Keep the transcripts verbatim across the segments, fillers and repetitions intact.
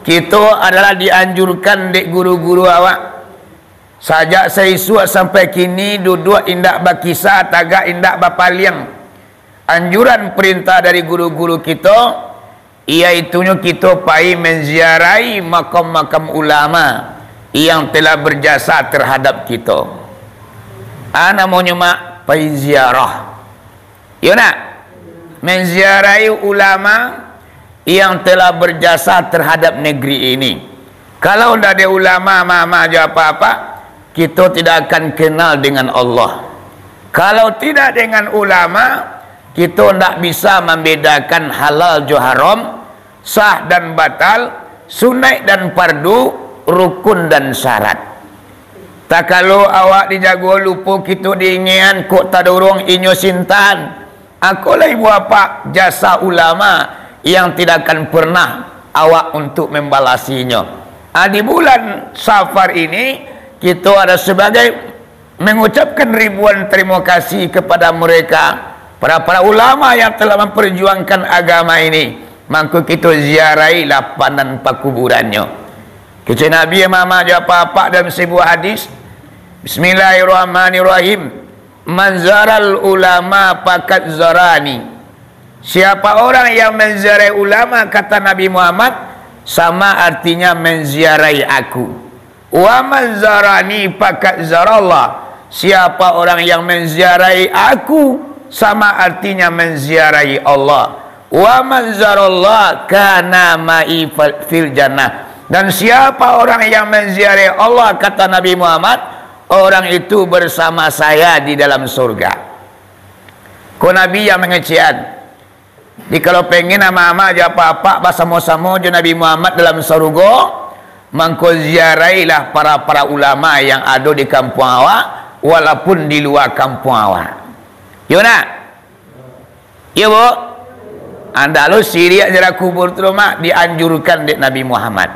Kito adalah dianjurkan dek guru-guru awak. Sajak saisuak sampai kini, duduak indak bakisa, tagak indak bapaliang. Anjuran perintah dari guru-guru kito, yaitunyo kito pai manziarahi makam-makam ulama yang telah berjasa terhadap kito. A namonyo mak pai ziarah. Iyo nak? Manziarahi ulama yang telah berjasa terhadap negeri ini. Kalau ndak ada ulama, mama jo apa-apa, kito tidak akan kenal dengan Allah. Kalau tidak dengan ulama, kito ndak bisa mambedakan halal jo haram, sah dan batal, sunaik dan fardu, rukun dan syarat. Takalo awak dijago lupo kito diingekan, kok tadorong inyo sintan. Akolah ibu apak jasa ulama yang tidak akan pernah awak untuk membalasinyo. Ah, di bulan Safar ini, kito ada sebagai mengucapkan ribuan terima kasih kepada mereka, para-para ulama yang telah memperjuangkan agama ini. Mangko kito ziarailah panan pakuburannyo. Kecek Nabi, mama jo apak-apak, dalam sebuah hadis, Bismillahirrahmanirrahim. "Man zaral ulama fakat zarani." Siapa orang yang menziarahi ulama, kata Nabi Muhammad, sama artinya menziarahi aku. "Wa man zarani fakat zarallah." Siapa orang yang menziarahi aku, sama artinya menziarahi Allah. "Wa man zarallah kana ma'i fil jannah." Dan siapa orang yang menziarahi Allah, kata Nabi Muhammad, orang itu bersama saya di dalam surga. Ko Nabi yang mangecekan. Jadi kalau pengen ama-ama jo apak-apak basamo-samo jo Nabi Muhammad dalam sarugo, mangko ziarailah para-para ulama yang ado di kampuang awak, walaupun di lua kampuang awak. Yo nak? Yo, Bu? Andak lo siriak ziarah kubur tu, Mak, dianjurkan dek Nabi Muhammad.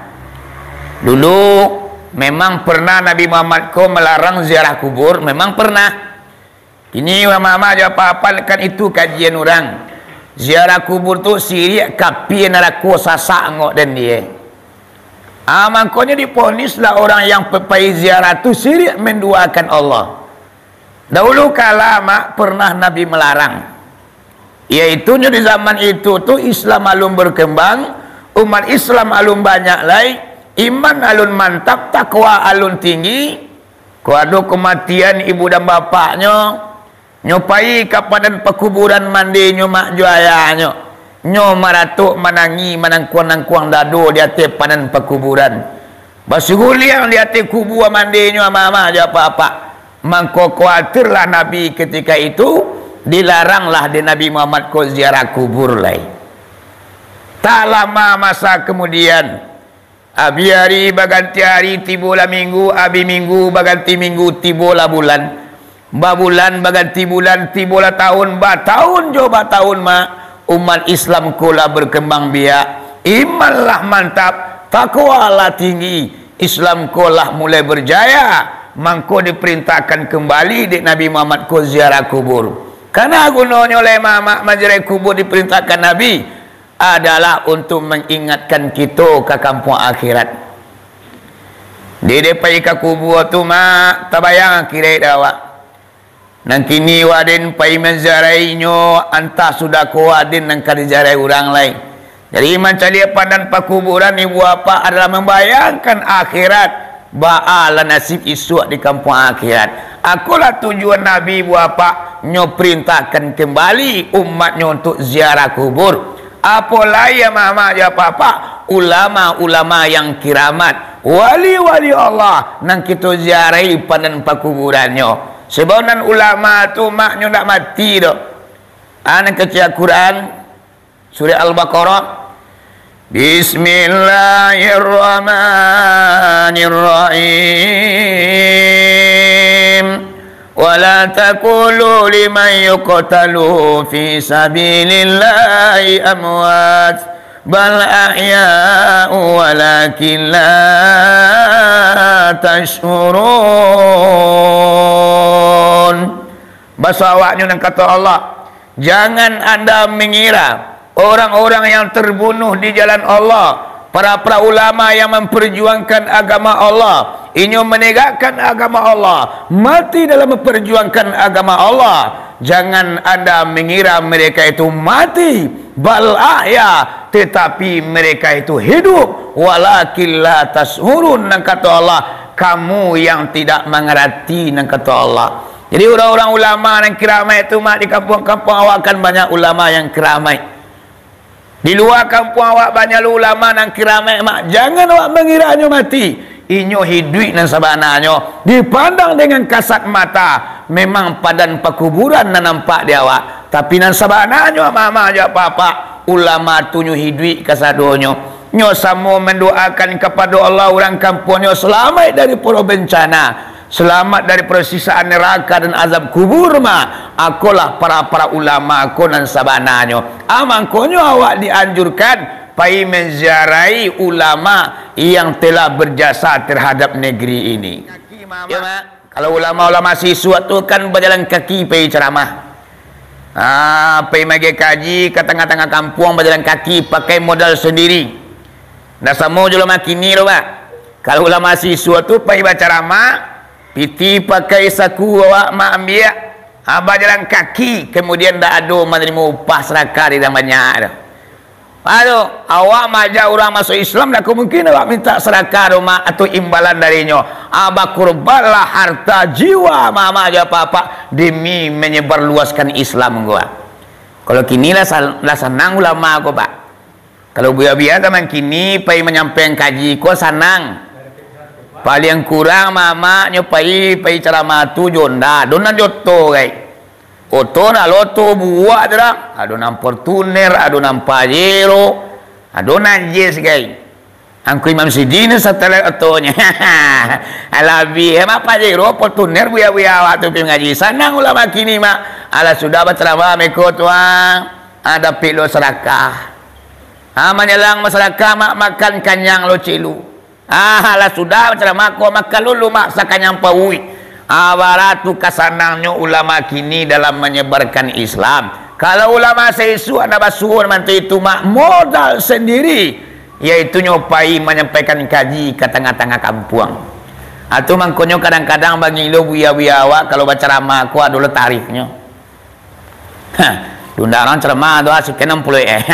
Dulu, memang pernah Nabi Muhammad ko melarang ziarah kubur, memang pernah. Kini, mama jo apak-apak, kan itu kajian urang. Ziarah kubur tu siriak, kapia, narako, sasak angok den die. Ah, mangkonyo diponislah orang yang pe-, pai ziarah tu siriak menduakan Allah. Dahulu kala, Mak, pernah Nabi melarang. Yaitunyo di zaman itu tu Islam alun berkembang, umat Islam alun banyak lai, iman alun mantap, takwa alun tinggi. Ko ado kematian ibu dan bapaknyo, nyo pai ka panan pakuburan mandinyo mak jo ayahnyo. Nyo maratok manangih, manangkuang-nangkuang dado di ateh panan pakuburan. Basuguliang di ateh kubua mandinyo ama-ama jo apak-apak. Mangko kuatirlah Nabi ketika itu, dilaranglah dek Nabi Muhammad ko ziarah kubur lai. Tak lama masa kemudian, abih ari baganti ari, tibolah minggu, abih minggu baganti minggu, tibolah bulan. Babulan baganti bulan, tibolah taun, bataun jo bataun, Mak, umat Islam ko lah berkembang biak, iman lah mantap, takwa lah tinggi, Islam ko lah mulai berjaya, mangko diperintahkan kembali dek Nabi Muhammad ko ziarah kubur. Kana gunonyo lai, Mak, manziarahi kubur diperintahkan Nabi? Adalah untuk mengingatkan kito ka kampuang akhirat. Di depan ka kubua tu, Mak, tabayang akhirat awak. Nan kini waden pai manziarahinyo, antah sudah ko waden nan ka diziarahi urang lai. Jadi, mancaliak panan pakuburan ibu apak adalah mambayangkan akhirat. Baa lah nasib isuak di kampuang akhirat. Akolah tujuan Nabi ibu apak, nyo perintahkan kembali umatnyo untuk ziarah kubur. Apo lai, ama-ama jo apak-apak, ulama-ulama yang kiramat, wali-wali Allah, nan kito ziarahi panan pakuburannyo. Sebab nan ulama tu, Mak, nyo ndak mati doh. Ah, nan kecek Al-Quran, Surah Al-Baqarah. Bismillahirrahmanirrahim. Wa la taqulu liman yuqtalu fi sabilillahi amwat, bal ahya'u walakin la tash'urun. Baso awaknyo nan kato Allah, jangan anda mengira orang-orang yang terbunuh di jalan Allah Para-para ulama yang memperjuangkan agama Allah, inyo menegakkan agama Allah, mati dalam memperjuangkan agama Allah. Jangan anda mengira mereka itu mati, bal ahya, tetapi mereka itu hidup. Walakin la tashurun, nan kato Allah, kamu yang tidak mengerti, nan kato Allah. Jadi, urang-urang ulama nan kiramaik tu, mak, di kampuang-kampuang awak kan banyak ulama yang kiramaik. Di lua kampuang awak banyak lo ulama nan kiramaik, mak. Jangan awak mangiranyo mati. Inyo hiduik nan sabananyo. Dipandang dengan kasat mata, memang padan pakuburan nan nampak di awak. Tapi nan sabananyo, mama jo papa, ulama tu nyo hiduik kasadonyo. Nyo samo mandoakan kapado Allah urang kampuangnyo salamaik dari poro bencana. Selamat dari persiksaan neraka dan azab kubur, ma. Akolah para-para ulama ko nan sabananyo. Ah, mangkonyo awak dianjurkan pai menziarahi ulama yang telah berjasa terhadap negeri ini. Ya, Mak. Kalau ulama-ulama siswa tu kan bajalan kaki pai ceramah. Ah, pai magiah kaji ka tangah-tangah kampuang bajalan kaki pakai modal sendiri. Ndak samo jo ulama kini tu, Pak. Kalau ulama siswa tu pai bacaramah, piti pakai saku awak mak ambiak, ha, bajalan kaki, kemudian ndak ado manarimo upah sadakah dari urang banyak tu. Aduh, awak maajak urang masuk Islam, ndak ka mungkin awak minta sadakah tu, mak, atau imbalan darinyo. Ah, bakurbanlah harta, jiwa, mama jo papa demi menyebarluaskan Islam ko. Kalau kini lah sal-, lah sanang ulama ko, Pak. Kalau buya-buya zaman kini pai manyampaian kaji ko sanang. Paliang kurang mamaknyo pai, pai caramah tu jo Honda, ado nan jo oto gai. Oto nan lo oto buak tu dah. Ado nan Fortuner, ado nan Pajero, ado nan Jazz gai. Angku Imam Sidin satelit otonyo. Labiah mak Pajero, Fortuner, buya-buya awak tu pai mangaji. Sanang ulama kini mak. Alah sudah bacaramah meko tu, ah. Ah, dapek lo sadakah. Ah, manyalang masadakah, mak, makan kanyang lo celu. Ah, lah sudah bacaramah ko, makan lo lumak sakanyang pauik. Ah, bara tu kasanangnyo ulama kini dalam manyebarkan Islam. Kalau ulama saisuak ndak basuo mantu itu, mak, modal sendiri, yaitunyo pai manyampaikan kaji ka tangah-tangah kampuang. Ah, tu mangkonyo kadang-kadang bangilo buya-buya awak kalau bacaramah ko ado lo tarifnyo. Ha, diundang urang ceramah tu, ah, sakian anam puluah, eh.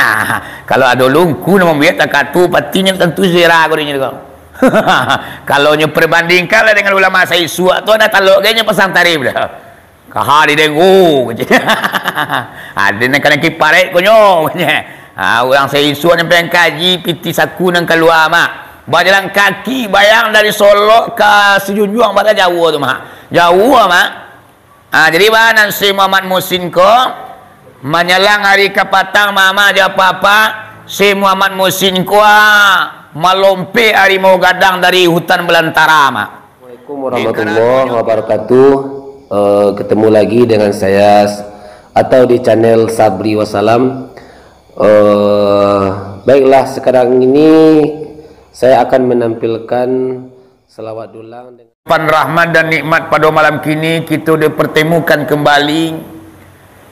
Kalau ado lungku nan mambuek takatu, patinyo tantu sira ko dinyo ko. Kalau nyo perbandingkan lah dengan ulama saisuak tu, ado talok gai nyo pasang tarif dah. Kaha didengo, kato. Ado nan kanai kiparek ko nyo, kato. Ha, urang saisuak nyampaian kaji, piti saku nan kalua, mak. Bajalan kaki, bayang dari Solok ka Sijunjuang, bara jauah tu, mak. Jauah, mak. Ah, jadi baa nan Syekh Muhammad Muhsin ko, manyalang ari kapatang mama jo papa, Syekh Muhammad Muhsin ko, ah, malompek harimau gadang dari hutan balantara, mak. Assalamualaikum warahmatullahi wabarakatuh. Eh, ketemu lagi dengan saya s-, atau di channel Sabri Wasalam. Eh, baiklah, sekarang ini saya akan menampilkan salawat dulang dengan Pan rahmat dan nikmat pado malam kini, kito dipertemukan kembali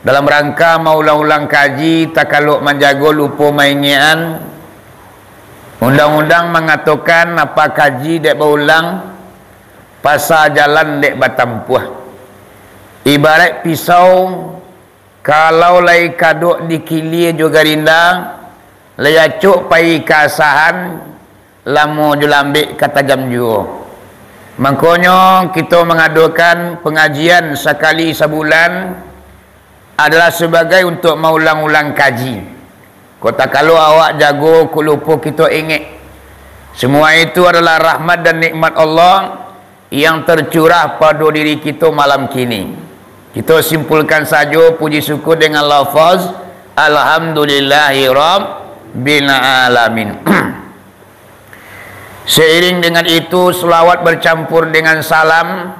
dalam rangka maulang-ulang kaji, takalok manjago lupo maingekan. Undang-undang mangatokan, apa kaji dek baulang, pasa jalan dek batampuah. Ibarat pisau, kalau lai kadok dikilia jo garinda, lai acok pai ka asahan, lamo jo lambek ka tajam juo. Mangkonyo, kito mangadokan pangajian sakali sabulan adalah sabagai untuak maulang-ulang kaji. Kok takalok awak jago, kok lupo kito ingek. Semua itu adalah rahmat dan nikmat Allah yang tercurah pado diri kito malam kini. Kito simpulkan sajo puji syukur dengan lafaz, "Alhamdulillahirabbil alamin." Seiring dengan itu, selawat bercampur dengan salam,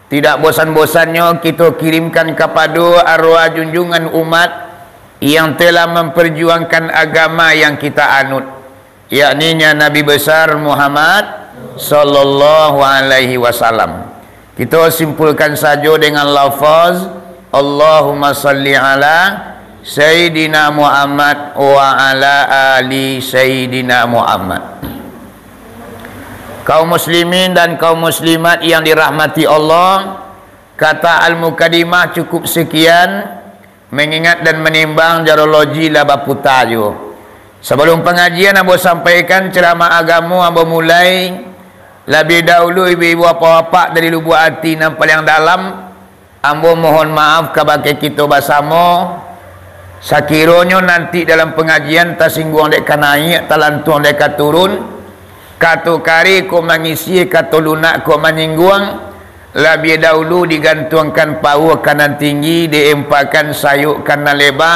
tidak bosan-bosannyo kito kirimkan kapado arwah junjungan umat yang telah memperjuangkan agama yang kita anut, yakninya Nabi Besar Muhammad sallallahu alaihi wasallam. Kito simpulkan sajo dengan lafaz, "Allahumma salli ala Sayyidina Muhammad wa ala ali Sayyidina Muhammad. Kaum muslimin dan kaum muslimat yang dirahmati Allah, kata al-mukadimah cukup sekian, mengingat dan menimbang jarologi lah baputa juo. Sabalum pangajian ambo sampaikan ceramah agamo ambo mulai, labiah dahulu ibu-ibu apak-apak dari lubuak ati nan paliang dalam, ambo mohon maaf kabake kito basamo, sakironyo nanti dalam pangajian tasingguang dek ka naiak, talantuang dek ka turun, kato kareh kok mangisi, kato lunak kok manyingguang, labiah dahulu digantuangkan pauah ka nan tinggi, diempakan sayok ka nan leba,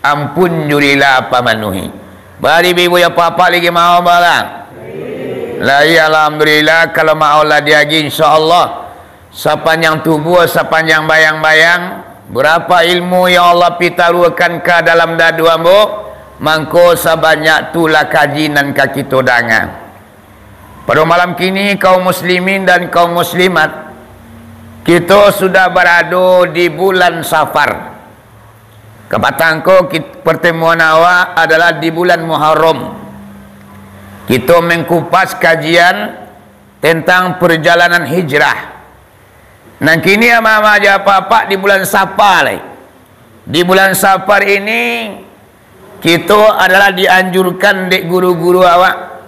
ampun jurilah pamanuhi. Bari ibu-ibu apak-apak lagi mau bala. Lai, alhamdulillah, kalau mau lah diagi, insyaallah. Sapanjang tubuah, sapanjang bayang-bayang, berapa ilmu yang Allah pitaruahkan ka dalam dadu ambo, mangko sabanyak tu lah kaji nan ka kito danga. Pado malam kini, kaum muslimin dan kaum muslimat, kito sudah barado di bulan Safar. Kapatang ko kit-, pertemuan awak adalah di bulan Muharram. Kito mengkupas kajian tentang perjalanan hijrah. Nan kini ama-ama jo apak-apak di bulan Safar lai. Di bulan Safar ini, kito adalah dianjurkan dek guru-guru awak.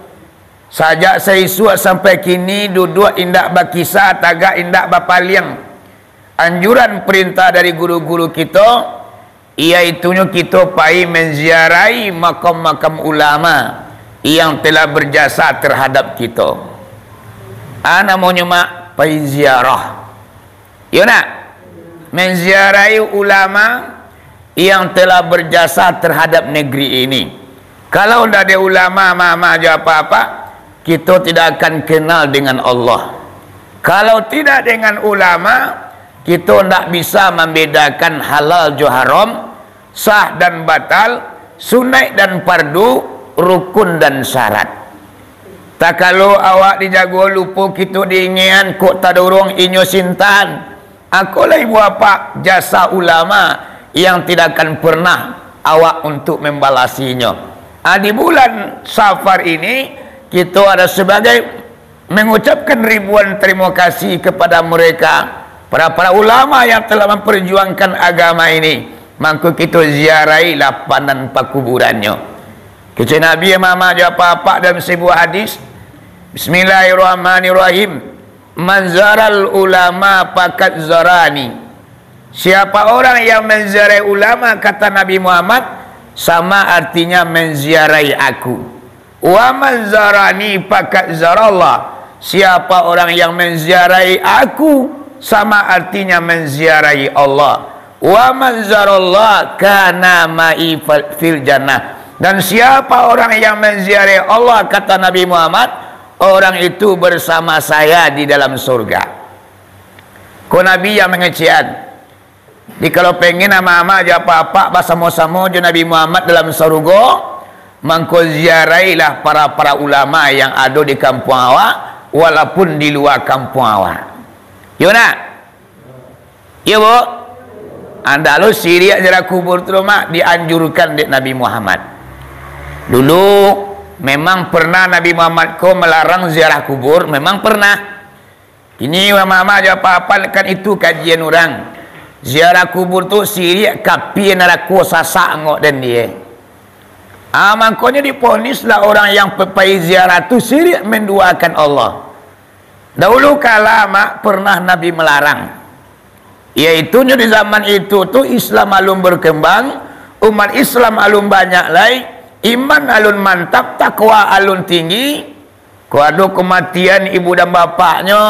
Sajak saisuak sampai kini, duduak indak bakisah, tagak indak bapaliang. Anjuran perintah dari guru-guru kito, yaitunyo kito pai manziarahi makam-makam ulama yang telah berjasa terhadap kito. A namonyo mak pai ziarah. Iyo nak? Manziarahi ulama yang telah berjasa terhadap negeri ini. Kalau ndak ada ulama, ama-ama jo apak-apak, kito tidak akan kenal dengan Allah. Kalau tidak dengan ulama, kito ndak bisa mambedakan halal jo haram, sah dan batal, sunaik dan fardu, rukun dan syarat. Takalo awak dijago lupo kito diingekan, kok tadorong inyo sintan. Akolah ibu apak jasa ulama yang tidak akan pernah awak untuk mambalasinyo. Ah, di bulan Safar ini, kito ada sebagai mengucapkan ribuan terima kasih kepada mereka, para-para ulama yang telah memperjuangkan agama ini. Mangko kito ziarahilah panan pakuburannyo. Kecek Nabi, ama-ama jo apak-apak, dalam sebuah hadis, Bismillahirrahmanirrahim. "Man zaral ulama fakat zarani." Siapa orang yang menziarahi ulama, kata Nabi Muhammad, sama artinya menziarahi aku. "Wa man zarani fakat zarallah." Siapa orang yang menziarahi aku, sama artinya menziarahi Allah. "Wa man zarallah kana ma'i fal-, fil jannah." Dan siapa orang yang menziarahi Allah, kata Nabi Muhammad, orang itu bersama saya di dalam surga. Ko Nabi yang mangecekan. Jadi, kalau pengen ama-ama jo apak-apak basamo-samo jo Nabi Muhammad dalam sarugo, mangko ziarahilah para-para ulama yang ado di kampuang awak, walaupun di lua kampuang awak. Iyo nak? Iyo, Bu? Andaklah siriak ziarah kubur tu, Mak, dianjurkan dek Nabi Muhammad. Dulu, memang pernah Nabi Muhammad ko melarang ziarah kubur, memang pernah. Kini, ama-ama jo apak-apak, kan itu kajian urang. Ziarah kubur tu siriak, kapia, narako, sasak angok den die. Ah, mangkonyo diponislah orang yang pe-, pai ziarah tu siriak menduakan Allah. Dahulu kala, Mak, pernah Nabi melarang. Yaitunyo di zaman itu tu Islam alun berkembang, umat Islam alun banyak lai, iman alun mantap, takwa alun tinggi. Ko ado kamatian ibu dan bapaknyo,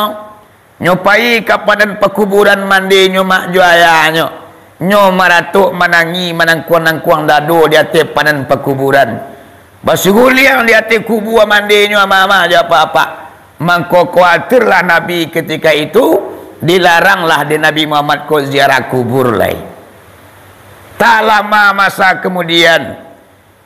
nyo pai ka panan pakuburan mandinyo mak jo ayahnyo. Nyo maratok, manangih, manangkuang-nangkuang dado di ateh panan pakuburan. Basuguliang di ateh kubua mandinyo ama-ama jo apak-apak. Mangko kuatirlah Nabi ketika itu, dilaranglah dek Nabi Muhammad ko ziarah kubur lai. Tak lama masa kemudian,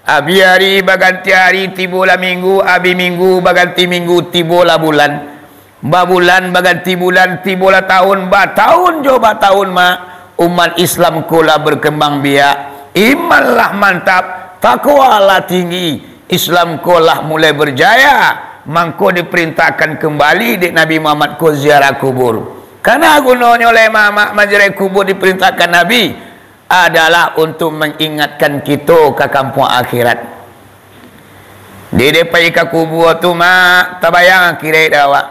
abih ari baganti ari, tibolah minggu, abih minggu baganti minggu, tibolah bulan. Babulan baganti bulan, tibolah taun, bataun jo bataun, Mak, umat Islam ko lah berkembang biak, Iman lah mantap, takwa lah tinggi, Islam ko lah mulai berjaya, mangko diperintahkan kembali dek Nabi Muhammad ko ziarah kubur. Kana gunonyo lai, Mamak, manziarahi kubur diperintahkan Nabi? Adalah untuk mengingatkan kito ka kampuang akhirat. Di depan ka kubur tu, Mak, tabayang akhirat awak.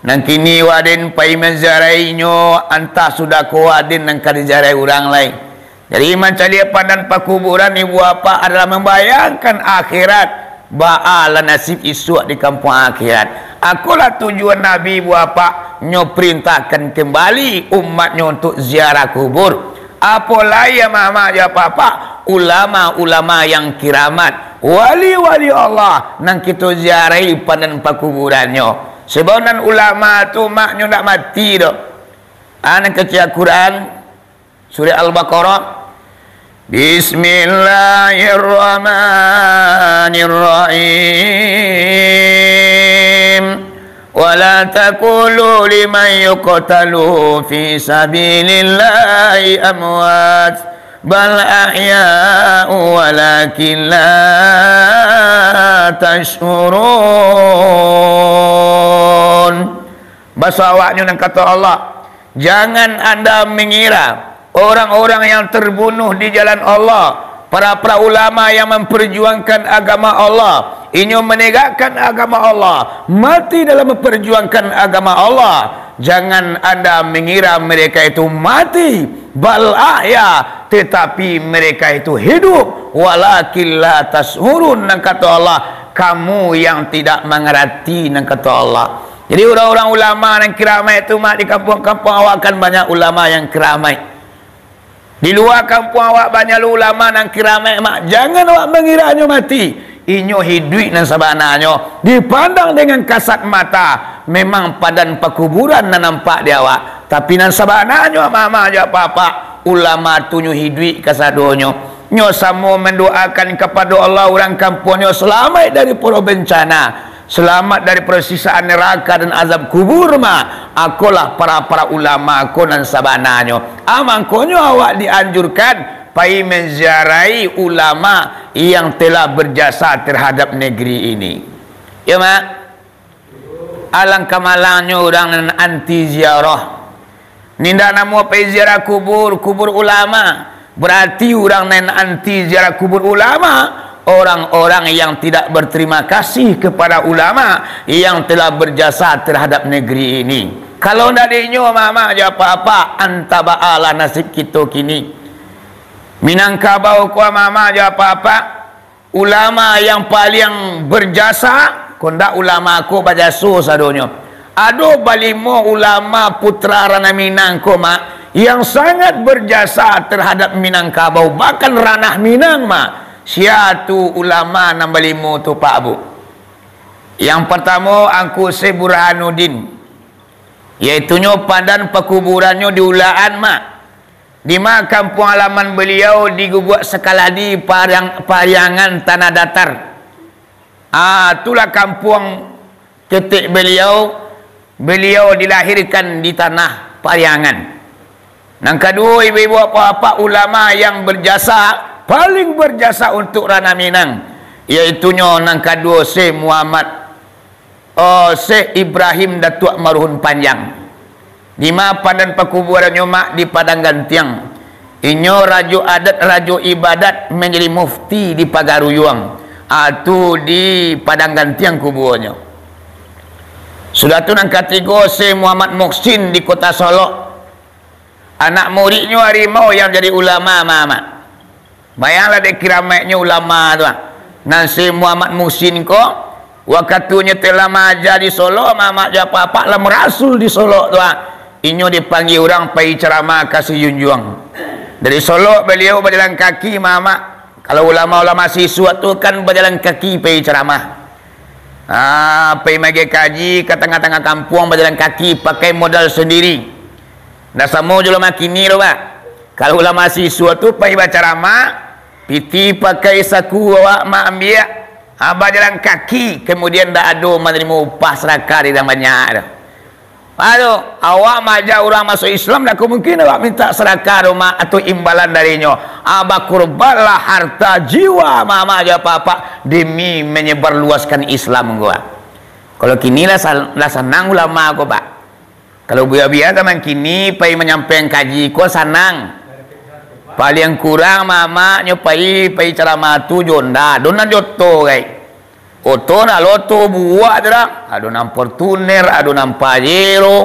Nan kini waden pai manziarahinyo, antah sudah ko waden nan ka diziarahi urang lai. Jadi, mancaliak pandan pakuburan ibu bapak adalah mambayangkan akhirat, baa lah nasib isuak di kampuang akhirat. Akolah tujuan Nabi ibu bapak, nyo perintahkan kembali umatnyo untuk ziarah kubur. Apo lai, ya, Mamak, ya, Bapak, ulama-ulama yang kiramat, wali-wali Allah, nan kito ziarahi pandan pakuburannyo. Sebab nan ulama tu, Mak, nyo ndak mati doh. Ah, nan kecek Al-Quran, surah Al-Baqarah. Bismillahirrahmanirrahim. Wala taqulu liman yuqtalu fi sabilillahi amwat, bal ahya'u walakin la tash'urun. Baso awaknyo nan kato Allah, jangan anda mengira orang-orang yang terbunuh di jalan Allah, para-para ulama yang memperjuangkan agama Allah, inyo menegakkan agama Allah, mati dalam memperjuangkan agama Allah. Jangan anda mengira mereka itu mati, bal ahya, tetapi mereka itu hidup, walakin la tash'urun, nan kato Allah, kamu yang tidak mengerti, nan kato Allah. Jadi, urang-urang ulama nan kiramaik tu, Mak, di kampuang-kampuang awak kan banyak ulama yang kiramaik. Di lua kampuang awak banyak lo ulama nan kiramaik, Mak. Jangan awak mangiranyo mati. Inyo hiduik nan sabananyo. Dipandang dengan kasat mata, memang padan pakuburan nan nampak di awak. Tapi nan sabananyo, Mamak jo Bapak, ulama tu nyo hiduik kasadonyo. Nyo samo mandoakan kapado Allah urang kampuangnyo salamaik daripado bencana, salamaik daripado sikso-an narako dan azab kubur, Mak. Akolah para-para ulama ko nan sabananyo. Ah, mangkonyo awak dianjurkan pai manziarahi ulama yang telah berjasa terhadap negeri ini. Yo, Mak? Alangkah malangnyo urang nan anti ziarah. Indak namuah pai ziarah kubur, kubur ulama. Berarti urang nan anti ziarah kubur ulama, orang-orang yang tidak berterima kasih kepada ulama yang telah berjasa terhadap negeri ini. Kalau ndak dek inyo, Mamak jo Bapak, antah baa lah nasib kito kini. Minangkabau ko, Mamak jo Bapak, ulama yang paliang berjasa, ko ndak ulama ko bajaso sadonyo. Ado balimo ulama putra Ranah Minang ko, Mak, yang sangat berjasa terhadap Minangkabau, bahkan Ranah Minang, Mak. Sia tu ulama nan balimo tu, Pak, Bu? Yang partamo, Angku Syekh Burhanuddin, yaitunyo padan pakuburannyo di Ulaan, Mak. Di ma kampuang alaman baliau di Gubuak Sakaladi, Pariang-, Pariangan, Tanah Datar. Ah, itulah kampuang ketek baliau, baliau dilahirkan di tanah Pariangan. Nan kaduo, ibu-ibu, bapak-bapak, ulama yang berjasa, paling berjasa untuk Ranah Minang, yaitunyo nan kaduo, Syekh Muhammad Oh, Syekh Ibrahim Datuak Maruhun Panjang. Di ma padan pakuburannyo, Mak? Di Padang Gantiang. Inyo rajo adat, rajo ibadat, manjadi mufti di Pagaruyuang. Ah, tu di Padang Gantiang kuburnyo. Sudah tu nan katigo, Syekh Muhammad Muhsin di Kota Solok. Anak muridnyo Harimau yang jadi ulama, Mak. Bayanglah dek kiramaiknyo ulama tu, ah. Nan Syekh Muhammad Muhsin ko, wakatu inyo telah maaja di Solok, Mamak jo Bapak, lah marasul di Solok tu, ah. Inyo dipanggia urang pai caramah ka Sijunjuang. Dari Solok baliau bajalan kaki, Mamak. Kalau ulama-ulama sisuak tu kan bajalan kaki pai caramah. Ah, pai maagiah kaji ka tangah-tangah kampuang bajalan kaki, pakai modal sandiri. Ndak samo jo ulama kini tu, Pak. Kalau ulama sisuak tu pai bacaramah, pitih pakai saku awak, Mak, ambiak, ah, bajalan kaki, kamudian ndak ado manarimo upah sadakah dari urang banyak tu. Aduh, awak maaja urang masuak Islam, ndak ka mungkin awak minta sadakah tu, Mak, atau imbalan darinyo. Ah, bakurbanlah harta, jiwa, mamak jo apak-apak demi manyabarluaskan Islam ko. Kalau kini lah sa-, lah sanang ulama ko, Pak. Kalau buya-buya zaman kini pai manyampaian kaji ko sanang. Paliang kurang mamaknyo pai, pai caramah tu jo onda, ado nan jo oto gai. Oto nak lo oto buak tu dah. Ado nan Fortuner, ado nan Pajero,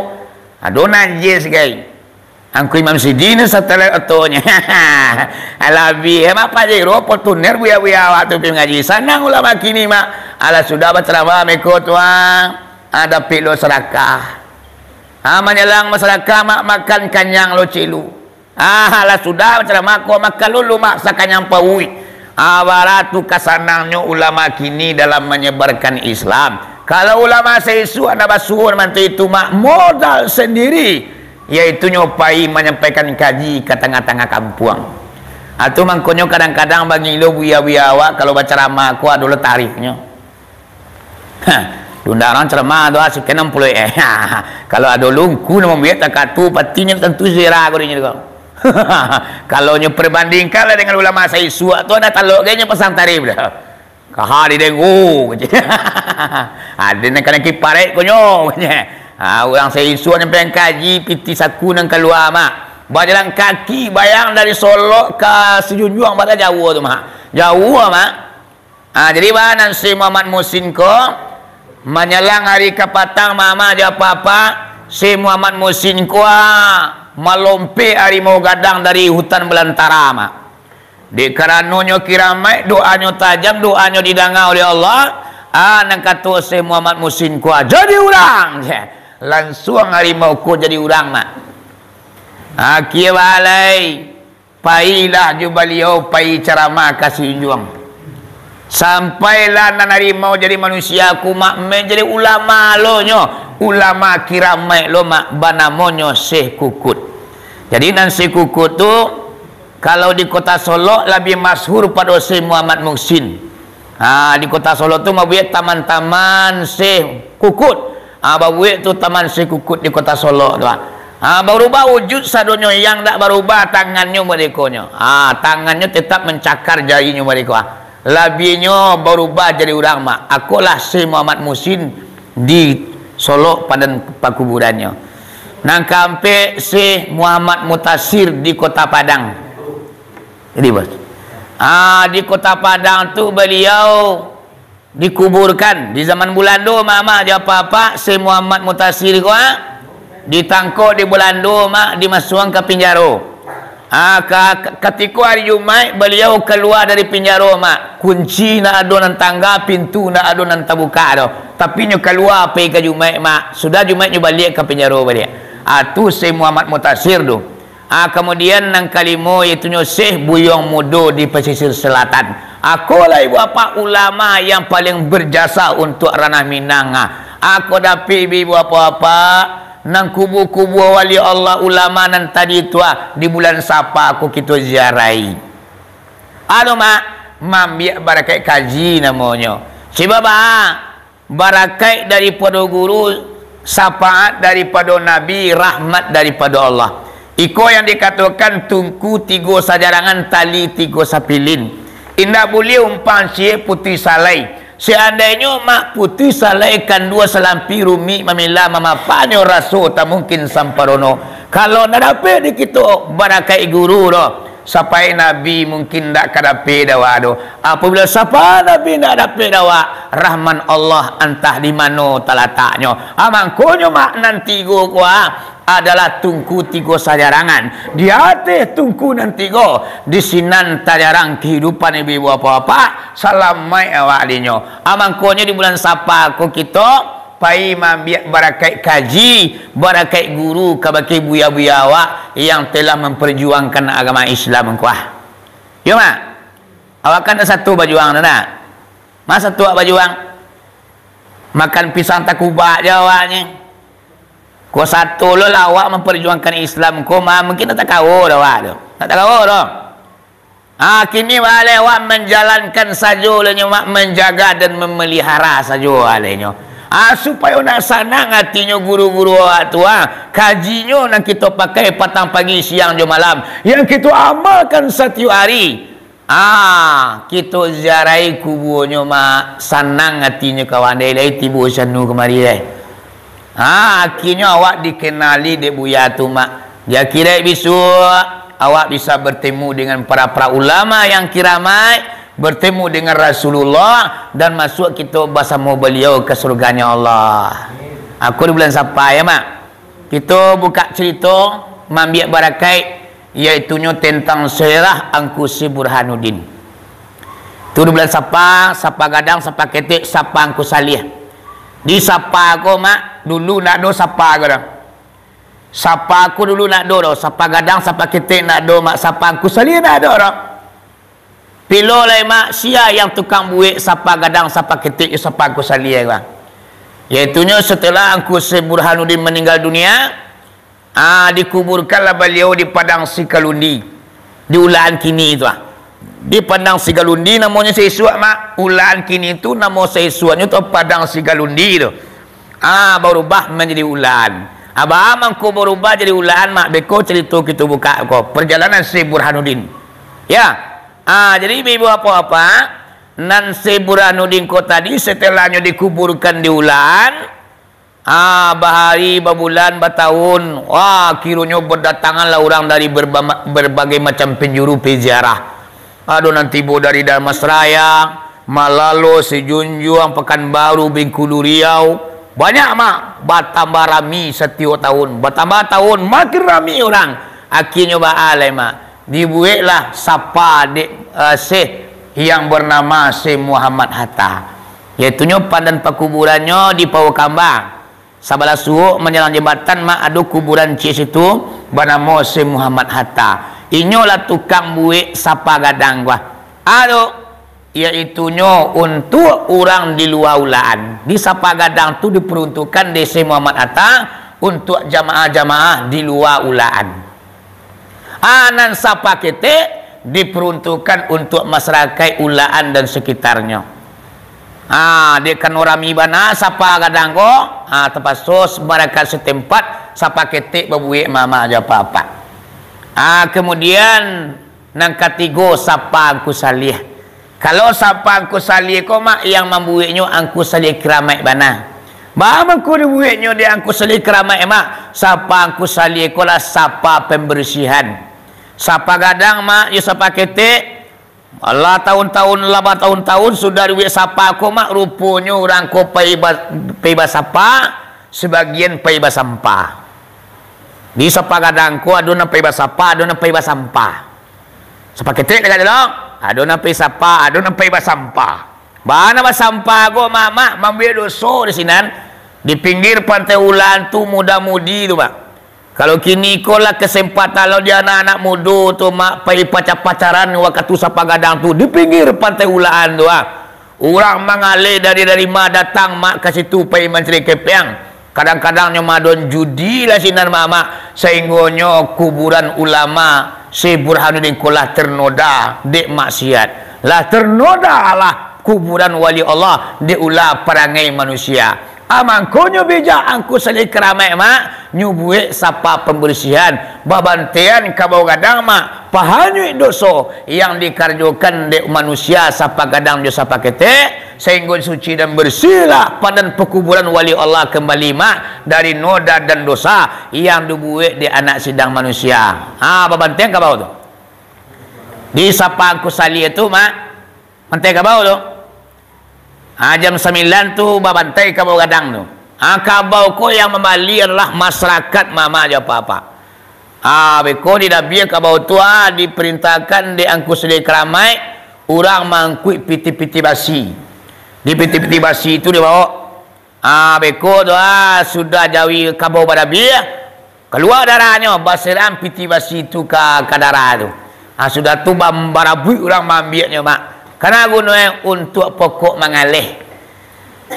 ado nan Jazz gai. Angku Imam Sidin satelit otonyo. Labiah mak Pajero, Fortuner buya-buya awak tu pai mangaji. Sanang ulama kini mak. Alah sudah bacaramah meko tu ah. Ah, dapek lo sadakah. Ah, manyalang masadakah mak makan kanyang lo celu. Ah, lah sudah bacaramah ko makan lulu mak sakanyang pauik. Ah, bara tu ka sanangnyo ulama kini dalam manyabarkan Islam. Kalau ulama saisuak nak basuo mantu itu mak modal sandiri, yaitunyo pai manyampaikan kaji ka tangah-tangah kampuang. Atu mangkonyo kadang-kadang bangilo buya-buya awak kalau bacaramah ko ado lo tarikhnyo. Ha, diundang urang ceramah tu, ah, sakian puluah eh. Kalau ado lungku nan mambuek takatu, patinyo tantu sira ko dinyo ko. Kalau nyo perbandingkan lah dengan ulama saisuak tu, ado talok gai nyo pasang tarif dah. Kaha didengo, kecek. Ado nan kana kiparek ko nyo, kecek. Ha, urang saisuak nan pangkaji, pitih saku nan kalua, mak. Bajalan kaki, bayang dari Solok ka Sijunjuang, bara jauah tu, mak. Jauah, mak. Ah, jadi baa nan si Muhammad Musin ko, manyalang ari kapatang, mamak jo apak-apak, si Muhammad Musin ko, ah, malompek harimau gadang dari hutan balantara, mak. Dek karanonyo kiramaik, doanyo tajam, doanyo didanga oleh Allah, ah, nan kato si Muhammad Musin ko, ah, jadi urang, lansuang harimau ko jadi urang, mak. Akhia balai. Pailah jo baliau pai caramah ka Sijunjuang. Sampailah nan harimau jadi manusia ko, mak, manjadi ulama lo nyo. Ulama kiramaik lo, mak, banamonyo Syekh Kukut. Jadi nan Syekh Kukut tu, kalau di Kota Solok labiah masyhur pado Syekh Muhammad Muhsin. Ha, di Kota Solok tu mambuek taman-taman Syekh Kukut. Ha, babuek tu taman Syekh Kukut di Kota Solok tu, ha. Ha, barubah wujud sadonyo, yang dak barubah tangannyo badekonyo. Ha, tangannyo tetap mancakar jarinyo badeko, ha. Labiahnyo barubah jadi urang, mak. Akolah Syekh Muhammad Musin di Solok Padang Pakuburannyo. Nan kaampek Syekh Muhammad Mutasir di Kota Padang. Jadi, bos. Ah, di Kota Padang tu baliau dikuburkan di zaman Bulando, mamak jo apak-apak, Syekh Muhammad Mutasir ko, ah, ditangkok di Bulando, mak, dimasuang ka pinjaro. Ah, ka-, ka-, katiko ari Jumaik, baliau kalua dari pinjaro, mak. Kunci ndak ado nan tangga, pintu ndak ado nan tabuka doh. Tapi nyo kalua pai ka Jumaik, mak. Sudah Jumaik nyo baliak ka pinjaro baliak. Ah, tu Syekh Muhammad Mutasir tu. Ah, kamudian nan kalimo, yaitunyo Syekh Buyuang Mudo di Pasisir Selatan. Akolah ibu apak ulama yang paling berjasa untuak ranah Minang, ah. Ako dapek ibu apak-apak, nan kubua-kubua wali Allah ulama nan tadi tu, ah, di bulan Sapa ko kito ziarai. Anu, mak, mambiak barakaik kaji namonyo. Sebab, ah, barakaik daripado guru, sapaat daripado Nabi, rahmat daripado Allah. Iko yang dikatokan tungku tigo sajarangan, tali tigo sapilin. Indak buliah umpang ciek putuih salai. Seandainyo mak putuih salai kandua salampi rumik mamilah mamapanyo raso tak mungkin samparono. Kalau ndak dapek di kito barakaik guru doh. Sapaik Nabi mungkin ndak ka dapek dek awak tu. Apabila sapaik Nabi ndak dapek dek awak, rahmat Allah antah di mano talataknyo. Ah, mangkonyo mak nan tigo ko, ah, adalah tungku tigo sajarangan. Di ateh tungku nan tigo, di sinan tajarang kahidupan ibu-ibu apak-apak, salamaik awak dinyo. Ah, mangkonyo di bulan Sapa ko kito pai maambiak barakaik kaji, barakaik guru kabake buya-buya awak yang telah mamparjuangkan agama Islam ko, ah. Yo, mak. Awak kan satu bajuang tu, nak? Masa tu awak bajuang? Makan pisang takubak je awaknyo. Ko sato lo lah awak mamparjuangkan Islam ko, ma-, mungkin ndak takawa doh awak tu. Ndak takawa doh. Ah, kini baleh awak manjalankan sajo lah nyo, mak, manjaga dan mamalihara sajo lah nyo. Ah, supayo nak sanang atinyo guru-guru awak tu, ah. Kajinyo nan kito pakai patang pagi, siang jo malam, yang kito amalkan satiok ari. Ah, kito ziarai kubuanyo, mak, sanang atinyo kawan, dai lai tibo sanu kamari, dai. Ah, akhirnyo awak dikenali dek buya tu, mak. Di akhirat bisuak, awak bisa bertemu dengan para-para ulama yang kiramaik, bertemu dengan Rasulullah, dan masuk kito basamo baliau ka surganyo Allah. Aku di bulan Sapa, ya, mak. Kito buka carito, maambiak barakaik, yaitunyo tentang sirah Angku Syekh Burhanuddin. Tu di bulan Sapa, Sapa Gadang, Sapa Ketek, Sapa Angku Saliah. Di Sapa ko, mak, dulu ndak ado Sapa ko doh. Sapa ko dulu ndak ado doh, Sapa Gadang, Sapa Ketek ndak ado, mak, Sapa Angku Saliah ndak ado doh. Pilo lai, mak, sia yang tukang buek Sapa Gadang, Sapa Ketek, jo Sapa Angku Saliah ko? Yaitunyo setelah Angku Syekh Burhanuddin meninggal dunia, ah, dikuburkanlah baliau di Padang Sikalundi, di Ulaan kini tu, ah. Di Padang Sikalundi namonyo saisuak, mak. Ulaan kini tu namo saisuaknyo tu Padang Sikalundi tu. Ah, barubah manjadi Ulaan. Aba mangko barubah jadi Ulaan, mak, beko carito kito buka ko, perjalanan Syekh Burhanuddin. Ya. Ah, jadi ibu-ibu apak-apak, nan Syekh Burhanuddin ko tadi, setelahnyo dikuburkan di Ulaan, ah, bahari, babulan, batahun, wah, kironyo berdatanganlah urang dari berba-, berbagai macam penjuru pai ziarah. Ado nan tibo dari Dharmasraya, Malalo, Sijunjuang, Pakanbaru, Bengkulu, Riau. Banyak, mak, batambah rami satiok tahun. Batambah tahun, makin rami urang. Akhirnyo baa lai, mak, dibueklah sapa dek, eh, Syekh yang bernama Syekh Muhammad Hatta. Yaitunyo pandan pakuburannyo di Pauah Kambang. Sabalah suok manjalang jambatan, mak, ado kuburan ciek situ, banamo Syekh Muhammad Hatta. Inyo lah tukang buek sapa gadang ko. Ado, yaitunyo untuak urang di lua Ulaan. Di sapa gadang tu diperuntukkan dek Syekh Muhammad Hatta untuak jamaah-jamaah di lua Ulaan. Ah, nan sapa ketek diperuntukkan untuak masyarakaik Ulaan dan sekitarnyo. Ah, dek karano rami bana sapa gadang ko, ah, tapaso masyarakat setempat sapa ketek babuek mama jo apa-apa. Ah, kemudian nan katigo sapa Angku Saliah. Kalau sapa Angku Saliah ko, mak, yang mambueknyo Angku Saliah Kiramaik bana. Baa mangko dibueknyo dek Angku Saliah Kiramaik, mak? Sapa Angku Saliah ko lah sapa pembersihan. Sapa gadang, mak, yo sapa ketek. Lah tahun-tahun, lah batahun-tahun sudah dibuek sapa ko, mak, ruponyo urang ko pai ba-, pai basapa, sebagian pai basampah. Di sapa gadang ko ado nan pai basapa, ado nan pai basampah. Sapa ketek tagak dulu, ado nan pai sapa, ado nan pai basampah. Bana basampah ko, mak, mak, mambuek doso di sinan. Di pinggir pantai Ulaan tu muda-mudi tu, mak. Kalau kini ko lah kesempatan lo di anak-anak mudo tu, mak, pai pacar-pacaran wakatu sapa gadang tu di pinggir pantai Ulaan tu, ah. Urang mangaleh dari, dari ma datang, mak, ka situ pai mancari kepeang. Kadang-kadang nyo madon judi lah sinan, mak, mak, sainggonyo kuburan ulama Syekh Burhanuddin ko lah ternoda dek maksiat, lah ternoda lah kuburan wali Allah dek ulah parangai manusia. Ah, mangkonyo bijak Angku Saliah Kiramaik, mak, nyo buek sapa pembersihan, babantean kabau gadang, mak, pahanyuik doso yang dikarajokan dek manusia sapa gadang jo sapa ketek, sainggo suci dan bersihlah pandan pakuburan wali Allah kembali, mak, dari noda dan dosa yang dibuek dek anak sidang manusia. Ha, babantean kabau tu. Di sapa Angku Saliah tu, mak, bantai kabau tu. Ha, jam sambilan tu babantai kabau gadang tu. Ha, kabau ko yang mambali adalah masyarakat mama jo apa-apa. Ha, beko di dabiah kabau tu, ha, diperintahkan dek Angku Saliah Kiramaik, urang mangkuik piti-piti basi. Di piti-piti basi tu dibawok. Ha, beko tu, ha, sudah jawi kabau badabiah, kalua darahnyo, baseram piti basi tu ka, ka darah tu. Ha, sudah tu bam-, barabuik urang maambiaknyo, mak. Kana guno, eh, untuak pokok mangaleh.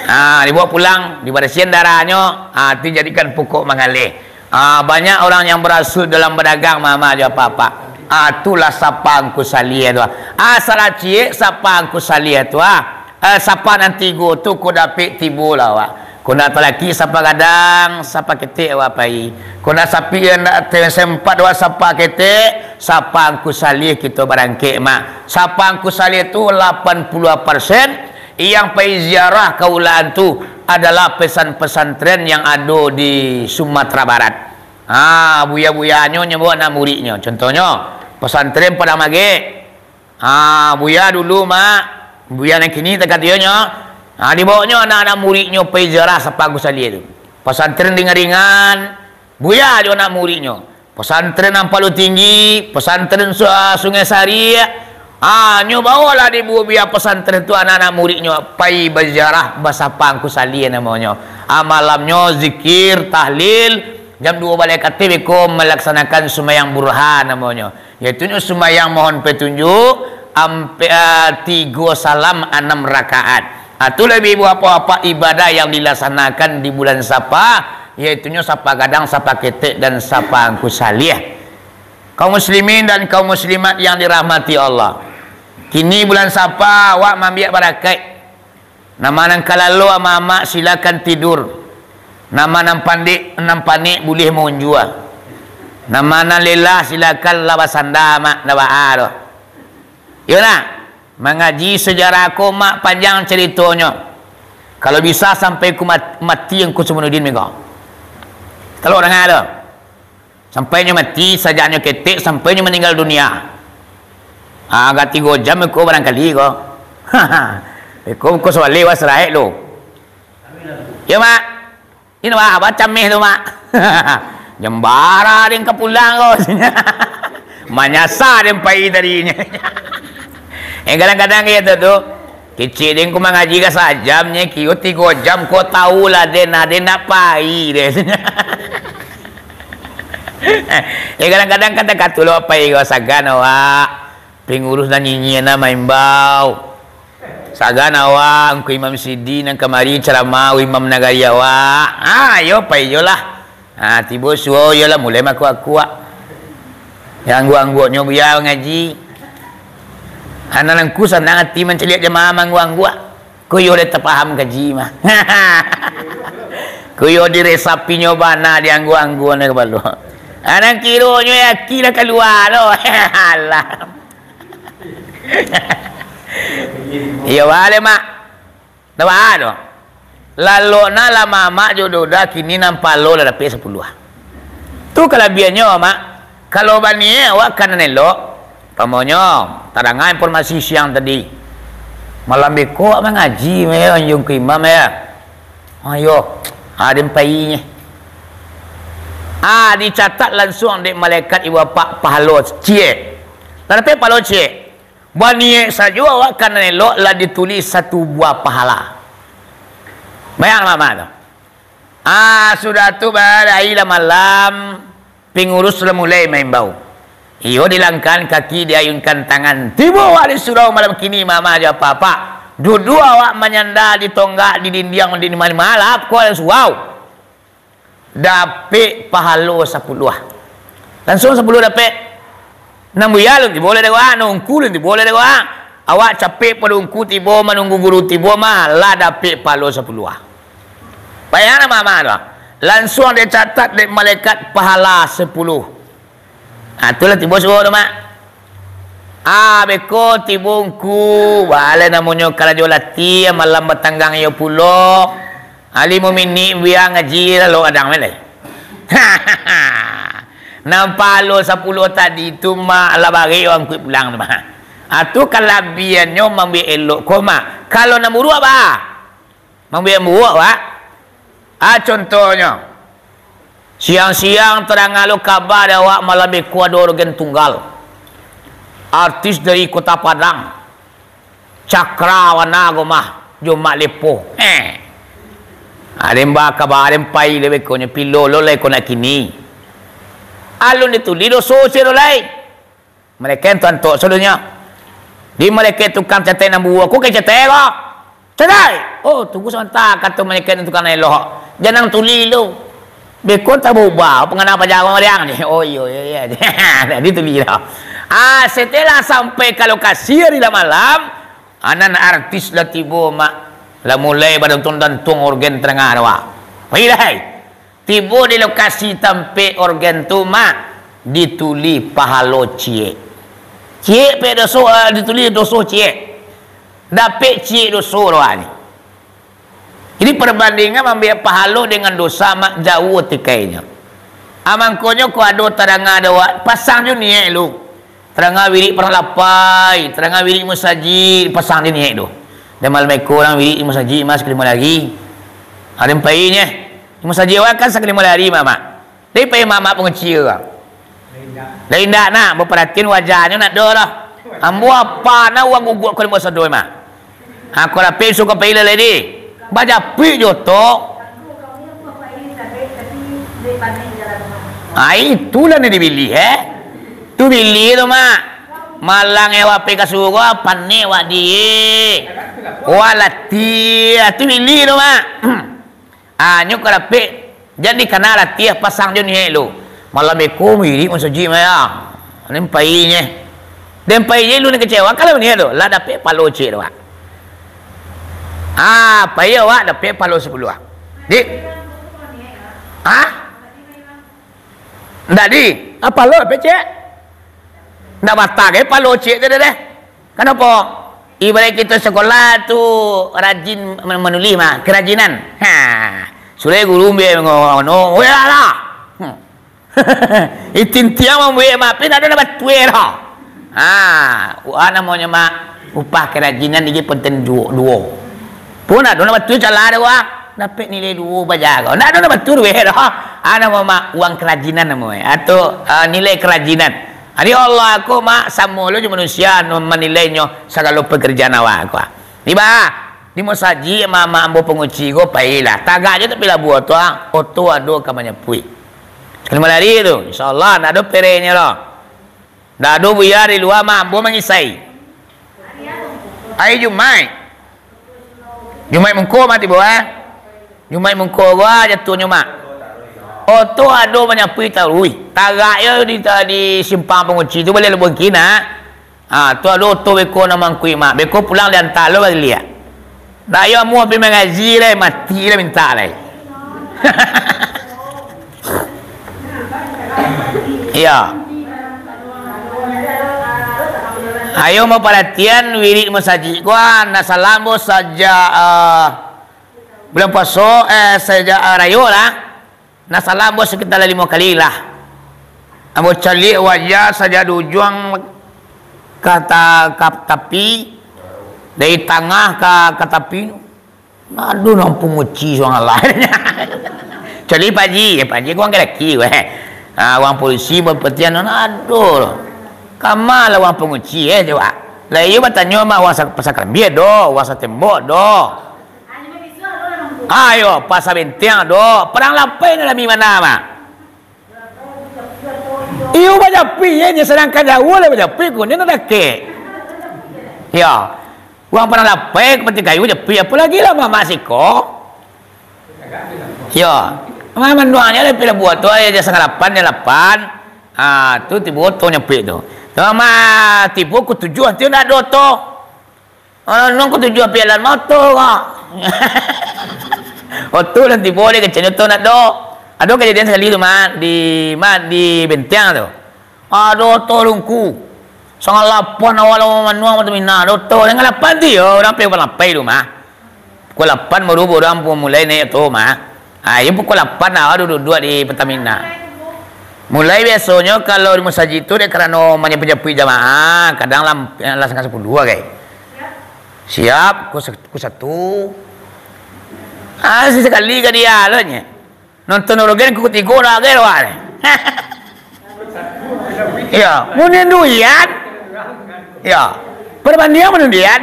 Ha, dibawa pulang, dibarasian darahnyo, ha, tu jadikan pokok mangaleh. Ha, banyak orang yang berhasil dalam berdagang, mama jo apa-apa. Ha, itulah sapa Angku Saliah tu. Ha, salah ciek sapa Angku Saliah tu, ha. Eh, sapa nan tigo tu ko dapek tibo lah awak. Kok ndak talakik sapa gadang, sapa ketek awak pai. Kok ndak sapik, ndak te-, sempat awak sapa ketek, sapa Angku Salih kito barangkek, Mak. Sapa Angku Salih tu lapan puluah persen yang pai ziarah ka Ulaan tu adalah pesan-pesantren yang ado di Sumatera Barat. Ha, buya-buyanyo nyo bawa anak muridnyo. Contohnyo, pesantren Padang Magek. Ha, buya dulu, Mak. Buya nan kini takatianyo. Ha, dibawanyo anak-anak muridnyo pai ziarah sapa Angku Salih tu. Pesantren Ringan-Ringan, buya jo anak muridnyo. Pesantren Ampalo Tinggi, pesantren Su-, Sungai Sariak. Ha, nyo bawolah di buya pesantren tu anak-anak muridnyo pai baziarah basapa Angku Salih namonyo. Ha, malamnyo zikir, tahlil, jam duo baleh kateh beko malaksanakan sumbayang burhan namonyo. Yaitunyo sumbayang mohon petunjuk, ampe-, ah, tigo salam anam rakaat. Ah, tu labiah bapak-bapak ibadah yang dilaksanakan di bulan Sapa, yaitunyo sapa gadang, sapa ketek, dan sapa Angku Salih. Kaum muslimin dan kaum muslimat yang dirahmati Allah. Kini bulan Sapa, awak maambiak barakaik. Nan ma nan ka lalok amak-amak, silakan tidur. Nan ma nan pandek, nan panek, buliah maunjua. Nan ma nan lelah, silakan lah basanda, Mak, ndak baa doh. Iyo nak, mangaji sejarah ko, Mak, panjang caritonyo. Kalau bisa sampai ku mat-, mati Angku Samanuddin mangko. Kalau danga tu. Sampai nyo mati, sajak nyo ketek, sampai nyo maninggal dunia. Ah, agak tigo jam ko barangkali ko. Iko, ko sabaleh, wah, saraik lo. Yo, Mak. Ino, Mak, apo cameh tu, Mak? Jam bara den ka pulang ko. Manyasa den pai tadi. Eh, kadang-kadang kayak tu, tu. Kecek den ko mangaji ka sajam nyo, kiro tigo jam ko tau lah den, nah, den nak pai den. Eh, kadang-kadang kan takatulo pai ko, sagan awak. Pengurus nan nyinyia nan maimbau. Sagan awak, Angku Imam Sidi nan kamari caramah, imam nagari awak. Ah, iyo, pai iyolah. Ah, tibo suo iyolah, mulai makuak-kuak. Yang angguak-angguaknyo buya ngaji. Anak angku sanang ati mancaliak jamaah mangguak-angguak. Ko iyo lai tapaham kaji mah. Ko iyo diresapinyo bana di angguak-angguak kapalo. Anak kironyo yakin lah kalua lo. Alah. Iyo baleh, Mak. Ndak baa doh. Lalok nan lah mamak jo doda, kini nan palo lah dapek sapuluah. Tu kalabiahannyo, Mak. Kalau baniaik awak ka nan elok, umpamonyo, tadanga informasi siang tadi. Malam beko mangaji, meh, anjuang ka imam, ya. Ayo, ha, den painyo. Ah, dicatat lansuang dek malaikat ibu bapak pahalo ciek. Lah dapek pahalo ciek. Baniaik sajo awak ka nan elok lah ditulih satu buah pahala. Bayang mama tu. Ah, sudah tu, ba-, lai lah malam, pengurus lah mulai maimbau. Iyo dilangkahkan kaki, diayunkan tangan. Tibo awak di surau malam kini, mama jo apak-apak. Duduak awak manyanda di tonggak, di dindiang, di ma-ma lah, pokok surau. Dapek pahalo sapuluah. Lansuang sapuluah dapek. Nan buya alun tibo lai dek awak, nan ungku alun tibo lai dek awak. Awak capek pado ungku tibo, manunggu guru tibo mah, lah dapek pahalo sapuluah. Bayang mama tu. Lansuang dicatat dek malaikat pahala sapuluah. Ah, tu lah tibo suo tu, Mak. Ah, beko tibo ungku, baleh namonyo karajo latiah, malam batanggang iyo pulo. Ah, limo minik buya ngaji, lalu kadang meh lai. Nan pahalo sapuluah tadi tu, Mak, lah barek awak angkuik pulang tu, Mak. Ah, tu kalabiahannyo mambuek elok ko, Mak. Kalau nan buruak, bah. Mambuek buruak, Pak. Ah, contohnyo, siang-siang tadanga lo kaba dek awak malam beko ado organ tunggal. Artis dari Kota Padang, Cakra Wana Gomah, jo Mak Lepo. Eh. Aden ba kaba, aden pai dek bekonyo, pilo lo lai ko nak kini. Alun ditulih doso se do lai. Malaikat tu antok sadonyo. Di malaikat tukang catai nan buruak ko, ka catai ko. Catai! Oh, tunggu sabanta, kato malaikat tukang nan elok. Jan nan tulih lo. Beko tak baubah, pangana paja ko maliang ni. Oh, iyo, iyo, iyo. Jadi tulih lo. Ah, setelah sampai ka lokasi hari lah malam, anan artis lah tibo, Mak. Lah mulai badantuang-dantuang orgen tadanga tu, Mak. Pai lai. Tibo di lokasi tampek orgen tu, Mak, ditulih pahalo ciek. Ciek pek doso, ah, ditulih doso ciek. Dapek ciek doso tu, Mak, ni. Jadi, parbandingan mambiak pahalo dengan doso, Mak, jauah tikainyo. Ah, mangkonyo kok ado tadanga dek awak, pasang jo niaik lu. Tadanga wirik parang lapai, tadanga wirik musajik, pasang jo niaik tu. Dan malam iko urang wirik di musajik, Mak, sakalimo ari. Ado nan pai nyo. Di musajik awak kan sakalimo ari, Mak, Mak. Tapi pai Mak-mak panguci tu. Lah indak nak, baparatian wajahnyo nak do lah. Ambo apa nak urang guguak ko limo sado, Mak. Ha, kok dapek suko pai lah, lady. Bajapuik jo tu. Ah, itulah nan dibilih, eh. Tu bilih tu, Mak. Malang awak pai ka surau, panek awak di. Awak latiah, tu bilih tu, Mak. Ah, nyo ka dapek, jan dikana latiah, pasang jo niaik lu. Malam iko wirik musajik, Mak, yo. Nan pai nyo. Den pai je lu nan kecewa, kalau niaik tu, lah dapek pahalo ciek tu, Mak. Ah, pai awak dapek pahalo sapuluah. Dik. Ah? Ndak di, ah, pahalo dapek ciek. Ndak batang, eh, pahalo ciek tu deh. Kanapo? Ibaraik kito sakolah tu rajin man-, manulih mah, karajinan. Ha. Sudah guru ambiak ngo-, ngono, weh lah. Hmm. Itintiang mambuek mah, tapi ndak ado nan batua doh. Ha, wah namonyo mah upah karajinan dikit penten juo, duo. Pun ado nan batua salah doh, wah. Dapek nilai duo bajago. Ndak ado nan batua duo doh. Ha, namo mah uang karajinan namo, eh. Atau, ah, nilai karajinan. Ari Allah ko, Mak, samo lo jo manusia, anu manilainyo sagalo pakarajaan awak ko. Di ba, di musajik, Mak, Mak ambo panguci ko, pailah. Tagak jo tapi labuah tu, ah, oto ado ka manyapuik. Sakalimo ari tu, insyaallah, ndak ado perenyo lo. Ndak ado buya di lua, Mak, ambo mangisai. Ari Jumaik. Jumaik mungko mah tibo, eh. Jumaik mungko gua jatuahnyo, Mak. Oto ado manyapuik taruih. Tagak yo di, di simpang panguci tu, baliak labuah kini, nak. Ha, tu ado oto beko nan mangkuik, Mak. Beko pulang dianta lo baliak. Ndak yo amuah pai mangaji lai, mati lah mintak lai. Iyo. Ayo baparatian wirid masajik ko, ah, nan salam ambo sajak, ah, bulan puaso, eh, sajak, ah, rayo lah. Nan salam ambo sakitar limo kali lah. Ambo caliak wajah sajak di ujuang ka ta-, ka tapi, dari tangah ka, ka tapi. Aduh, nan panguci surang alah. Kecuali Pak Haji, eh, Pak Haji kan urang laki, weh. Ah, urang polisi, bupati, anu, aduh. Ka ma lah urang panguci, eh, cubo. Lah iyo batanyo mah urang sa-, Pasar Kalambia doh, urang Satembok doh. Ayo, Pasar Benteng doh. Padang Lapai nan lami ma, Mak? Iyo bajapuik, yo, nyo sadangkan jauah lah bajapuik, ko nyo nan dakek. Yo. Urang Padang Lapai ka Pantai Kayu bajapuik, apo lagi lah mamak siko. Yo. Mah manuangnyo lah piliah buah tu, ayo jam satangah lapan, jam lapan. Ah, tu tibo oto nyapuik tu. Tu mah tibo pukua tujuah tu ndak ado oto. Ah, nan pukua tujuah pialan moto ko. Oto nan tibo dek kancang oto ndak ado. Ado kajadian sakali tu, Mak, di, Mak, di Benteng tu. Ado oto lungku. Satangah lapan awak lah manuang Pertamina. Ado oto satangah lapan tu yo, urang pai Padang Lapai tu mah. Pukua lapan baru urang mulai naiak oto mah. Ah, iyo pukua lapan lah, duduak-duduak di Pertamina. Mulai biasonyo kalau di musajik tu dek karano manyapuik-nyapuik jamaah, kadang lah, lah satangah sapuluah, gai. Siap, pukua sa-, pukua satu. Ah, sakali ka dia lo nyo. Nonton Orogen pukua tigo dah, gai, awak ni. Iyo, mun undian. Iyo. Parbandingan mun undian.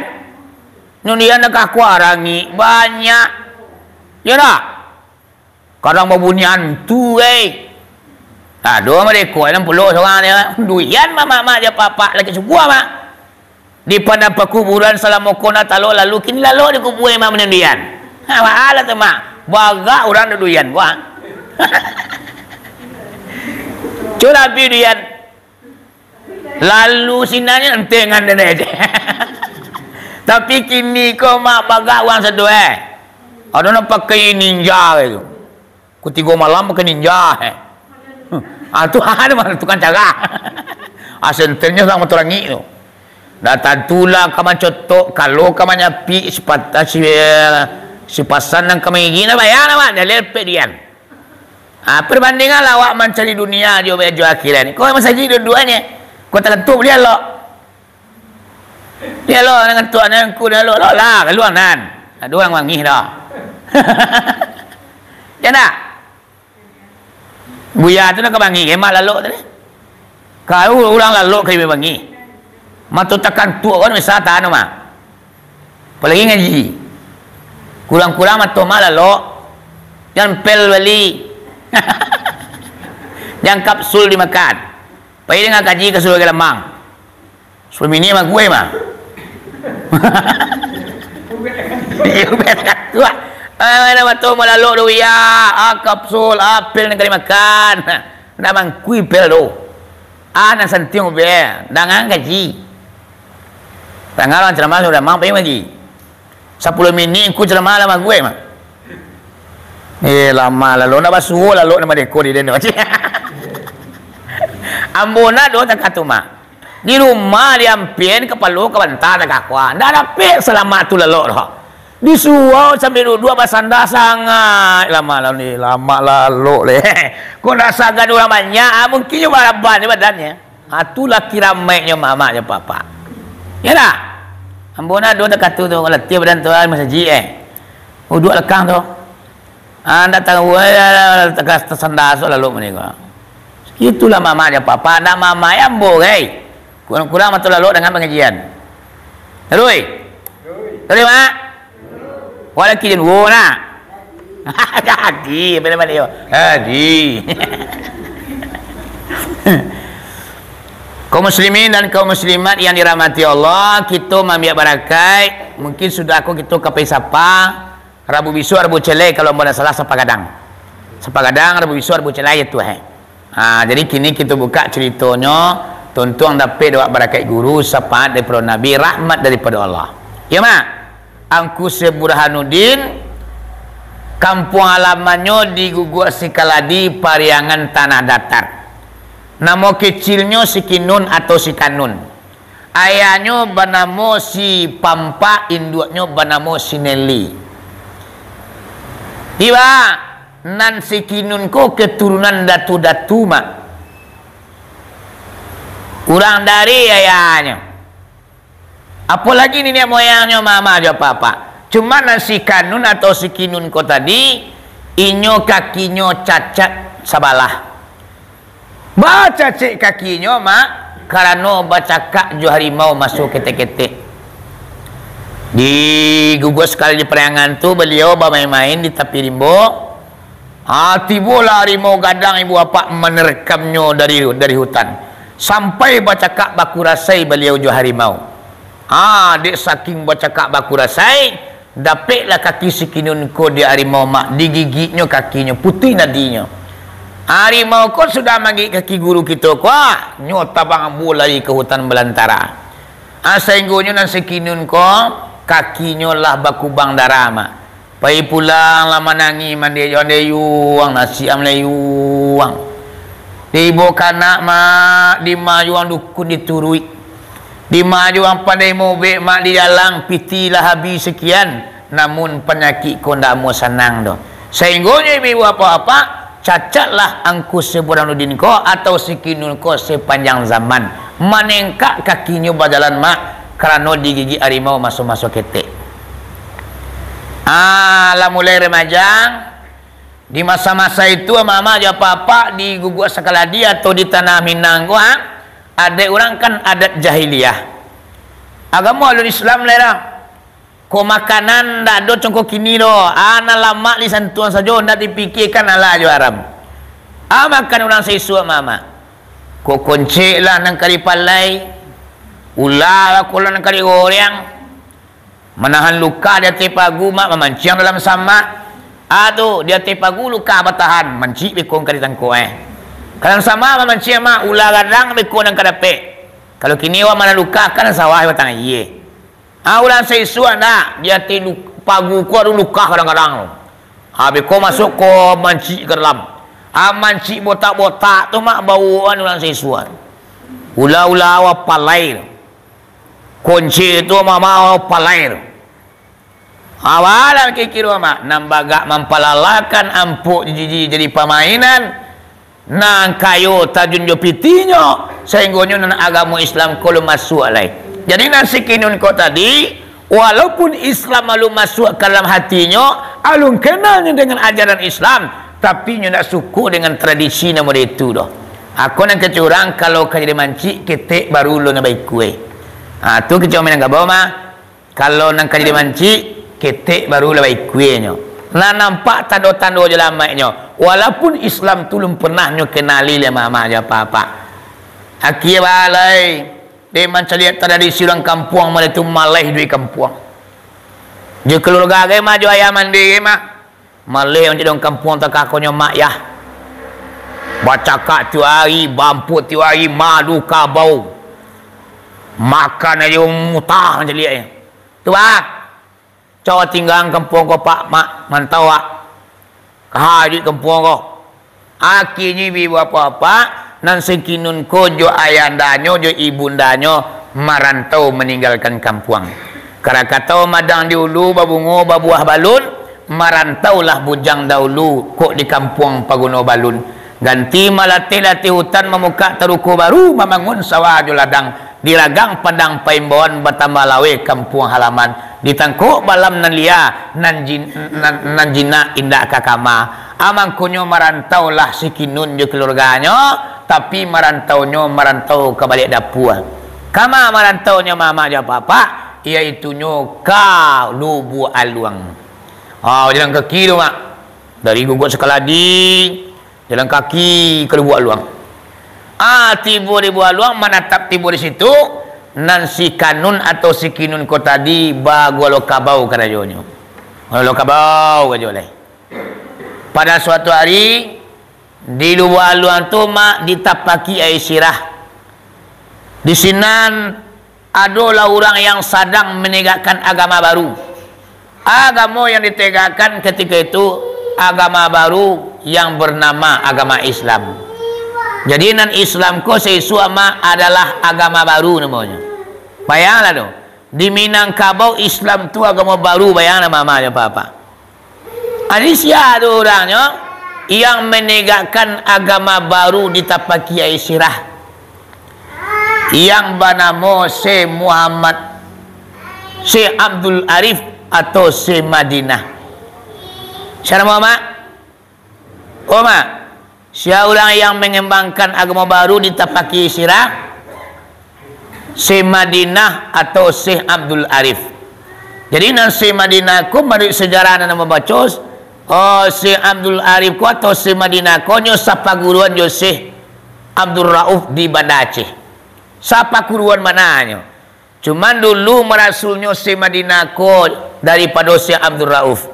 Undian dah kakuah rangik, banyak. Iyo dak? Kadang babunyian tu, eh. Aduh, mereka yang pulo surang dia. Duian mamak-mamak je papak lagi subuah, Mak. Di padang pakuburan salamo kona talo lalu, kini lalo dikubua Mak mandian. Ha, malah tu, Mak. Bagak urang duduian, wah. Curabi duian. Lalu sinanyo entengan dene aja. Tapi kini ko, Mak, bagak urang sado, eh. Ado nan pakai ninja tu. Ku tigo malam pakai ninja, eh. Ah, tu ado mah tukang carah. Ah, sentennyo samo turangik tu. Dah tantulah ka mancotok, kalau ka manyapik, sipat-, si, sipasan nan ka mangigi, nah, bayar lah, Mak. Dah lepek dian. Ah, perbandinganlah awak mancari dunia jo, jo akhirat. Ko masajik duduaknyo. Ko tagantuang baliau lo. Yo lo, nan tuak nan ku dah lo, lo lah, kaluang nan. Ado urang bangih dah. Yo ndak? Buya tu nan ka bangih, hemat lalok tadi. Kalau urang lalok ka bangih. Mato takantuak kan bisa tahan mah. Apalagi ngaji. Kurang-kurang mato mah lalok. Jan pel bali. Jan kapsul dimakan. Pai dengan kaji ka surau Galamang. Suami ni mah gue mah. Iyo, betul. Ah, mana batul malalok tu, ya. Ah, kapsul, ah, pil nan kali makan. Ndak mangkui pil tu. Ah, nan santiang be. Dangan kaji. Tangah lawan ceramah sudah mang payung lagi. Sapuluh minik ku ceramah lah maguek mah. Eh, lama lalu nak basuo lalu nak madeko di den tu. Ambo nak doh takah tu mah. Di rumah di ampin kapalo ka banta takah kuah. Ndak dapek salamak tu lalok doh. Di surau sambil duduak basanda sangaik lama lalu ni. Lama lalok leh. Kok ndak sagan urang banyak, ah, mungkin nyo baraban ni badannyo. Ha, tu lah kiramaiknyo mamak jo papak. Yo lah. Ambo nak doh takah tu tu, latiah badan tu, ah, masajik, eh. Uduak lekang tu. Ah, ndak tahu, eh, takah tasanda sok lalok mani ko. Itulah mamak jo papak, ndak mamak ambo, gai. Kurang-kurang mato lalok dengan pangajian. Terus. Terus, Mak. Wah, laki jan wo nak. Jadi, apa nama dia? Jadi. Kaum muslimin dan kaum muslimat yang dirahmati Allah, kita maambiak barakai. Mungkin sudah ko kita ka pai sapa. Rabu bisuak, Rabu Celai, kalau ambo ndak salah, Sapagadang. Sapagadang, Rabu bisuak, Rabu Celai, ya tu, eh. Ha, jadi kini kita buka ceritonyo, tuntuang dapek doa barakat guru, syafaat daripada Nabi, rahmat daripada Allah. Ya, Mak? Angku Syekh Burhanuddin, kampuang alamannyo di Guguak Sikaladi, Pariangan, Tanah Datar. Namo kecilnyo Sikinun atau Sikanun. Ayahnyo banamo Si Pampak, induaknyo banamo Si Neli. Iba, nan Sikinun ko keturunan datu-datu, Mak. Urang dari ayahnyo. Apolagi niniak moyangnyo, mamak jo papak. Cuma nan Sikanun atau Sikinun ko tadi, inyo kakinyo cacat sabalah. Bacacek kakinyo, Mak, karano bacakak jo harimau maso ketek-ketek. Di Guguak Sikaladi, di Pariangan tu, baliau bamain-main di tapi rimbo. Ah, tibolah harimau gadang ibu apak manerkamnyo dari, dari hutan. Sampai bacakak bakurasai baliau jo harimau. Ah, dek saking bacakak bakurasai, dapeklah kaki Sikinun ko di harimau, Mak, digigiknyo kakinyo, putuih nadinyo. Harimau ko sudah magigik kaki guru kito ko, ah, nyo tabang ambo lari ka hutan balantara. Ah, sainggonyo nan Sikinun ko, kakinyo lah bakubang darah, Mak. Pai pulang lah manangih, mandeh jo andeyuang, nasi am leyuang. Dibaok ka anak, Mak, dimajuang dukun dituruik. Dimajuang pandai mobek, Mak, dijalang pitih lah habih sakian, namun panyakik ko ndak amuah sanang doh. Sainggonyo ibu-ibu apak-apak, cacatlah Angku Syekh Burhanuddin ko atau Sikinun ko sapanjang zaman. Manengkak kakinyo bajalan, Mak, karano digigik harimau maso-maso ketek. Ah, lah mulai remaja. Di masa-masa itu, amak-amak jo apak-apak di Guguak Sakaladi atau di Tanah Minang ko, ah, adaik urang kan adat jahiliah. Agamo alun Islam lai doh. Ko makanan ndak ado congko kini doh. Ah, nan lamak disantuang sajo, ndak dipikiekan halal jo haram. Ah, makan urang saisuak, amak-amak. Ko koncek lah nan ka dipalai. Ulah lah ko lah nan ka digoreang. Manahan luka di ateh pagu, Mak, mamanciang dalam samak. Ah, tu, di ateh pagu luka batahan, mancik beko ka ditangkok, eh. Ka dalam samak mamanciang, Mak, ulah gadang beko nan ka dapek. Kalau kini awak manahan luka, kan sawah batang aia. Ah, urang saisuak ndak, di ateh lu-, pagu ko ado lukah kadang-kadang tu. Ah, beko masuak ko mancik ka dalam. Ah, mancik botak-botak tu mak bawaan urang saisuak. Ula-ula awak palai tu. Konci tu mama awak palai tu. Awalan kikiro mak, nan bagak mampalalakan ampuk jiji jadi pamainan, nan kayo tajun jo pitinyo, sainggonyo nan agamo Islam ko alun masuak lai. Jadi nan sikinun ko tadi, walaupun Islam alun masuak ka dalam hatinyo, alun kenalnyo dengan ajaran Islam, tapi nyo ndak suko dengan tradisi nan model itu doh. Ako nan kecurang, kalau ka jadi mancik, ketek baru lo nan baikue. Ha, tu kecurang Minangkabau mah. Kalau nan ka jadi mancik, ketek baru lah baikuenyo. Lah nampak tando-tando jo lamaiknyo. Walaupun Islam tu lun pernah nyo kenali leh mama jo papa. Akie balai, dek mancaliak tradisi urang kampuang maleh tu maleh duit kampuang. Jo keluarga gai mah, jo ayah mandi gai mah. Maleh urang kampuang takakonyo mak yah. Bacakak tiok ari, bampuk tiok ari, madu kabau. Makan ajo mutah mancaliaknyo. Tu bah. Cau tinggang kampuang ko pak, mak, mantau wak. Kahai duit kampuang ko. Akhirnyo ibu bapak-bapak, nan sikinun ko jo ayandanyo, jo ibundanyo, marantau maninggalkan kampuang. Karakatau madang di ulu, babungo, babuah balun, marantaulah bujang dahulu, kok di kampuang paguno balun. Ganti malatih-latih hutan, mamukak taruko baru, mambangun sawah jo ladang, di ragang padang paimbauan, batambah laweh kampuang halaman, ditangkok balam nan lia, nan jin-, nan, nan jinak indak ka kama. A mangkonyo marantaulah sikinun jo kaluarganyo, tapi marantaunyo marantau ka baliak dapua. Kama marantaunyo mama jo papa, yaitunyo ka Lubuak Aluang. Ah, jalan kaki tu, mak. Dari Guguk Sakaladi, jalan kaki ka Lubuak Aluang. Ah, tibo di Lubuak Aluang, manatap tibo di situ, nan sikanun atau sikinun ko tadi bagualo kabau karajonyo. Gualo kabau karajo lai. Pada suatu hari, di Lubuak Aluang tu, mak, ditapaki aia sirah. Di sinan adolah urang yang sadang manegakkan agama baru. Agamo yang ditegakkan ketika itu, agama baru yang bernama agama Islam. Jadi, nan Islam ko saisuak, mak, adalah agama baru namonyo. Bayanglah tu, di Minangkabau Islam tu agamo baru, bayanglah mama jo papa. Adi sia tu urangnyo yang manegakkan agama baru ditapaki aia sirah, yang banamo Syekh Muhammad, Syekh Abdul Arif atau Syekh Madinah. Sia namo, mak? Oh, mak. Sia urang yang mangambangkan agamo baru ditapaki sirah, Syekh Madinah atau Syekh Abdul Arif. Jadi, nan Syekh Madinah ko, manuruik sejarah nan mambaco, oh, Syekh Abdul Arif ko atau Syekh Madinah ko nyo sapaguruan jo Syekh Abdul Rauf di Banda Aceh. Sapaguruan mananyo. Cuman dulu marasulnyo Syekh Madinah ko daripado Syekh Abdul Rauf.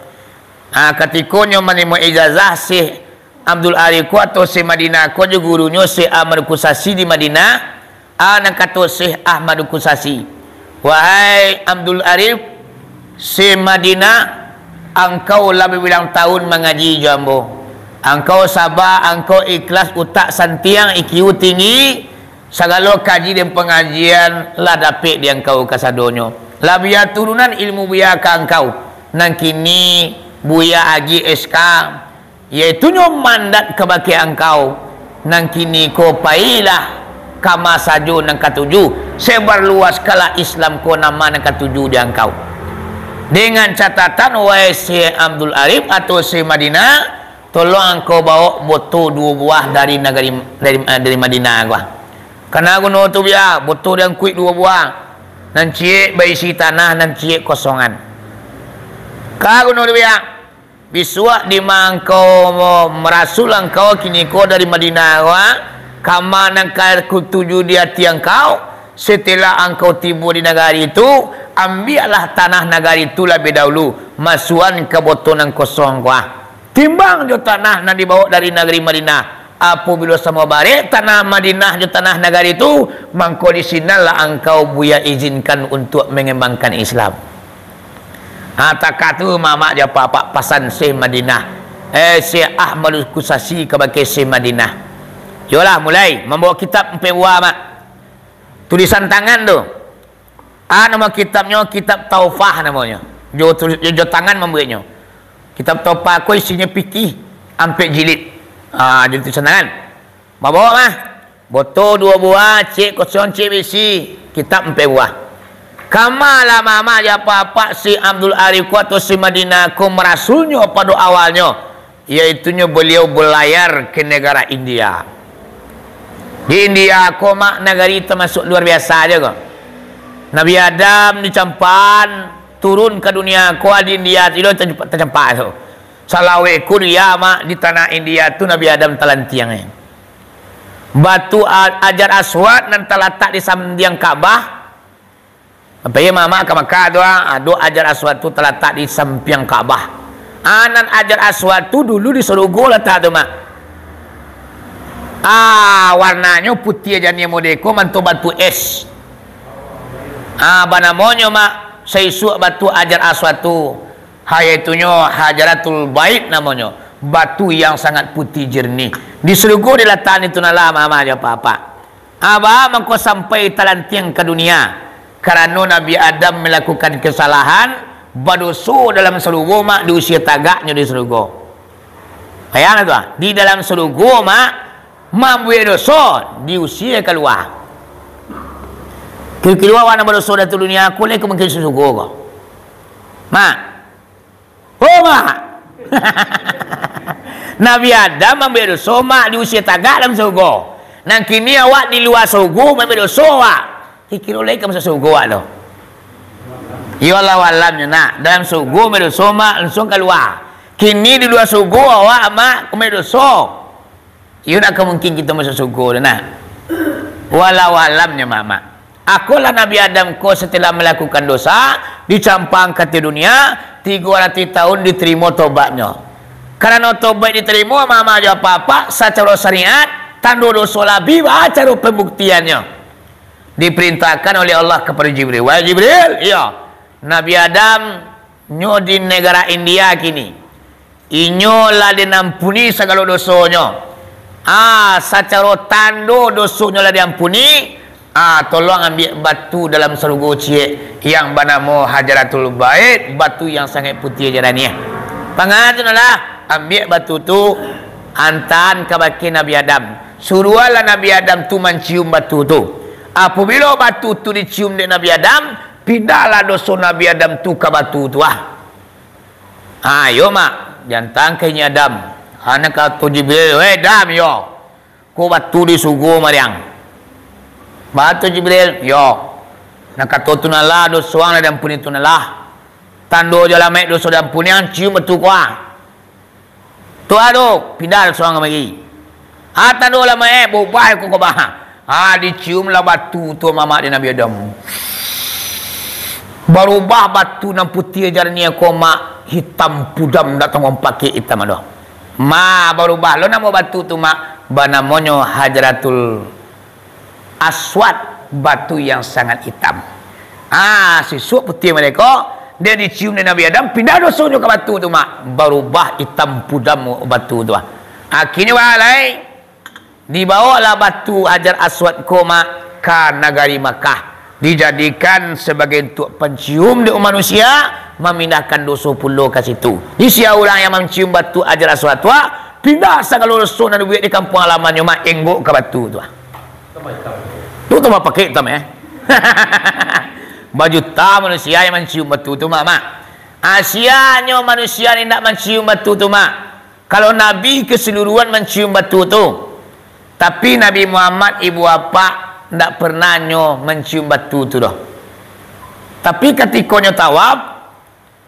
Ha, katiko nyo manarimo ijazah Syekh Abdul Arif ko atau Syekh Madinah ko jo gurunyo Syekh Ahmad Kusasi di Madinah, a, nan kato Syekh Ahmad Kusasi, "Wahai Abdul Arif, Syekh Madinah, angkau lah babilang tahun mangaji jo ambo. Angkau saba, angkau ikhlas, utak santiang, I Q tinggi, sagalo kaji dan pangajian lah dapek di angkau kasadonyo. Lah buya turunan ilmu buya ka angkau. Nan kini buya agiah S K, yaitunyo mandat kabake angkau. Nan kini ko pailah kama sajo nan katuju, sebarluaskanlah Islam ko nan ma nan katuju di angkau. Dengan catatan, wahai Syekh Abdul Arif atau Syekh Madinah, tolong angkau bawok boto duo buah dari nagari, dari, eh, dari Madinah ko. Kana guno tu, buya, boto diangkuik duo buah, nan ciek baisi tanah, nan ciek kosongan. Ka guno tu, buya. Bisuak dima angkau marasul angkau kiniko dari Madinah ko, kama nan katuju di ati angkau, setelah angkau tibo di nagari tu, ambiaklah tanah nagari tu labiah dahulu, masuakan ka boto nan kosong ko. Timbang jo tanah nan dibawok dari nagari Madinah, Apabilo samo barek tanah Madinah jo tanah nagari tu, mangko di sinanlah angkau Buya izinkan untuak mangambangkan Islam. Ha, takah tu mamak jo apak-apak pasan Syekh Madinah. Eh, Syekh Ahmadul Kusasi kabake Syekh Madinah. Yolah, mulai mambawa kitab ampek buah, Mak. Tulisan tangan tu. Ah, namo kitabnyo, kitab Taufah namonyo. Jo, jo, jo tangan mambueknyo. Kitab Taufah ko isinyo fikih ampek jilid. Ah, jo tulisan tangan. Babawa mah. Boto duo buah, cek kosong, cek bisi. Kitab ampek buah. Kama lah mamak jo apak-apak Syekh Abdul Arif ko atau Syekh Madinah ko marasulnyo pado awalnyo. Yaitunyo baliau balayar ka nagara India. Di India ko, Mak, nagari tamasuak luar biasa jo ko. Nabi Adam dicampakan turun ka dunia ko di India tu, tacampak tu. Salawek ko dia, Mak, di tanah India tu Nabi Adam talantiang, eh. Batu A-, Hajar Aswad nan talatak di sampiang Ka'bah, Sampai mamak ka Makkah tu, ah, ado Hajar Aswad tu talatak di sampiang Ka'bah. Ah, nan Hajar Aswad tu dulu di sarugo latak tu, Mak. Ah, warnanyo putiah janiah modeko manto batu es. Ah, banamonyo, Mak, saisuak batu Hajar Aswad tu, ha, yaitunyo Hajaratul Bait namonyo, batu yang sangat putih jernih. Di sarugo dilatak itu nalah, mamak jo apak-apak. Aba mangko sampai talantiang ka dunia, karano Nabi Adam malakukan kasalahan, badoso dalam sarugo, Mak, diusia tagaknyo di sarugo. Bayangkan tu, ah, di dalam sarugo, Mak, mambuek doso, diusia kalua. Kiro-kiro awak nan badoso dalam dunia ko, lai ka mungkin sarugo ko. Mak, Oh, Mak. Nabi Adam mambuek doso, Mak, diusia tagak dalam sarugo. Nan kini awak di lua sarugo mambuek doso, Mak. Kiro-kiro lai ka masuak sarugo awak tu? Yo, Allahu alam nyo, nak. Dalam sarugo mambuek doso, Mak, langsuang kalua. Kini di lua sarugo awak, Mak, mambuek doso. Iyo, ndak ka mungkin kito masuak sarugo tu, nah. Walau alamnyo, Mak, Mak. Akolah Nabi Adam ko, satilah malakukan dosa, dicampang ka ateh dunia, tigo ratuih taun ditarimo tobatnyo. Karano tobat ditarimo, Mak, Mak, jo apak-apak, sacaro syariat, tando doso labiah, baa caro pambuktiannyo? Diparintahkan oleh Allah kapado Jibril. "Wahai Jibril, iyo, Nabi Adam nyo di nagara India kini. Inyo lah den ampuni sagalo dosonyo. Ah, sacaro tando dosonyo lah diampuni, ah, tolong ambiak batu dalam sarugo ciek yang banamo Hajaratul Bait, batu yang sangaik putiah jaraniah." Pangana tu nah lah, ambiak batu tu, antaan kabake Nabi Adam. Suruahlah Nabi Adam tu mancium batu tu. Apabilo batu tu dicium dek Nabi Adam, pindahlah doso Nabi Adam tu ka batu tu, ah. Ah, iyo, Mak, diantaan ka inyo Adam. Ha, nan kato Jibril, "Weh, Adam, iyo. Ko batu di sarugo mariang." Batu Jibril, "Iyo. Nan kato tu nah lah, doso ang lah diampuni tu nah lah. Tando jo alamaik doso diampuni, ang cium batu ko, ah." Tu ado, pindah doso ang kamari. Ha, tando lah, Mak, eh, barubah ko, ko, bah. Ha, dicium lah batu tu, Mak, dek Nabi Adam. Barubah batu nan putiah jaraniah ko, Mak, hitam pudam, dak tangguang pakek hitam ado. Ma, barubah lo namo batu tu, Mak, banamonyo Hajaratul Aswad, batu yang sangat hitam. Ah, sisuak putiah mareko, dek dicium dek Nabi Adam, pindah dosonyo ka batu tu, Mak. Barubah hitam pudam batu tu, ah. Akhirnyo, wah, lai, dibawolah batu Hajar Aswad ko, Mak, ka nagari Makkah. Dijadikan sabagai untuak pancium dek manusia, mamindahkan doso pulo ka situ. Jadi, sia urang yang mancium batu Hajar Aswad tu, ah, pindah sagalo doso nan dibuek di kampuang halamannyo, Mak, enggok ka batu tu, ah. Tu tambah pakek hitam, eh. Bajuta manusia yang mancium batu tu, Mak, Mak. Ah, sianyo manusia ni ndak mancium batu tu, Mak. Kalau Nabi keseluruhan mancium batu tu, tapi Nabi Muhammad ibu apak ndak pernah nyo mancium batu tu doh. Tapi katiko nyo tawaf,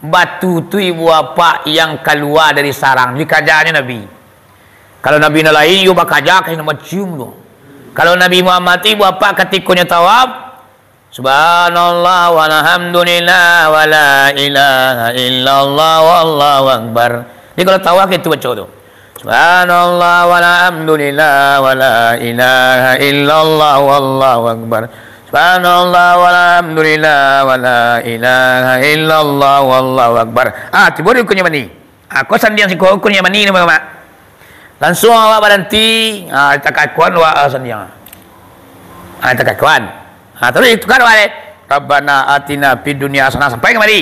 batu tu ibu apak yang kalua dari sarang, dikajanyo Nabi. Kalau Nabi nan lain, iyo bakaja ka nan mancium tu. Kalau Nabi Muhammad tu ibu apak katiko nyo tawaf, "Subhanallah walhamdulillah wala ilaha illallah wallahu akbar." Jadi kalau tawaf itu baco tu. Subhanallah walhamdulillah wala ilaha illallah wallahu akbar. Subhanallah walhamdulillah wala ilaha illallah wallahu akbar. Ah, tibo di rukun Yamani. Ah, ko sandiang siko rukun Yamani ni, Mak. Lansuang awak baranti, ah, takakon awak, ah, sandiang. Ah, takakon. Ah, taruih tukar awak, eh. Rabbana atina fid dunya hasanah sampai kamari.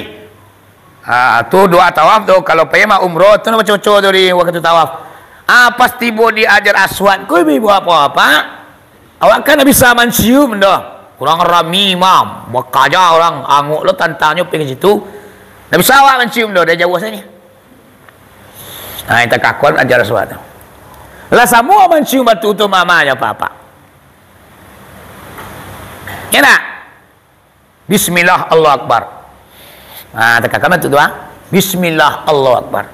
Ah, tu doa tawaf tu, kalau pai mah umroh tu, nak baco-baco tu di wakatu tawaf. Ah, pas tibo di Hajar Aswad, ko ibo apo-apo. Awak kan ndak bisa mancium doh. Urang rami mah, bakaja urang, angok lo tantangnyo pai ka situ. Ndak bisa awak mancium doh, dari jauah sajo. Nah, takakon Hajar Aswad tu. Lah samo mancium batu tu, mama jo papa. Ya ndak? Bismillah, Allahu Akbar. Ah, takakon batu tu, ah. Bismillah, Allahu Akbar.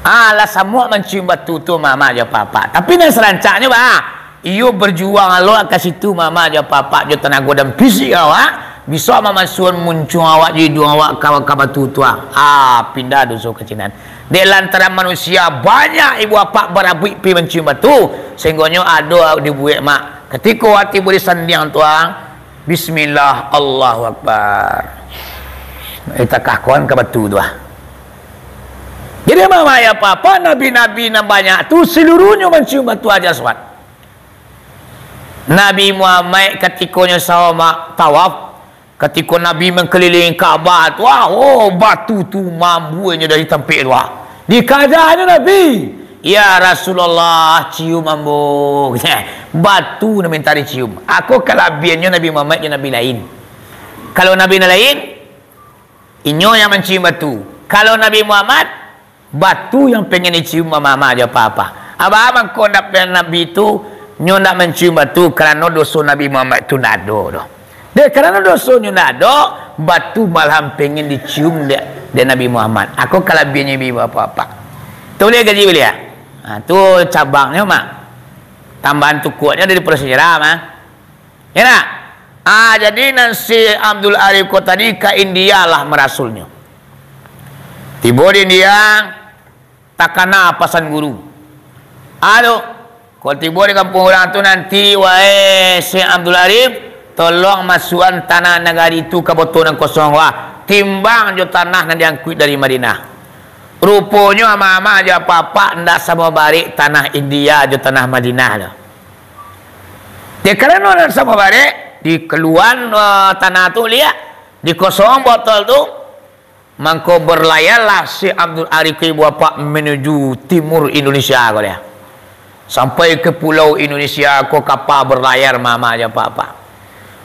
Ah, lah samo mancium batu tu, mama jo papa. Tapi nan sarancaknyo, bah, iyo bajuang lo ka situ, mama jo papa, jo tanago dan fisik awak, bisa mamasuakan muncuang awak, jo iduang awak ka, ka batu tu, ah. Ah, pindah doso ka sinan. Dek lantaran manusia banyak ibu apak barabuik pi mancium batu, sahinggonyo ado dibuek, Mak. Katiko awak tibo di sandiang tu, ah, Bismillah, Allahu Akbar. Eh, takakon ka batu tu, ah. Jadi, mama jo papa, nabi-nabi nan banyak tu, saluruahnyo mancium batu Hajar Aswad. Nabi Muhammad katikonyo saoma tawaf, katiko Nabi mangkalilingi Ka'bah tu, ah, oh, batu tu mambuanyo dari tampek tu, ah. Dikajanyo Nabi, "Ya Rasulullah, cium ambo." Batu nan minta dicium. Ako kalabiahnyo Nabi Muhammad jo nabi lain. Kalau nabi nan lain, inyo yang mancium batu. Kalau Nabi Muhammad, batu yang pengen dicium mama jo papa. Abah mangko ndak pernah Nabi tu, nyo ndak mancium batu, karano doso Nabi Muhammad tu ndak ado doh. Dek karano dosonyo ndak ado, batu malah pengen dicium dek, dek Nabi Muhammad. Ako kalabiahnyo ibu apak-apak. Tu buliah kaji buliah. Ha, tu cabangnyo, Mak. Tambahan tukuaknyo dari Pulau Sejarah, Mak. Ya ndak? Ah, jadi nan si Abdul Arif ko tadi ka India lah marasulnyo. Tibo di India, takana pasan guru. Ado, kok tibo di kampuang urang tu nanti, wae Syekh Abdul Arif, tolong masuakan tanah nagari tu ka boto nan kosong, wah, timbang jo tanah nan diangkuik dari Madinah. Ruponyo ama-ama jo apak-apak ndak samo barek tanah India jo tanah Madinah tu. Dek karano nan samo barek, dikaluan, eh, tanah tu liak, dikosong botol tu, mangko berlayarlah Syekh Abdul Arif ibu apak manuju timur Indonesia ko liak. Sampai ke pulau Indonesia ko kapa berlayar mama jo apak-apak.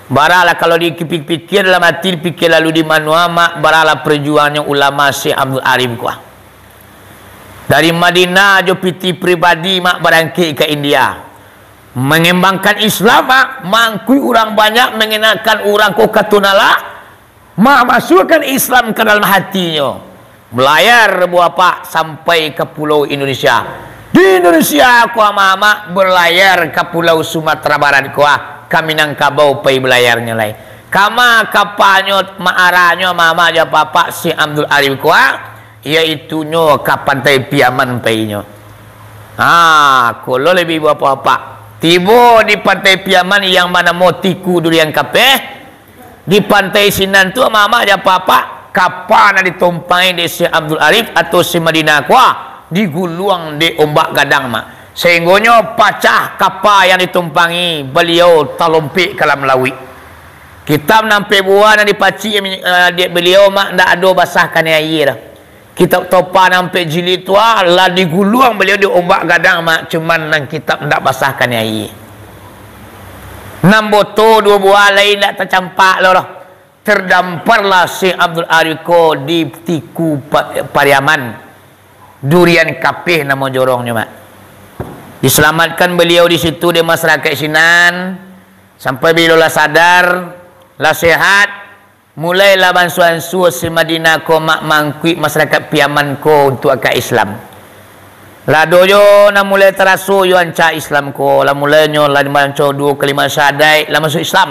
Baralah kalau dipikir-pikir dalam ati, dipikir lalu di mano amak, baralah perjuangannya ulama Syekh Abdul Arif ko. Dari Madinah jo piti pribadi mak barangkek ka India. Mangembangkan Islam, mak, mangkui urang banyak, mangenakan urang ko ka tunala, mak, masuakkan Islam ka dalam hatinyo. Malayar buah pak sampai ka pulau Indonesia. Di Indonesia ko amak-amak balayar ka pulau Sumatera Barat ko ah, ka Minangkabau pai balayarnyo lai. Kama kapanyo, ma arahnyo amak-amak jo apak-apak Syekh Abdul Arif ko ah, yaitunyo ka Pantai Piaman painyo. Ha, ko lo lai ibu apak-apak. Tibo di Pantai Piaman yang banamo Tiku Durian Kapeh, di pantai sinan tu amak-amak jo apak-apak, kapa nan ditumpangi dek Syekh Abdul Arif atau Syekh Madinah ko ah, diguluang dek ombak gadang mak. Sahinggonyo pacah kapa yang ditumpangi, baliau talompek ka dalam lauik. Kitab nan ampek buah nan dipacik, eh, dek baliau mak ndak ado basah kanai aia doh. Kitab Tofa nan ampek jilid tu ah, lah diguluang baliau di ombak gadang mak, cuman nan kitab ndak basah kanai aia. Nan boto duo buah lai ndak tacampak lo doh. Terdamparlah Syekh Abdul Arif ko di Tiku Pa-, Pariaman, Durian Kapeh namo jorongnyo mak. Diselamatkan baliau di situ dek masyarakat sinan, sampai baliau lah sadar, lah sehat, mulailah baansua-ansua Syekh Madinah ko mak mangkuik masyarakat Piaman ko untuak ka Islam. Lah ado jo nan mulai taraso yo ancak Islam ko, lah mulainyo lah dibanco duo kalimah syahadaik, lah masuak Islam.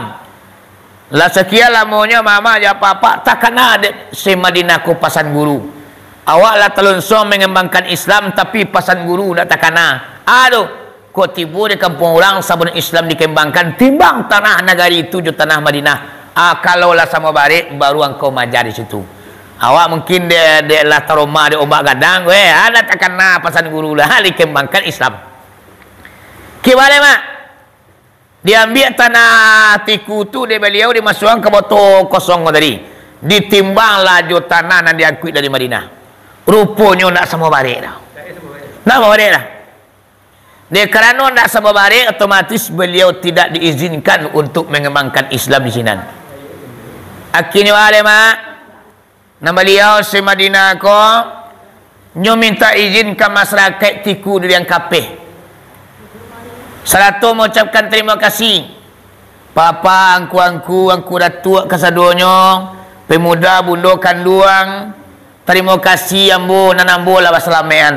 Lah sakian lamonyo amak-amak jo apak-apak takana dek Syekh Madinah ko pasan guru. Awak lah talonsong mangambangkan Islam, tapi pasan guru ndak takana. Aduh, kok tibo di kampuang urang, sabalun Islam dikambangkan, timbang tanah nagari tu jo tanah Madinah. Ah, kalau lah samo barek, baru angkau maaja di situ. Awak mungkin dek, dek lah taroma dek ombak gadang, weh, ah, ndak takana pasan guru lah, dikambangkan Islam. Kibaleh, Mak. Diambiak tanah Tiku tu dek baliau, dimasuakkan ka boto kosong ko tadi. Ditimbang lah jo tanah nan diangkuik dari Madinah. Ruponyo ndak samo barek dah. Ndak samo barek dah. Dek karano ndak samo barek, otomatis baliau tidak diizinkan untuk mangambangkan Islam di sinan. Akhirnyo, aleh, Mak. Nan baliau si Madinah ko, nyo mintak izin ka masarakaik Tiku Durian Kapeh. Sarato maucapkan tarimo kasih. Papa, angku-angku, angku datuak kasadonyo, pemuda, bundo kanduang, tarimo kasih ambo nan ambo lah basalamaik-an.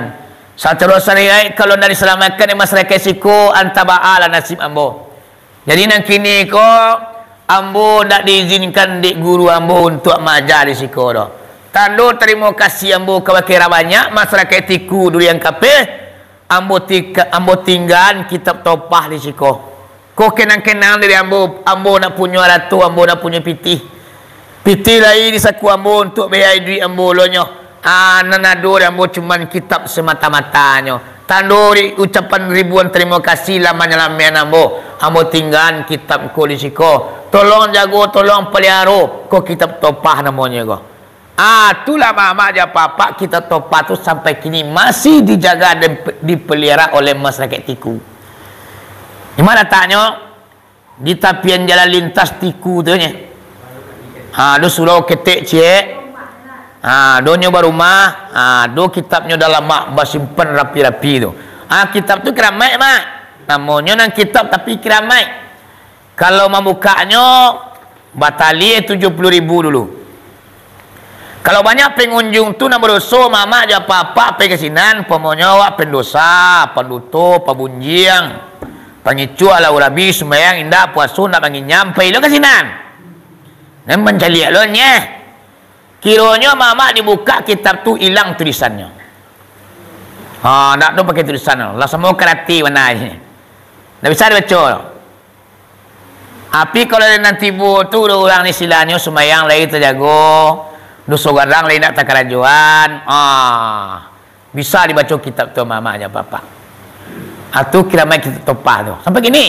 Sacaro syariat, kalau ndak disalamaikkan dek masarakaik siko, antah baa lah nasib ambo. Jadi, nan kini ko, ambo ndak diizinkan dek guru ambo untuak maaja di siko doh. Tando tarimo kasih ambo kabake banyak masarakaik Tiku Durian Kapeh, ambo tika-, ambo tinggaan kitab Tuhfah di siko. Ko kenang-kenang dari ambo, ambo ndak punyo arato, ambo ndak punyo pitih. Pitih lai di saku ambo untuak bayar iduik ambo ulonyo. Ah, nan ado di ambo cuman kitab semata-matanyo. Tando di ucapan ribuan tarimo kasih lah manyalamaikan ambo. Ambo tinggaan kitab ko di siko. Tolong jago, tolong paliharo. Ko kitab Tuhfah namonyo ko. Ah, tu lah, Mamak jo Apak-apak, kitab Tuhfah tu sampai kini masih dijaga dan pe-, dipelihara oleh masarakaik Tiku. Di ma lataknyo? Di tapian jalan lintas Tiku tu nyo. Ha, do surau ketek ciek. Ha, do nyo barumah, ha, do kitabnyo dalam mak basimpan rapi-rapi tu. Ha, kitab tu kiramaik, Mak. Namonyo nan kitab tapi kiramaik. Kalau mambukaknyo, bataliah tujuah puluah ribu dulu. Kalau banyak pangunjuang tu nan badoso, Mamak jo Apak-apak pai ka sinan, umpamonyo awak pandosa, panduto, pabunjiang, pangicuah, alah urabi, sumbayang indak, puaso indak manginyam, pai lo ka sinan. Nan mancaliak lo nyeh. Kironyo Mamak dibukak kitab tu, ilang tulisannyo. Ha, ndak ado pakai tulisan, lah samo karati bana je. Ndak bisa dibaco. Tapi kalau nan tibo tu, urang ni istilahnyo sumbayang lai tajago, doso gadang lai indak takarajoan, ah, bisa dibaco kitab tu, Mamak jo Apak-apak. Ah, tu kiramaik kitab Tuhfah tu. Sampai kini.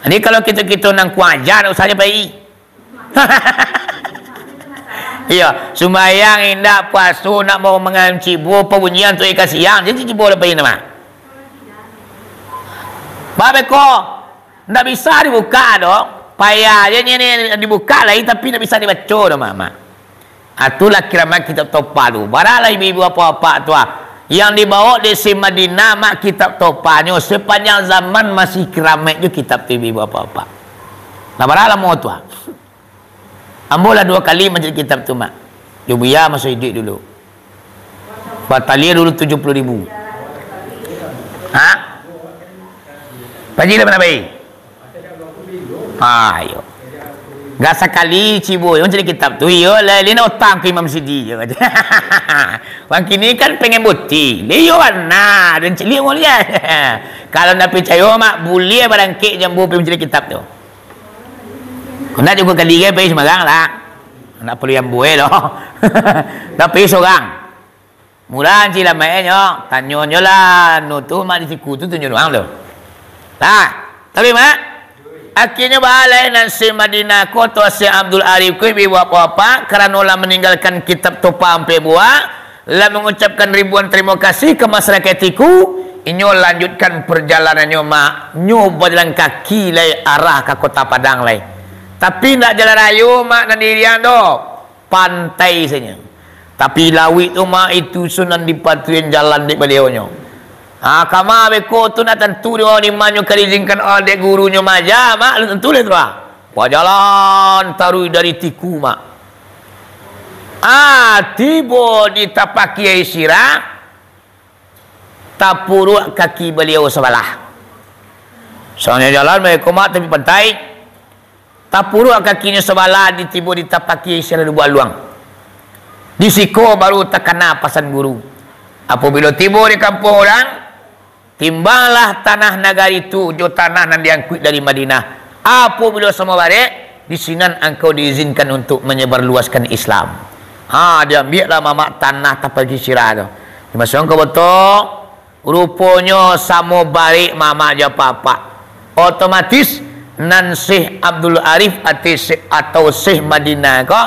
Jadi, kalau kito-kito nan kurang aja, ndak usah jo pai. Iyo, sumbayang indak, puaso indak, mau mangancibo, pabunyian tu ka siang, jadi cibo lah pai nama. Ba beko, ndak bisa dibuka doh. Payah je ni, ni dibuka lai, tapi ndak bisa dibaco doh, Mamak. Ah, tu lah kiramaik kitab Tuhfah tu. Baralah ibu-ibu apak-apak tu, ah. Yang dibaok dari si Madinah, Mak, kitab Tuhfahnyo. Sepanjang zaman masih kiramaik jo kitab tu, ibu-ibu apak-apak. Lah bara lamo tu, ah. Ambo lah duo kali mancaliak kitab tu, Mak. Jo buya maso iduik dulu. Bataliah dulu tujuah puluah ribu. Ha? Pak Haji lah mana pai? Ah, iyo. Gak sakali cibo, yo, mancaliak kitab tu, iyo, lai, lai nak utang ka Imam Sidi, yo, kato. Urang kini kan pengen boti. Lai, iyo, bana, den caliak mulia. Kalau ndak picayo, Mak, buliah barangkek jo ambo pai mancaliak kitab tu. Kok ndak juo kali gai pai sumbarang lah. Ndak paralu jo ambo lo. Ndak pai surang. Murah cilamaiknyo, tanyonyo lah, anu tu, Mak, di siku tu, tunjuak urang tu. Lah, tapi, Mak, akhirnyo baalai nan si Madinah ko, atau si Abdul Arif ko, ibu-ibu apak-apak, karano lah maninggalkan kitab Tuhfah ampek buah, lah mangucapkan ribuan tarimo kasih ka masarakaik Tiku, inyo lanjuikkan parjalanannyo, Mak, nyo bajalan kaki lai arah ka Kota Padang lai. Tapi, ndak jalan rayo, Mak, nan diirian doh. Pantai sajo. Tapi lauik tu, Mak, itu sunan dipatuian jalan dek baliaunyo. Ha, kama beko tu ndak tantu di ma-, di manyo ka diizinkan dek gurunyo maaja, Mak, tantu lah tu lah. Bajalan taruih dari Tiku, Mak. Ah, tibo di tapaki Air Sirah, tapuruak kaki baliau sabalah. Sabananyo jalan beko, Mak, tapi pantai. Tapuruak kakinyo sabalah, ditibo di tapaki Air Sirah Lubuak Aluang. Di siko baru takana pasan guru. Apabilo tibo di kampuang urang, timbanglah tanah nagari tu jo tanah nan diangkuik dari Madinah. Apabilo samo barek, di sinan angkau diizinkan untuk manyabarluaskan Islam. Ha, diambiaklah mamak tanah tapaki sirah tu. Dimasuakkan ka boto, ruponyo samo barek mamak jo apak-apak. Otomatis, nan Syekh Abdul Arif ati Syekh, atau Syekh Madinah ko,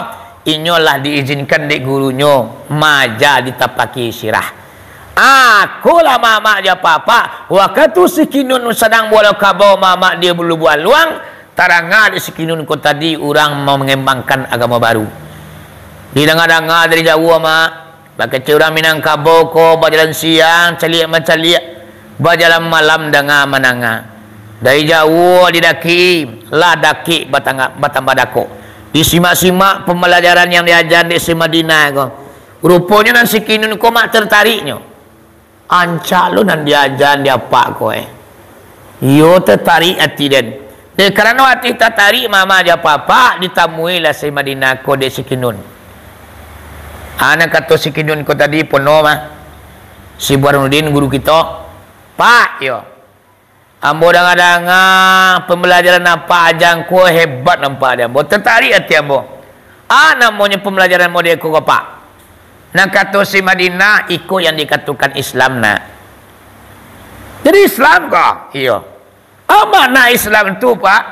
inyo lah diizinkan dek gurunyo maaja di tapaki sirah. Akolah mamak jo apak-apak, wakatu si Kinun sadang bualo kabau mamak di Lubuak Aluang, tadanga dek si Kinun ko tadi urang mangembangkan agamo baru. Didanga-danga dari jauah, mak. Bakecek urang Minangkabau ko bajalan siang, caliak mancaliak, bajalan malam danga mananga. Dari jauah didaki, lah dakek batanga-, batambah dakok. Disimak-simak pambalajaran yang diaja dek si Madinah ko. Ruponyo nan si Kinun ko mak tertariknyo. Rancak lo nan diaja di apak ko, eh. Iyo tatarik ati den. Dek karano ati tatarik mamak jo apak-apak, ditamuilah si Madinah ko dek si Kinun. Ha, nan kato si Kinun ko tadi pono mah. Si Burhanuddin guru kito, "Pak," iyo, "ambo danga-danga pambalajaran apak aja ko hebat nampak di ambo. Tatarik ati ambo. A namonyo pambalajaran model ko, Pak?" Nan kato si Madinah, "Iko yang dikatokan Islam, nak." "Jadi Islam ko?" "Iyo." "A makna Islam tu, Pak?"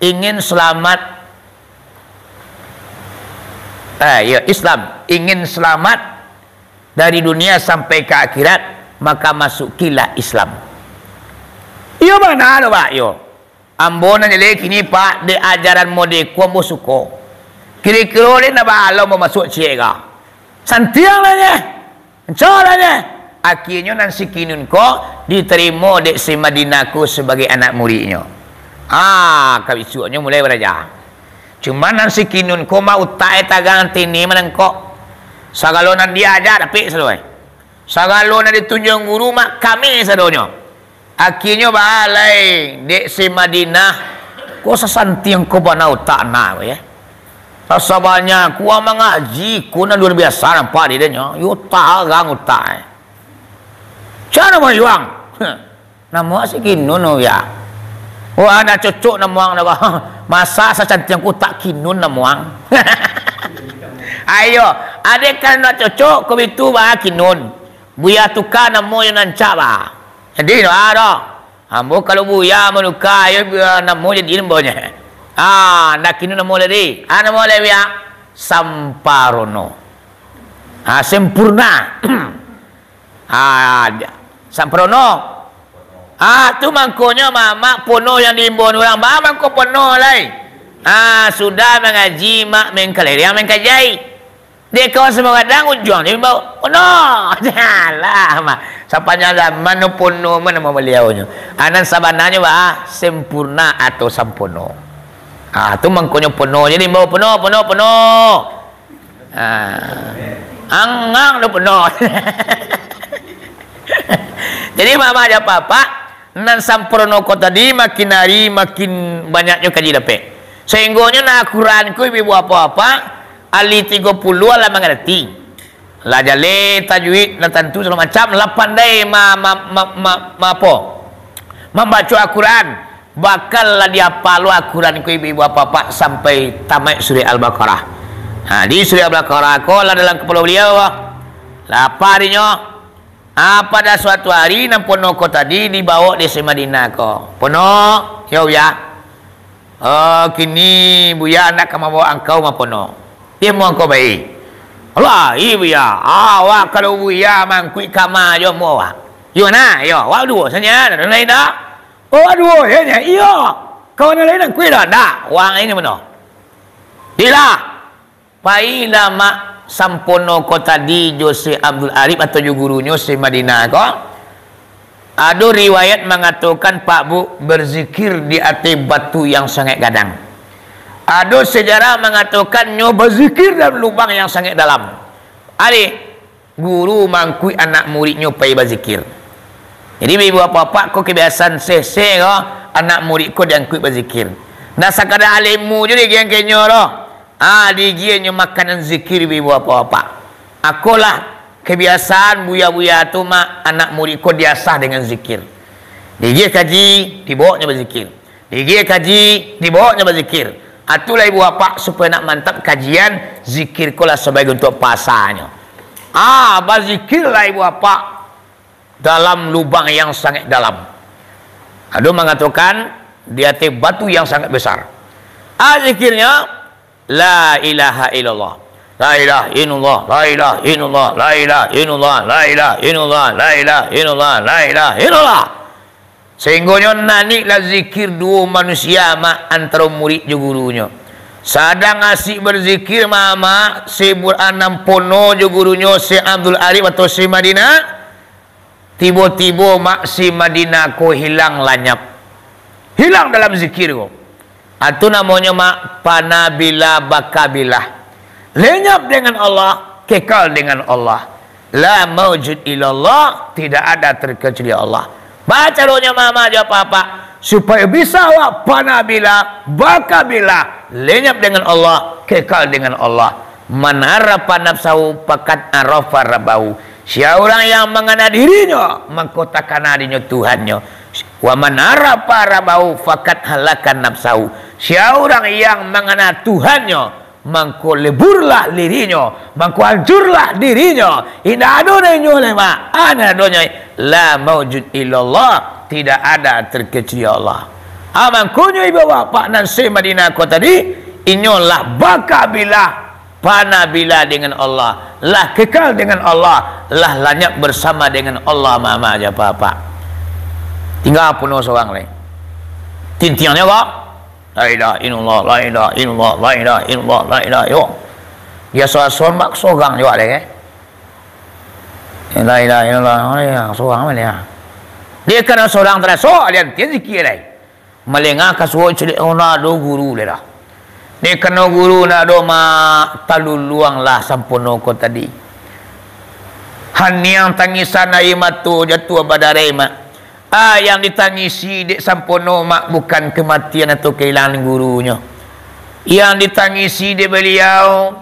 "Ingin selamat." Eh, iyo, Islam. "Ingin selamat dari dunia sampai ka akhirat, maka masukilah Islam." "Iyo bana tu, Pak, iyo. Ambo nan jaleh kini, Pak, dek ajaran model ko ambo suko. Kiro-kiro dek nak baa lo ambo masuak ciek ka. Santiang lah nyo. Rancak lah nyo." Akienyo nan si Kinun ko ditarimo dek si Madinah ko sabagai anak muridnyo. Ah, kabisuaknyo mulai baraja. Cuma nan si Kinun ko mah utak e tagang tini manangkok. Sagalo nan diaja dapek sado e. Sagalo nan ditunjuang guru mah kami sadonyo. Akienyo baa lai dek si Madinah ko sasantiang ko bana utak nak ko, yo. Sasabanyak ko mangaji ko nan luar biasa nampak di dinyo. Yo tagang utak e. Caro namo yuang. Namo si Kinun, oh, yo. Wah, ndak cocok namo ang dah. Masa sacantiang ko utak Kinun namo ang. Ayo, adek kan ndak cocok ko bitu ba Kinun. Buya tuka namo yo nan rancak ba. Jadi, ah, doh. Ambo kalau buya manuka, yo, buya namo jadi namo nyo. Ah, ndak Kinun namo tadi. Ah, namo lai buya? Samparono. Ah, sempurna. Ah, Samparono. Ah, tu mangkonyo mamak pono yang diimbau urang. Ba mangko pono lai. Ah, sudah mangaji mak mangkaleriang mangkajai. Dek kawan samo gadang ujuang diimbau pono. Alah, mak. Sapanjang zaman no pono mah namo baliaunyo. Anan sabananyo ba sempurna atau sampono. Ah, tu mangkonyo pono. Jadi imbau pono, pono, pono. Ah. Angang tu pono. Jadi, mamak jo apak-apak, nan samparono ko tadi makin ari makin banyaknyo kaji dapek. Sainggonyo nan Al-Quran ko ibu-ibu apak-apak, ahli tigo puluah lah mangarati. Lah jaleh tajwid, lah tantu sagalo macam, lah pandai ma-, ma-, ma-, ma-, ma-, apo? Mambaco Al-Quran. Bakal lah diapalo Al-Quran ko ibu-ibu apak-apak sampai tamaik surah Al-Baqarah. Ha, di surah Al-Baqarah ko lah dalam kapalo baliau. Lah apa arinyo? Ah, pada suatu ari nan pono ko tadi dibawok dek si Madinah ko. Pono, yo, buya. Oh, kini buya andak ka mambawok angkau mah pono. Iyo, mah angkau bai. Alah, iyo, buya. Ah, awak kalau buya mangkuik kama jo mah awak. Yo nah, yo, awak duo sajo, ndak ado lain dah. Oh, duo sajo, iyo. Kawan nan lain angkuik dah, ndak. Wang ini mano. Ilah. Pailah mak sampono ko tadi jo Syekh Abdul Arif atau jo gurunyo Syekh Madinah ko. Ado riwayat mangatokan Pak Buk berzikir di ateh batu yang sangat gadang. Ado sejarah mangatokan nyo berzikir dalam lubang yang sangat dalam. Ari, guru mangkuik anak muridnyo pai bazikir. Jadi, ibu apak-apak ko kebiasaan seh-seh ko, anak murid ko diangkuik bazikir. Ndak sakadar ilmu je diagiahan ka inyo doh. Ah, diagiahan nyo makanan zikir, ibu apak-apak. Akolah kebiasaan buya-buya tu, Mak, anak murid ko diasah dengan zikir. Digiah kaji, dibawoknyo bazikir. Digiah kaji, dibawoknyo bazikir. Atulah ibu bapak, supayo nak mantap kajian, zikir ko lah sabagai untuak pasanyo. Ah, bazikirlah ibu bapak dalam lubang yang sangat dalam. Ado mangatokan, di ateh batu yang sangat besar. Ah, zikirnyo, La ilaha illallah. La ilaha illallah. La ilaha illallah. La ilaha illallah. La ilaha illallah. La ilaha illallah. La ilaha illallah. Sahinggonyo naniklah zikir duo manusia, Mak, antaro murid jo gurunyo. Sadang asik berzikir, Mak, Mak, si Burhan Nampono jo gurunyo, Syekh Abdul Arif atau Syekh Madinah, tibo-tibo, Mak, si Madinah ko hilang lanyap. Hilang dalam zikir ko. Atu namonyo, Mak, fana bila baka bila. Lenyap dengan Allah, kekal dengan Allah. La maujud illallah, tidak ada terkecuali Allah. Baa caronyo, Mak, Mak, jo Apak-apak, supayo bisa awak fana bila baka bila, lenyap dengan Allah, kekal dengan Allah. Man arafa nafsahu faqad arafa rabbahu. Sia urang yang mangana dirinyo, mangko takana dirinyo Tuhannyo. Wa man arafa rabbahu faqad halaka nafsahu. Sia urang yang mangana Tuhannyo, mangko leburlah dirinyo, mangko hancurlah dirinyo. Indak ado nan inyo lai, Mak. A nan adonyo, la maujud illallah, tidak ada terkecuali Allah. A mangkonyo ibu bapak nan se Madinah ko tadi, inyo lah baka bila, fana bila dengan Allah, lah kekal dengan Allah, lah lanyap bersama dengan Allah, Mak, Mak, jo Apak-apak. Tingga Pono sorang lai. Tintiangnyo ko, la ilaha illallah, la ilaha illallah, la ilaha illallah, la ilaha illallah. Biaso ason bak sorang juo lai, kan? La ilaha illallah, la ilaha, sorang mah lai. Dek karano sorang taraso, alian tian zikir lai. Malengah ka suok caliak, oh, ndak ado guru lai dah. Dek karano guru ndak ado, Mak, taluluanglah Sampono ko tadi. Haniang tangisan, aia mato jatuah badarai, Mak. A yang ditangisi dek Sampono, Mak, bukan kematian atau kehilangan gurunyo. Yang ditangisi dek baliau,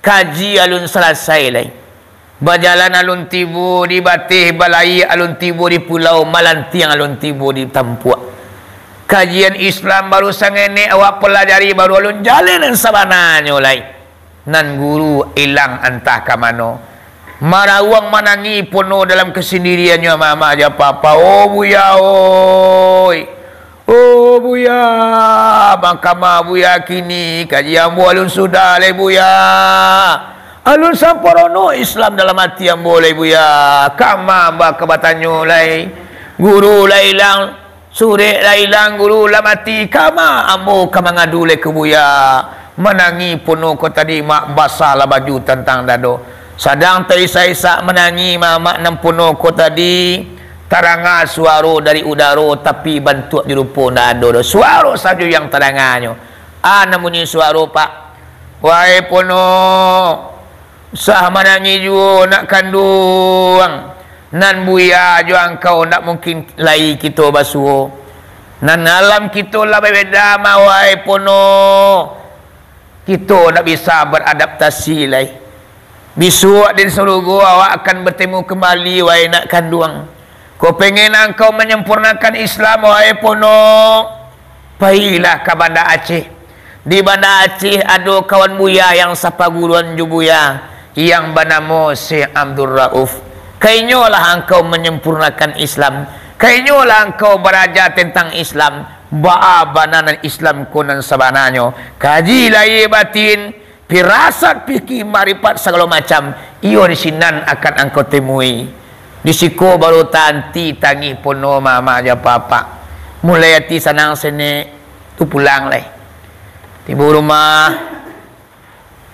kaji alun salasai lai. Bajalan alun tibo di bateh, balayia alun tibo di pulau, malantiang alun tibo di tampuak. Kajian Islam baru sangenek awak palajari, baru alun jaleh nan sabananyo lai. Nan guru ilang antah ka mano. Marawang manangih Pono dalam kasandiriannyo, Mak, Mak, jo Apak-apak. Oh, Buya, oi. Oh, Buya, mangkama Buya kini, kaji ambo alun sudah lai, Buya. Alun samparono Islam dalam ati ambo lai, Buya. Kama ambo ka batanyo lai. Guru lah ilang, surek lah ilang, guru lah mati. Kama ambo ka mangadu lai ka Buya. Manangih Pono ko tadi, Mak, basahlah baju tantang dado. Sadang taisak-isak manangih, Mak, Mak, nan Pono ko tadi, tadanga suaro dari udaro, tapi bantuak jo rupo ndak ado doh. Suaro sajo yang tadanganyo. A nan bunyi suaro, Pak. Wahai Pono, usah manangih juo, nak kanduang. Nan Buya jo angkau ndak mungkin lai kito basuo. Nan alam kito lah babeda, Mak, wahai Pono. Kito ndak bisa beradaptasi lai. Bisuak di sarugo awak akan bertemu kembali, wahai nak kanduang. Kok pengen angkau menyempurnakan Islam, wahai Pono, pailah ka Banda Aceh. Di Banda Aceh ado kawan Buya yang sapaguruan jo Buya, yang banamo Syekh Abdul Rauf. Ka inyolah angkau menyempurnakan Islam. Ka inyolah angkau baraja tentang Islam. Baa bana nan Islam ko nan sabananyo. Kaji lahia batin, pirasat, pikir, marifat, sagalo macam, iyo di sinan akan angkau temui. Di siko baru tanti tangih Pono, Mak, Mak, jo Apak-apak. Mulai ati sanang senek tu pulang lai. Tibo rumah,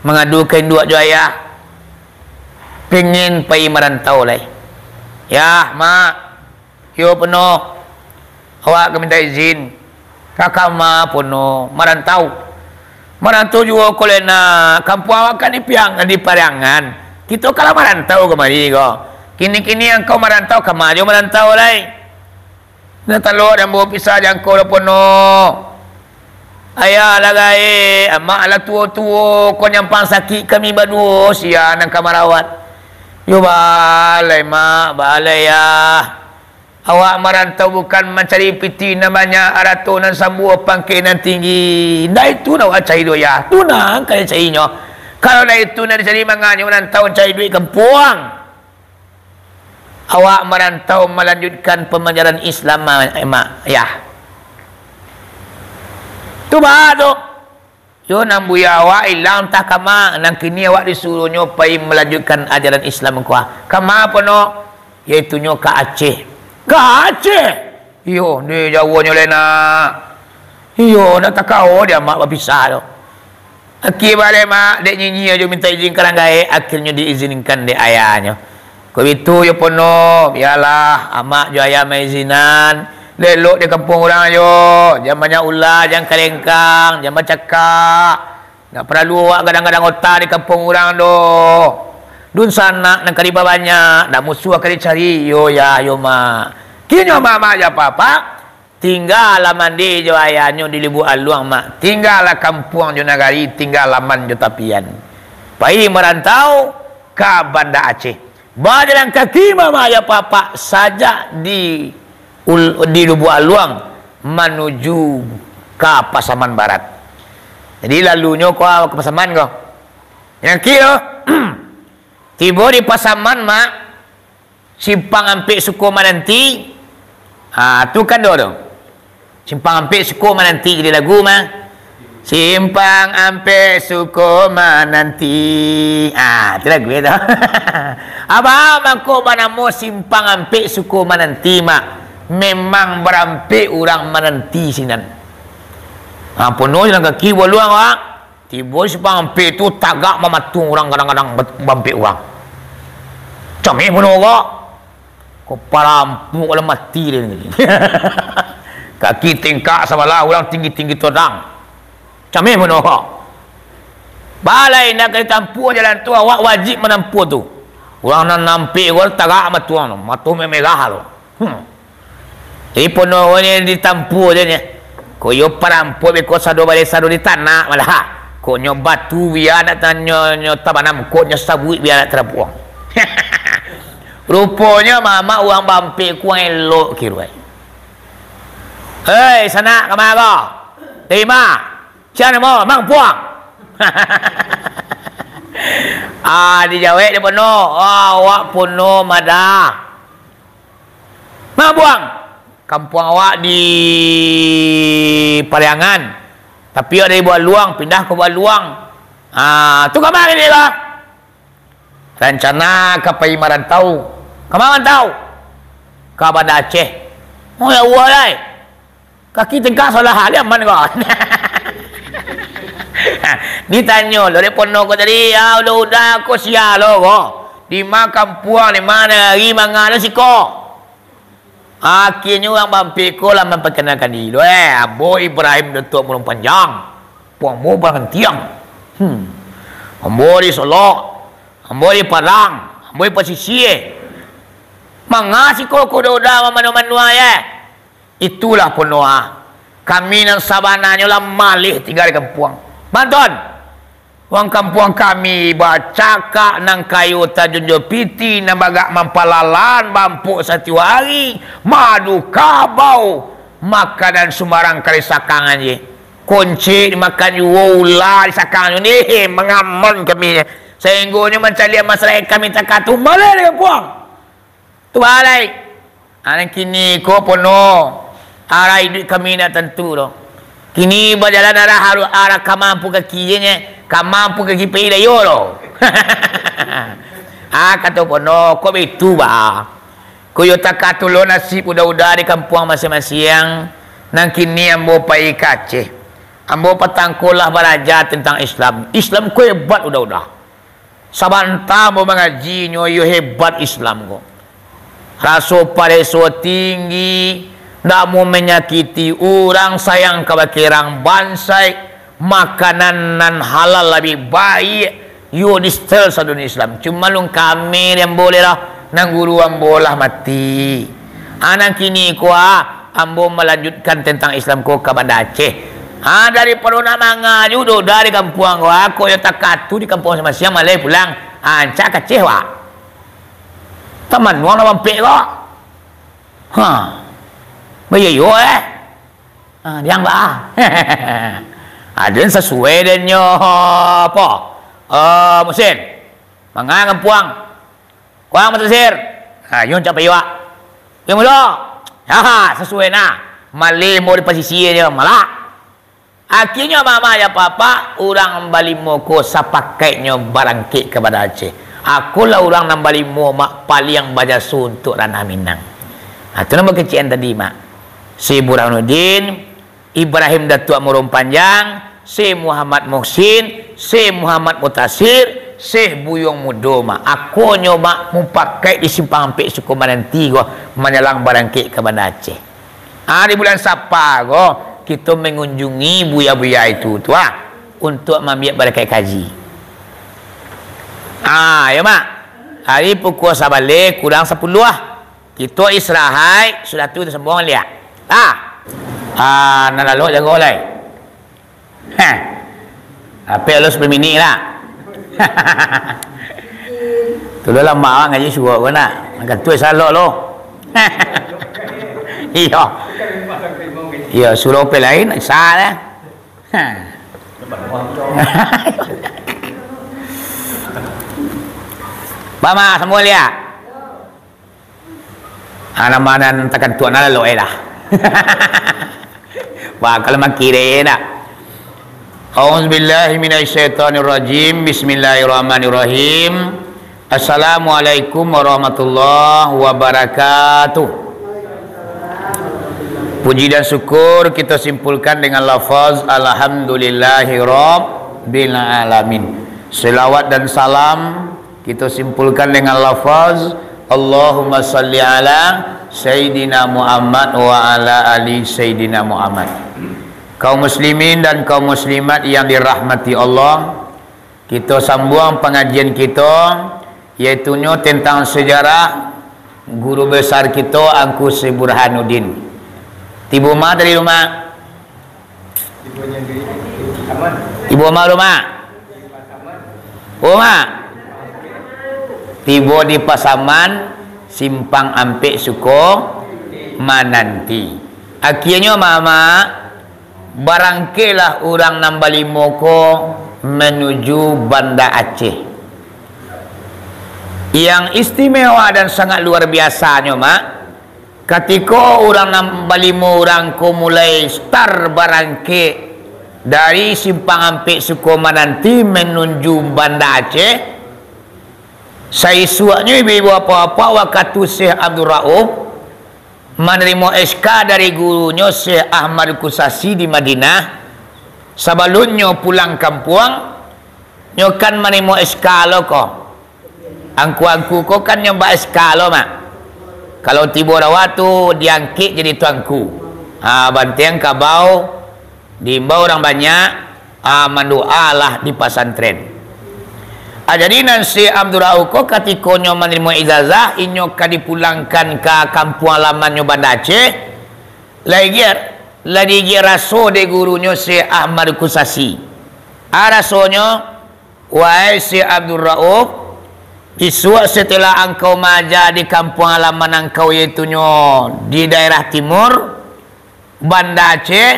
mangadu ka induak jo ayah. Pengen pai marantau lai. Yah, Mak, Iyo, Pono. Awak ka minta izin. Ka kama, Pono? Marantau. Marantau juo ko lai nak. Kampuang awak kan di Piang-, di Pariangan. Kito kan lah marantau kamari ko. Kini-kini angkau marantau, kama juo marantau lai. Ndak talok dek ambo pisah jo angkau doh, Pono. Ayah lah gaek, amak lah tuo-tuo, ko nyampang sakik kami baduo, sia nan ka marawat. Yo balai, Mak, balai, Yah. Awak marantau bukan mancari pitih nan banyak, arato nan sambuah, pangkek nan tinggi. Ndak itu nan awak cari doh, Yah. Tu nan ka dicarinyo. Kalau ndak itu nan dicari, manganyo marantau cari duit kampuang. Awak marantau malanjutkan pambalajaran Islam, ma-, Mak, Yah. Tu baa tu. Yo, nan buya awak ilang antah kama, nan kini awak disuruahnyo pai malanjutkan ajaran Islam ko. Kama pulo? Yaitunyo ka Aceh. Ka Aceh? Iyo, di Jawo nyo lai nak. Iyo, ndak takao dek amak bapisah tu. Akhia baleh, Mak, dek nyinyia jo minta izin ka urang gaek, akhirnyo diizinkan dek ayahnyo. Ko bitu yo pulo, bialah, amak jo ayah maizinan, lelok di kampuang urang jo, jan banyak ula, jan kalengkang, jan bacakak. Ndak paralu awak gadang-gadang ota di kampuang urang doh. Dunsanak nan ka dibabanyak, ndak musuah ka dicari, yo Yah, yo Mak. Kini amak-amak jo apak-apak, tinggalah mandeh jo ayahnyo di Lubuk Aluang, Mak. Tinggalah kampuang jo nagari, tingga laman jo tapian. Pai marantau ka Banda Aceh. Bajalan kaki, Mak, Mak, jo apak-apak, sajak di ul-, di Lubuk Aluang manuju ka Pasaman Barat. Jadi, lalunyo ko ka Pasaman ko. Nan kini, tibo di Pasaman, Mak, Simpang Ampek Suko Mananti. Ha, tu kan doh tu. Simpang Ampek Suko Mananti jadi lagu mah. Simpang Ampek Suko Mananti. Ah, tu lagu itu. Apo mangko banamo Simpang Ampek Suko Mananti, Mak? Memang barampek urang mananti sinan. Ha, puno jalan kaki baluang, Mak. Tibo di Simpang Ampek tu tagak mamatuang urang, kadang-kadang bat-, barampek urang. Cameh puno ko. Ko parampok lah mati deh ni. Kaki tingkak sabalah, urang tinggi-tinggi todang. Cameh puno ko. Balai nak ka ditampuah jalan tu, awak wajib manampuah tu. Urang nan ampek ko tagak mamatuang tu, mato mamerah tu. Hmm. Jadi, pono ko nyo ditampuah je nyo. Ko yo parampok beko sado baleh sado di tanak malah. Ko nyo batu bia nak tanyo nyo tabanam, ko nyo sabuik bia nak tarapuang. Ruponyo mamak urang barampek kurang elok kiruai. Hei, sanak, kama ko? Tarima. Sia namo? Mang Puang. Ah, dijawek dek pono. Ah, awak pono madah. Mang Puang, kampuang awak di Pariangan, tapi awak dari Baluang, pindah ka Baluang. Ah, tu kama kini, Bang? Rancana ka pai marantau. Kama marantau? Ka Banda Aceh. Oh, ya Allah, lai. Kaki tengkak salah hal, aman ko. Ditanyo lo dek pono ko tadi, "Ah, udah-udah ko sia lo ko. Di ma kampuang, di ma nagari, manga lo siko?" Akhirnyo urang barampek ko lah mampakanalkan diri lo, eh, ambo Ibrahim Datuak Murung Panjang, puang ambo Barantiang. Hmm. Ambo di Solok, ambo di Padang, ambo di Pasisia. Manga siko ko udah-udah mamanu-manu, eh. Itulah pono ah. Kami nan sabananyo lah maleh tingga di kampuang. Bantuan! Urang kampuang kami bacakak nan kayo tajun jo pitih, nan bagak mampalalan bampok satiok ari, madu kabau, makanan sumbarang ka disakangan je. Koncik dimakan juo, ula disakangan juo. Nih, mangaman kami. Sainggonyo mancaliak masarek kami takah tu maleh di kampuang. Tu balai. Ah, nan kini ko pono, arah iduik kami indak tantu doh. Kini bajalan arah haru-, arah ka mampu kaki je nyo, ka mampu kaki pai dayo doh. Ah, kato pono, kok baitu ba. Ko yo takah tu lo nasib uda-uda di kampuang masiang-masiang, nan kini ambo pai ka Aceh. Ambo patang ko lah baraja tantang Islam. Islam ko hebat uda-uda. Sabanta ambo mangaji nyo, iyo hebat Islam ko. Raso pareso tinggi, ndak mau manyakiti urang, sayang ka bakeh urang bansaik, makanan nan halal labiah baiak, iyo di setel sadunia Islam. Cuma lun kami nan boleh lah, nan guru ambo lah mati. Ah, nan kini ko, ah, ambo malanjutkan tantang Islam ko ka Banda Aceh. Ha, daripado nak manga juo doh dari kampuang ko, ha, kok yo takatu di kampuang masiang-masiang, maleh pulang. Ha, rancak kaceh, wak. Tamanuang lah mampek ko. Ha. Baiyo, eh. Ha, diang ba. Aden sasuai den nyo apo? Eh, musin. Manga kampuang. Kuang Mutasir. Ha, yun capai wak. Yang mudo. Ha, sasuai nah. Maleh mau di pasisia nyo, malak. Akhirnyo, mama jo papa, urang balimo ko sapakaiknyo barangkek ka Banda Aceh. Akolah urang nan balimo, mak, paliang bajaso untuak ranah Minang. Ha, tu nan bakecek-an tadi, mak. Syekh Burhanuddin, Ibrahim Datuak Murung Panjang, Syekh Muhammad Muhsin, Syekh Muhammad Mutasir, Syekh Buyuang Mudo, mak. Akonyo, mak, mupakaik di Simpang Ampek Suko Mananti ko, manyalang barangkek ka Banda Aceh. Ah, di bulan Sapa ko, kito mangunjungi buya-buya itu tu, ah, untuak maambiak barakaik kaji. Ah, yo, mak. Ari pukua sabaleh kurang sapuluah, ah. Kito istirahat, sudah tu kito sambuang baliak. Ah. Ah, nan lalok jago lai. Heh. Apek lo sapuluah minik lah. Tu lo lamak bang ngaji suruah ko nak. Angkat tu salok lo. Iyo. Iyo, suruah pe lain, sa lah. Heh. Bama, sambuang baliak. Ah, nan ma nan takantuak nan lalok e lah. Wah, kalau makiro nak. A'udzubillahi minasyaitonirrajim. Bismillahirrahmanirrahim. Assalamualaikum warahmatullahi wabarakatuh. Puji dan syukur kita simpulkan dengan lafaz Alhamdulillahirabbil alamin. Selawat dan salam kita simpulkan dengan lafaz, "Allahumma salli ala Sayyidina Muhammad wa ala ali Sayyidina Muhammad." Kaum muslimin dan kaum muslimat yang dirahmati Allah, kita sambuang pangajian kita, yaitunyo tentang sejarah guru besar kita Angku Syekh Burhanuddin. Tibo ma tadi, Mak? Tibo ma, Mak? Oh, Mak. Tibo di Pasaman, Simpang Ampek Suko Mananti. Akhirnyo, Mak, barangkeklah urang nan balimo ko manuju Banda Aceh. Yang istimewa dan sangat luar biasanyo, Mak, katiko urang nan balimo urang ko mulai start barangkek dari Simpang Ampek Suko Mananti manuju Banda Aceh, saisuaknyo ibu-ibu apak-apak wakatu Syekh Abdul Rauf manarimo S K dari gurunyo Syekh Ahmad Kusasi di Madinah, sabalunnyo pulang kampuang, nyo kan manarimo S K lo ko. Angku-angku ko kan nyo ba-S K lo, Mak. Kalau tibo di awak tu, diangkek jadi tuanku. Ha, bantiang kabau, diimbau urang banyak, ah, mandoalah di pasantren. Ah, jadi nan si Abdul Rauf ko katiko nyo manarimo ijazah, inyo ka dipulangkan ka kampuang halamannyo Banda Aceh, lah igiak, lah diigiak raso dek gurunyo Syekh Ahmad Kusasi. Ah, rasonyo, wahai Syekh Abdul Rauf, isuak setelah angkau maaja di kampuang halaman angkau, yaitunyo di daerah timur, Banda Aceh,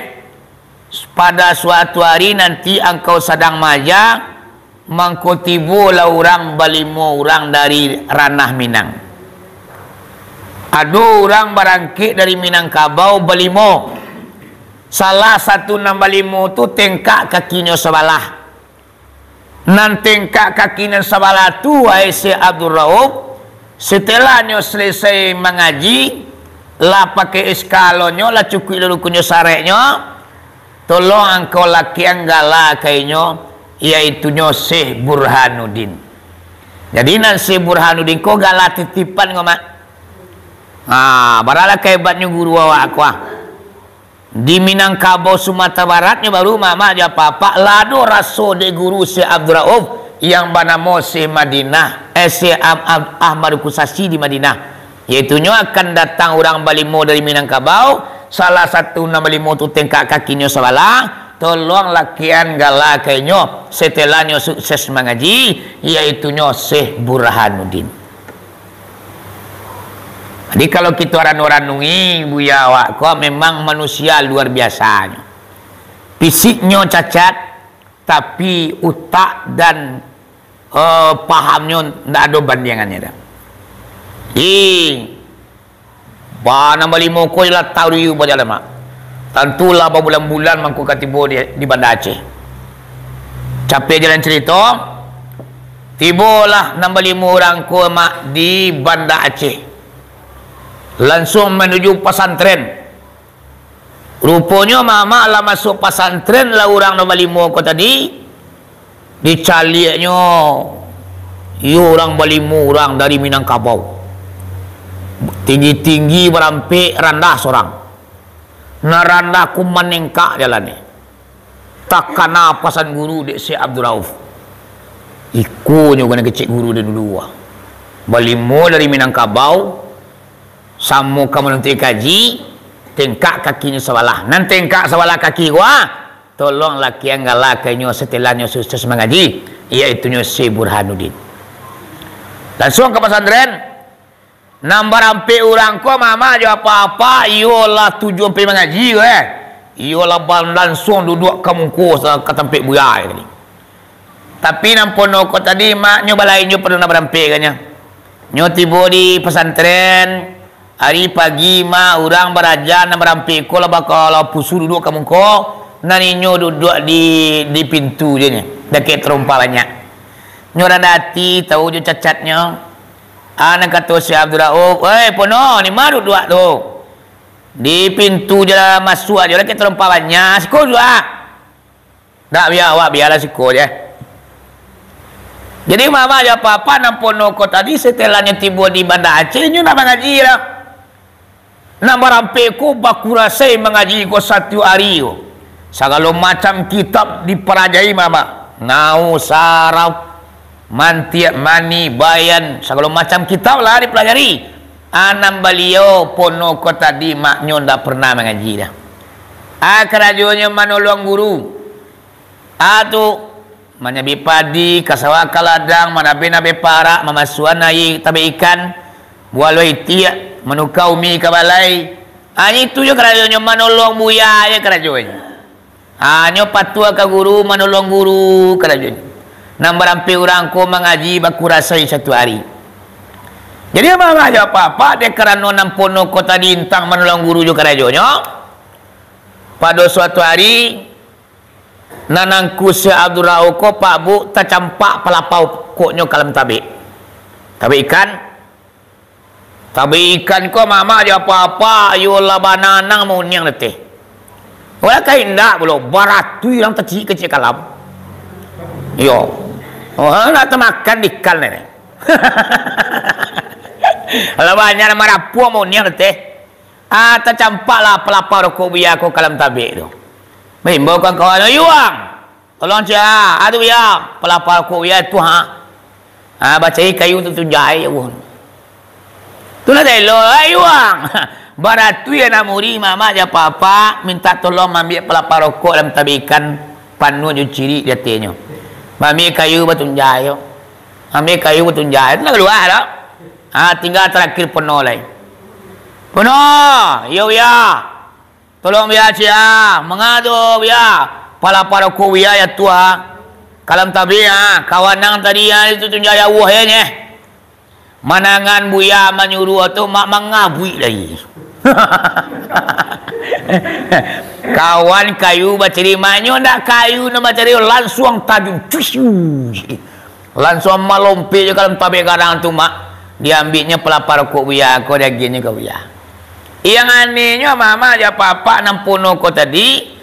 pada suatu hari nanti angkau sadang maaja, mangko tibolah urang balimo urang dari ranah Minang. Ado urang barangkek dari Minangkabau balimo. Salah satu nan balimo tu tengkak kakinyo sabalah. Nan tengkak kaki nan sabalah tu, wahai Syekh Abdul Rauf, setelah nyo selesai mangaji, lah pakai S K lo nyo, lah cukuik lo rukunnyo syaratnyo, tolong angkau lakekan gala ka inyo, yaitunyo Syekh Burhanuddin. Jadi, nan Syekh Burhanuddin ko gala titipan ko, Mak. Ha, baralah kahebatnyo guru awak ko, ah. Di Minangkabau, Sumatera Barat nyo baru, Mak, Mak, jo Apak-apak, lah ado raso dek guru Syekh Abdul Rauf yang banamo Syekh Madinah, eh, Syekh Am-, Am-, Ahmad Kusasi di Madinah. Yaitunyo akan datang urang balimo dari Minangkabau, salah satu nan balimo tu tengkak kakinyo sabalah, Tolong lakian gala ka inyo, setelah nyo sukses mangaji, yaitunyo Syekh Burhanuddin. Jadi, kalau kito ranu-ranui, Buya awak ko memang manusia luar biasanyo. Fisiknyo cacat, tapi utak dan, eh, pahamnyo ndak ado bandiangannyo doh. Ih, Ba, nan balimo ko lah tahu di bajalan, Mak. Tantulah babulan-bulan mangko ka tibo di, di Banda Aceh. Capek jalan carito, tibolah nan balimo urang ko, Mak, di Banda Aceh. Lansuang manuju pasantren. Ruponyo, Mak, lah masuak pasantren lah urang nan balimo ko tadi, dicaliaknyo, iyo urang balimo urang dari Minangkabau. Tinggi-tinggi barampek, randah surang. Nan randah ko manengkak jalannyo. Takana pasan guru dek Syekh Abdul Rauf. Iko nyo kanai kecek guru dari dulu. Balimo dari Minangkabau, samo ka manuntuik kaji, tengkak kakinyo sabalah. Nan tengkak sabalah kaki ko, ah, tolong lakian gala ka inyo setelah nyo sukses mangaji, yaitunyo Syekh Burhanuddin. Lansuang ka pasantren, nan barampek urang ko, Mamak jo Apak-apak, iyo lah tujuan pai mangaji ko, eh. Iyo lah ba-, lansuang duduak ka muko sa-, ka tampek Buya tadi. Tapi nan pono ko tadi, Mak, nyo balain jo pado nan barampek kanyo. Nyo tibo di pasantren, ari pagi, Mak, urang baraja nan barampek ko lah baka lah pusu duduak ka muko, nan inyo duduak di, di pintu je nyo, dakek tarompa banyak. Nyo randah ati, tahu jo cacatnyo. Ah, nan kato Syekh Abdul Rauf, "Oi, pono, di ma duduak tu?" "Di pintu je lah masuak je, dakek tarompa banyak, siko duduak." "Ndak, Buya, awak bialah siko je." Jadi, Mamak jo Apak-apak, nan pono ko tadi, setelah nyo tibo di Banda Aceh, nyo ndak mangaji lah. Nan barampek ko bakurasai mangaji ko satiok ari ko. Sagalo macam kitab dipalajari, Mamak. Nahwu, saraf, mantiak, mani, bayan, sagalo macam kitab lah dipalajari. Ah, nan baliau pono ko tadi, Mak, nyo ndak pernah mangaji doh. Ah, karajonyo manolong guru. Ah, tu, manyabik padi, ka sawah ka ladang, manabeh-nabeh parak, mamasuakan aia tabek ikan, buah luah itiak, manuka umi ka balai. Ah, itu jo karajonyo, manolong Buya je karajonyo. Ah, nyo patuah ka guru, manolong guru karajonyo. Nan barampek urang ko mangaji bakurasai satu ari. Jadi, Mamak jo Apak-apak, dek karano nan pono ko tadi intang manolong guru jo karajonyo, pado suatu ari, nan Angku Syekh Abdul Rauf ko, Pak Bu, tacampak palapa rokoknyo ka dalam tabek. Tabek ikan. Tabek ikan ko, Mamak jo Apak-apak, iyo lah bananang mauniang di ateh. Walah ka indak pulo, baratuih urang tacik kecek kalam. Iyo. Oh, nak tamakan di ikan ni. Lah banyak marapuang mauniang di ateh. Ah, tacampak lah palapa rokok Buya ko ka dalam tabek tu. Maimbau kawan-kawan, "Oi, Wang, tolong ciek, ah, tu Buya, palapa rokok Buya tu, ha. Ah, bacari kayu tu tunjai, wah." Tu lah elo, "Oi, Wang." Baratuih anak murid, Mamak jo Apak-apak, mintak tolong maambiak palapa rokok dalam tabek ikan, panuah jo cirik di atehnyo. Maambiak kayu batunjai tu. Ambiak kayu batunjai tu, lah kalua tu. Ah, tingga tarakhir pono lai. "Pono, iyo, Buya. Tolong, Buya, ciek, ah. Manga tu, Buya? Palapa rokok Buya yo tu, ah. Ka dalam tabek, ah. Kawan ang tadi, ah, itu tunjai jauah, yo, nyeh." Manangan Buya manyuruah tu, Mak, mangabuik lai. Kawan kayu bacari, Mak, nyo ndak kayu nan bacari, lansuang tajun. Cuiu. Lansuang malompek jo ka dalam tabek gadang tu, Mak. Diambiaknyo palapa rokok Buya ko, diagiahnyo ka Buya. Yang anehnyo, Mamak jo Apak-apak, nan pono ko tadi,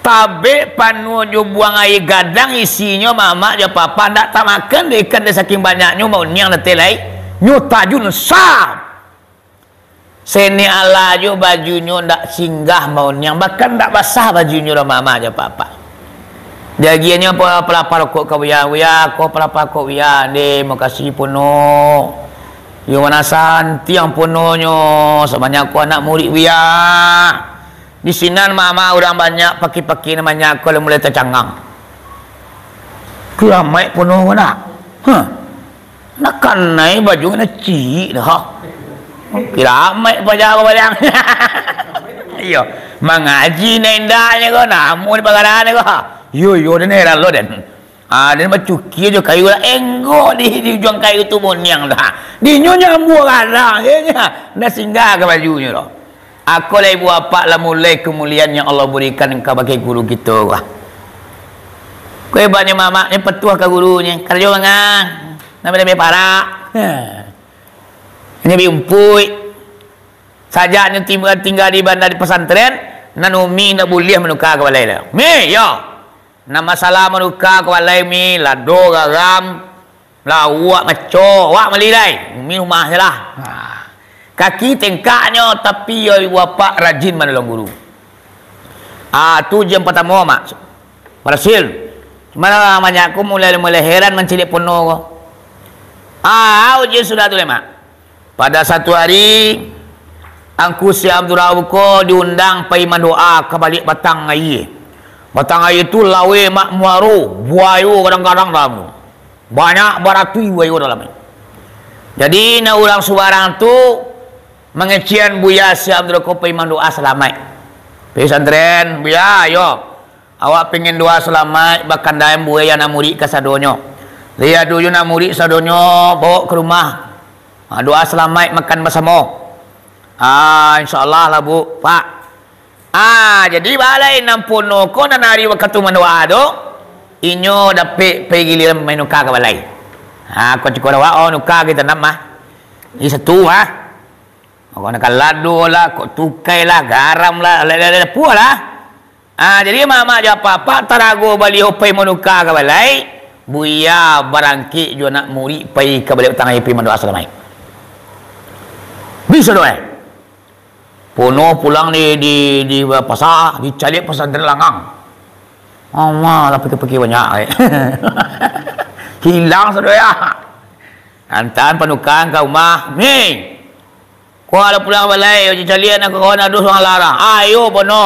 tabek panuah jo buang aia gadang isinyo, Mamak jo Apak-apak, ndak tamakan dek ikan, dek saking banyaknyo mauniang di ateh lai. Nyo tajun, sab! Senek alah juo bajunyo ndak singgah mauniang, bahkan ndak basah bajunyo doh, Mamak jo Apak-apak. Diagiahnyo pa-, palapa rokok ka Buya, "Buya, ko palapa rokok Buya, ndeh, makasih pono. Iyo, ma nan santiang pononyo, sabanyak ko anak murid Buya." Di sinan mama urang banyak, paki-paki nan banyak ko lah mulai tacangang. Kiramaik pono ko nak. Huh. Nak kanai baju nan ciek dah. Kiramaik paja ko baliang. Iyo, mangaji nan indaknyo ko, namuah di pagaran ko. Iyo, iyo, den heran lo den. Ah, den bacukia jo kayu lah, enggok di, di ujuang kayu tu boniang dah. Dinyo nyambuah gadang je nya. Ndak singgah ka bajunyo doh. Ako lah ibu apak lah mulai kemuliaan yang Allah berikan kabake guru kito ko. Ko hebatnyo mamak ni patuah ka gurunyo, karajo mangang, nambah-nambah parak. Ha. Nyo bi umpuik. Sajak nyo tim-, tingga di banda di pasantren, nan umi ndak buliah manuka ka balai lah. Mi, yo. Nan masalah manuka ka balai mi, lado, garam, lauak, maco, awak mali lai. Umi rumah se lah. Ha. Kaki tengkaknyo, tapi yo ibu apak rajin manolong guru. Ah, tu ujian partamo, Mak. Barasil. Cuman, ah, banyak ko mulai, mulai heran mancaliak pono ko. Ah, ujian sudah tu lai, Mak. Pada satu hari, Angku Syekh Abdul Rauf ko diundang pai mandoa ka baliak batang aia. Batang aia tu laweh, Mak, muaro, buayo gadang-gadang dalam tu. Banyak baratui buayo dalam tu. Jadi, nan urang subarang tu mangecekan Buya Syekh Abdul Rauf ko pai mandoa salamaik. Pai santren, "Buya, yo. Awak pingin doa salamaik bakandai buya anak murid kasadonyo. Liek dulu anak murid sadonyo, bawa ka rumah. Ha, doa salamaik makan basamo." "Ah, insya Allah lah, Bu, Pak." Ah, jadi balai nan pono ko nan ari wakatu mandoa tu, inyo dapek pai giliran main nuka ka balai. Ha, ko ciko awak, oh, nuka kita nak mah. Ini satu, ha. Kok nak lado lah, kok tukai lah, garam lah, lah, lah, lah, puas lah. Ah, jadi mamak jo apak-apak tarago baliau pai manuka ka balai, Buya barangkek jo anak murid pai ka balai batang aia pai mandoa salamaik. Bisa doh, eh? Pono pulang di, di, di pasa, dicaliak pasantren langang. Alah, lah pikir-pikir banyak, eh. Hilang sado ya. Antaan panuka ka rumah, "Mi, kua lah pulang balai, caliak nak kawan ado surang larang." "Ayo, pono.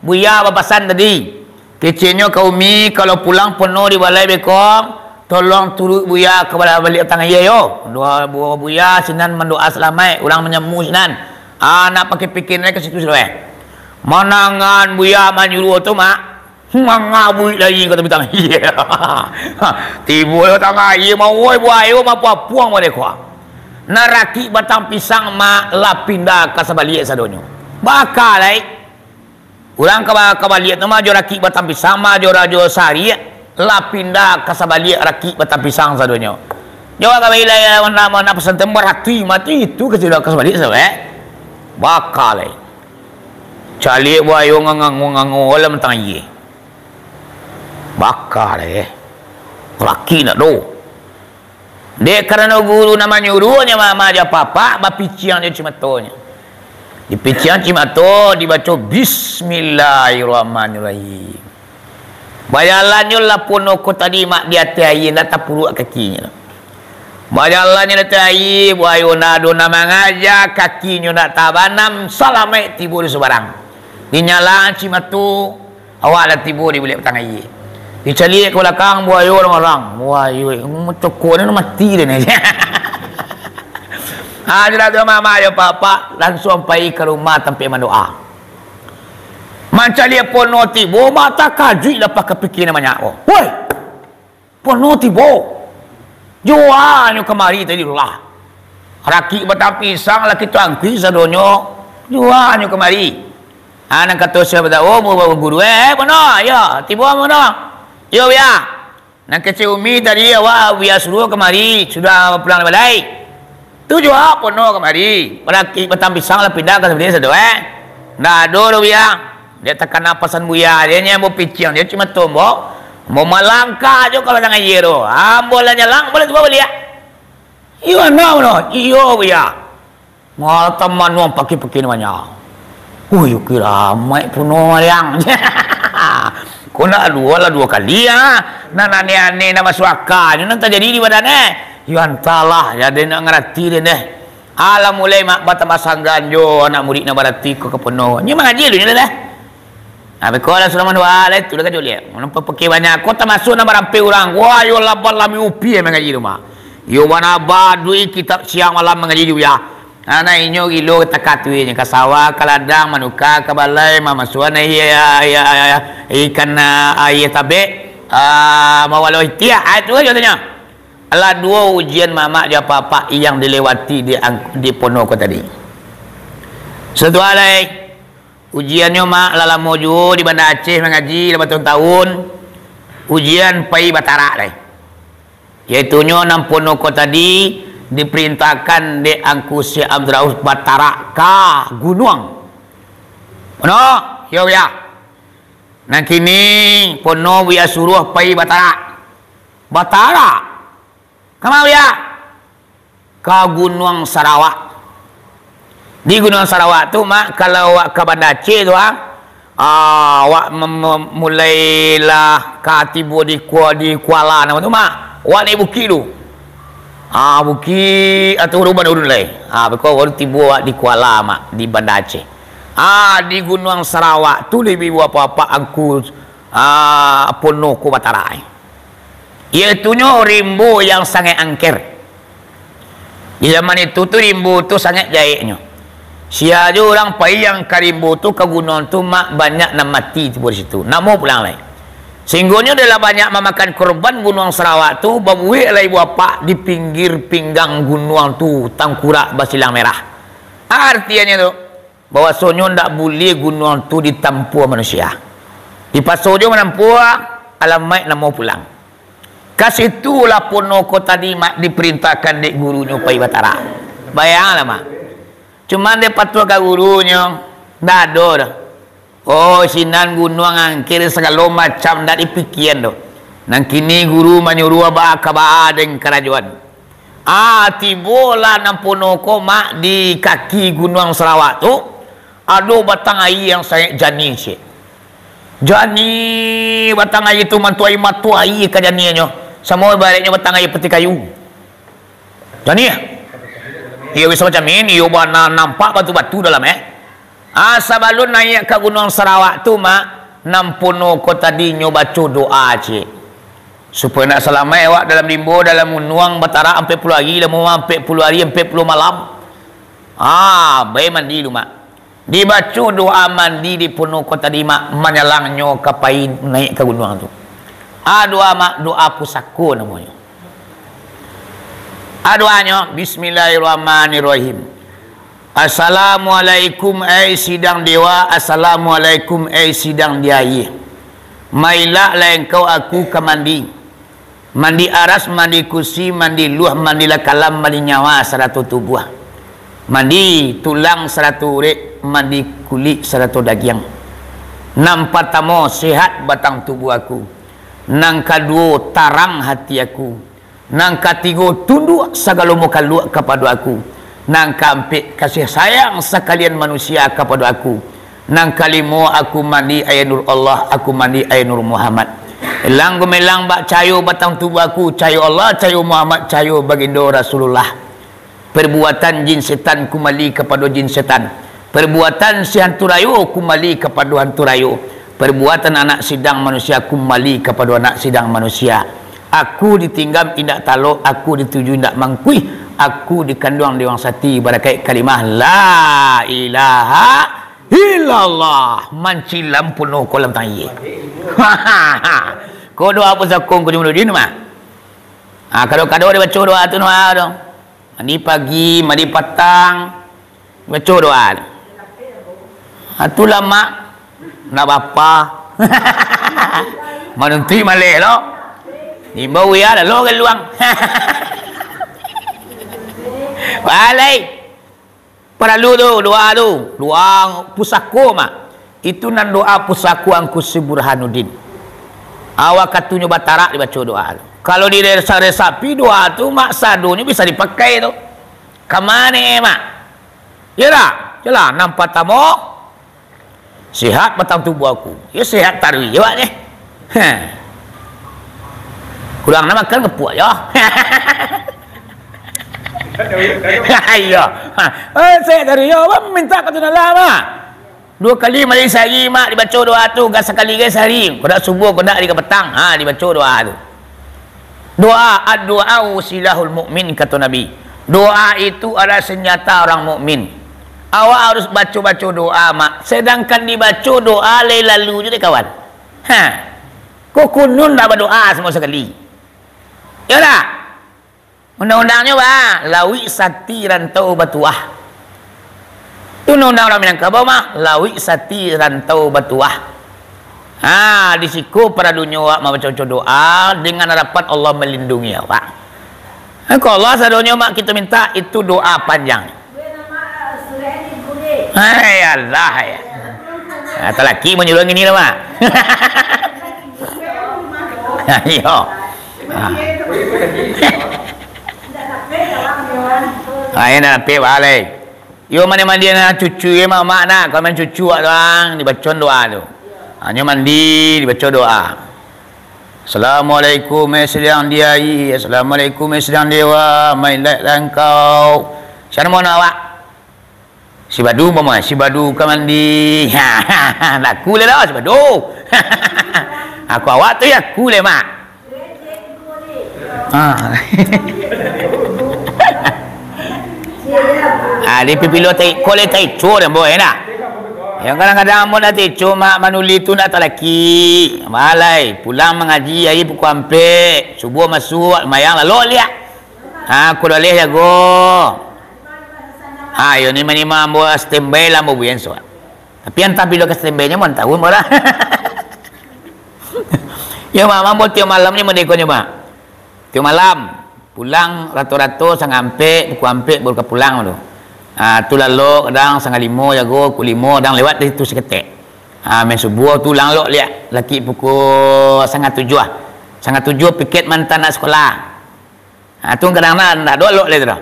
Buya bapasan tadi. Keceknyo ka umi, kalau pulang pono di balai beko, tolong turuik Buya ka balai baliak batang aia, yo. Dua buah Buya sinan mandoa salamaik, urang manyamu sinan." Ah, nak pakai pikiran ka situ sudah, eh. Manangan Buya manyuruah tu, Mak. Mangabuik lai, kato bintang. Iyo. Tibo di batang aia, mawoi buayo, mapuang-puang baleh kuah. Nan rakik batang pisang, Mak, lah pindah ka sabaliak sadonyo. Baka lai. Urang ka ba-, ka baliak tu mah jo rakik batang pisang, mah jo rajo sariak, lah pindah ka sabaliak rakik batang pisang sadonyo. Jo ka baliak, nak, nak pasantren barati mati itu ka sudah ka sabaliak sabe. Baka lai. Caliak buayo ngango-ngango dalam batang aia. Baka lai. Rakik ndak do. Dek karano guru nan manyuruahnyo mama jo papa, bapiciang jo cimatonyo. Dipiciang cimato, dibaco Bismillahirrahmanirrahim. Bajalannyo lah pono ko tadi, Mak, di ateh aia, ndak tapuruak kakinyo. Bajalannyo di ateh aia, buayo ndak ado nan mangaja, kakinyo ndak tabanam, salamaik tibo di subarang. Dinyalang cimato, awak lah tibo di baliak batang aia. Dicaliak ka balakang, buayo urang-urang. Buayo, eh, cokok ni mati dah ni. Ha, sudah tu, mama jo papa langsuang pai ka rumah tampek mandoa. Mancaliak pono tibo, mah takajuik lah, pakapikia nan banyak ko. Woi! Pono tibo. Juanyo kamari tadi tu lah. Rakik batang pisang lah kito angkuik sadonyo. Juanyo kamari. Ha, nan kato sia batawo, bu-, bu-, guru, "Eh, pono, yo, tibo pono. Yo, Buya. Nan kecek umi tadi awak Buya suruah kamari, sudah pulang dari balai." Tu juo pono kamari. Balaki batang pisang lah pindah ka sabaliak sado, eh. Ndak ado doh, Buya. Dek takana pasan Buya, dek nyo ambo piciang, dek cuma tombok. Ambo malangkah jo ka batang aia tu. Ambo lah nyalang, ambo lah tibo baliak. Iyo, anak no. Iyo, Buya. Malah tamanuang paki-paki ni banyak. Ui, kiramaik puno mariang. Ko ndak duo lah duo kali, ah. Nan aneh-aneh, nan masuak aka nyo nan tajadi di badan, eh. Yo, antahlah, yo den ndak ngarati den deh. Alah mulai mak batambah sanggan jo anak murid nan barati ko ka pono. Nyo mangaji dulu nyo deh. Nah, beko lah sudah mandoa lah, itu lah kajo liak. Nampak pakai banyak ko, tamasuak nan barampek urang. Wah, yo laban lami upi mangaji tu mah. Yo bana baduik kitab siang malam mangaji juo ya. Nah, nah, inyo gilo takatuinyo ka sawah, ka ladang, manuka, ka balai, mamasuakan aia, aia, aia, ikan, ah, aia tabek, ah, mawalo itiak. Ah, itu aja tanyo. Alah duo ujian mamak jo apak-apak yang dilewati di ang-, di Ponoko tadi. Satu alai, ujiannyo mak lah lamo juo di Banda Aceh mangaji lah batahun-tahun. Ujian pai batarak lai. Yaitunyo nan Ponoko tadi diperintahkan dek Angku Syekh Abdul Rauf batarak ka gunuang. Pono, yo, Buya. Nan kini Pono Buya suruah pai batarak. Batarak? Kama, Buya? Ka Gunuang Sarawak. Di Gunuang Sarawak tu, mak, kalau awak ka Banda Aceh tu, ah, ah, awak mem-, mem-, mulailah ka tibo di Kua-, di Kuala namo tu, mak. Awak naiak bukik tu. Ah, bukik atau urun urun lai. Ah, beko baru tibo awak di Kuala, mak, di Banda Aceh. Ah, di Gunuang Sarawak tu labiah apak-apak Angku, ah, Ponoko batarak. Yaitunyo rimbo yang sangaik angker. Di zaman itu tu rimbo tu sangaik jaheknyo. Sia jo urang pai yang ka rimbo tu, ka gunuang tu, mak, banyak nan mati tibo di situ. Namo pulang lai. Sahinggonyo dek lah banyak mamakan korban Gunuang Sarawak tu, babuek lah ibu apak di pinggir pinggang gunuang tu, tangkurak basilang merah. Artinyo tu, bahwasonyo ndak buliah gunuang tu ditampuah manusia. Dipaso jo manampuah, alamaik namo pulang. Ka situlah Ponoko tadi, mak, diparintahkan dek gurunyo pai batarak. Bayanglah, mak. Cuman dek patuah ka gurunyo, ndak ado doh. Oh, sinan gunuang angker sagalo macam ndak dipikian doh. Nan kini guru manyuruah baa ka baa dek karajoan. Ah, tibolah nan Ponoko, mak, di kaki Gunuang Sarawak tu, ado batang aia yang sangaik janiah ciek. Janiah batang aia tu, mantuai mato aia ka janiahnyo. Samo ibaraiknyo batang aia pati kayu. Janiah. Iyo, bisa macam ini, iyo bana nampak batu-batu dalam, eh. Ah, sabalun naiak ka Gunuang Sarawak tu, mak, nan Ponoko tadi nyo baco doa ciek. Supayo nak salamaik awak dalam rimbo, dalam gunuang, batarak ampek puluah ari, lamo ampek puluah ari, ampek puluah malam. Ah, bai mandi lu, mak. Dibaco doa mandi di Ponoko tadi, mak, manyalangnyo ka pai naiak ka gunuang tu. Ah, doa, mak, doa pusako namonyo. Ah, doanyo, Bismillahirrahmanirrahim. Assalamualaikum, ai sidang dewa, assalamualaikum, ai sidang di aia. Mailaklah engkau aku ka mandi. Mandi aras, mandi kursi, mandi luah, mandi lakalam, mandi nyawa sarato tubuah. Mandi tulang sarato urek, mandi kulik sarato dagiang. Nan patamo, sehat batang tubuah aku. Nan kaduo, tarang hati aku. Nan katigo, tunduak sagalo mukaluak kapado aku. Nan kaampek, kasih sayang sakalian manusia kapado aku. Nan kalimo, aku mandi aia nur Allah, aku mandi aia nur Muhammad. Elang gumelang bak cahayo batang tubuah aku, cahayo Allah, cahayo Muhammad, cahayo Bagindo Rasulullah. Perbuatan jin setan kumbali kapado jin setan. Perbuatan si hantu rayo kumbali kapado hantu rayo. Perbuatan anak sidang manusia kumbali kapado anak sidang manusia. Aku ditinggam indak talok, aku dituju indak mangkuih, aku dikanduang di ruang sati, barakaik kalimah la ilaha illallah. Mancilam puno kolam tangye. Ko doa pusako Angku Jamaluddin mah. Ha, kado-kado dibaco doa tu, nah, tu. Mandi pagi, mandi patang, baco doa. Ha, tu lamak, nak bapa. Manuntuik maleh lo. Imbau ya, lalu galuang. Walai. Paralu tu, doa tu. Doa pusako mah. Itu nan doa pusako Angku Syekh Burhanuddin. Awak katunyo batarak dibaco doa tu. Kalau di resapi doa tu, mak, sadonyo bisa dipakai tu. Ka mano, mak? Yo dak? Jelah, nan patamo, sehat batang tubuah aku. Yo sehat taruih je awak ni. Ha. Kurang nak makan kepuak yo. Iyo. Ha. Eh, sehat taruih yo. Awak minta ka tu dalam, mak. Duo kali mandi sahari, Mak, dibaco doa tu, ka sakali gai sahari. Kok dak subuah, kok dak di kapatang. Ha, dibaco doa tu. Doa, "Ad-du'au silahul mukmin," kato Nabi. Doa itu adalah senjata orang mukmin. Awak harus baco-baco doa, Mak. Sedangkan dibaco doa, lai lalu je dek kawan. Ha. Kok kunun dak badoa samo sakali. Yo dak? Undang-undangnyo ba, lawik sati rantau batuah. Tu undang-undang urang Minangkabau mah, lawik sati rantau batuah. Ha, di siko paradunyo awak mambaco-baco doa dengan harapan Allah malindungi awak. Ha, ka Allah sadonyo mak kito minta, itu doa panjang. Hai Allah, ya. Ha, talaki manyuruah ngini lah, Mak. Iyo. Ha. Ha, iyo, nak lapeh balai. Iyo, mandi-mandian cucu, iyo, mak-mak nak. Kalau main cucu awak tu, ang, dibaco doa tu. Ha, nyo mandi, dibaco doa. Assalamualaikum, eh, sidang diai. Assalamualaikum, eh, sidang dewa. Main laik langkau. Siapa nama awak? Si Badu, mama, si Badu ka mandi. Aku le lah, si Badu. Aku awak tu ya, aku le, mak. Ah. Ah, di pipilo tai, kole tai cur, boy, nak. Yang kadang-kadang mun ati cuma manuli tu nak talaki. Malai, pulang mangaji, ai pukul ampek, subuh masuk, mayang lalok liak. Ha, aku dah leh jago. Ha, yo ni manima ambo standby lah ambo buyan suak. Tapi antah bilo ka standby-nyo, mon tahu ambo lah. Yo, mak, ambo tiok malam ni modeko nyo, mak. Tiok malam, pulang rato-rato sangah ampek, pukul ampek baru ka pulang tu. Ha, tu lalok kadang sangah limo jago, pukul limo kadang lewat dari tu saketek. Ha, main subuh tu ulang lok liak, laki pukul sangah tujuah. Sangah tujuah piket mantah nak sekolah. Ha, tu kadang ndak, ndak ado lok lai tu doh.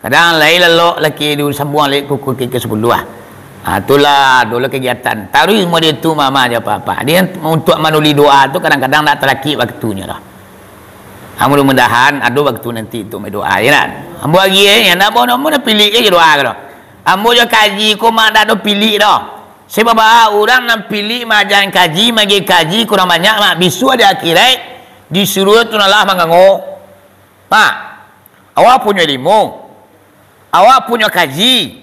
Kadang lai lalok laki disambuang lai pukul kike sapuluah. Ha, tu lah dulu kegiatan. Taruih mode tu mama jo papa. Dia untuk manuli doa tu kadang-kadang ndak talaki waktunyo doh. Ha, mudah-mudahan ado waktu nanti untuk berdoa, ya kan? Ambo agiah, ya, ndak bono-bono pilik je doa tu doh. Ambo jo kaji ko mak ndak ado pilik doh. Sebab urang nan pilik maaja kaji, magi kaji kurang banyak mak, bisuak di akhirat disuruah tu Allah mangango. Mak, awak punyo ilmu, awak punyo kaji,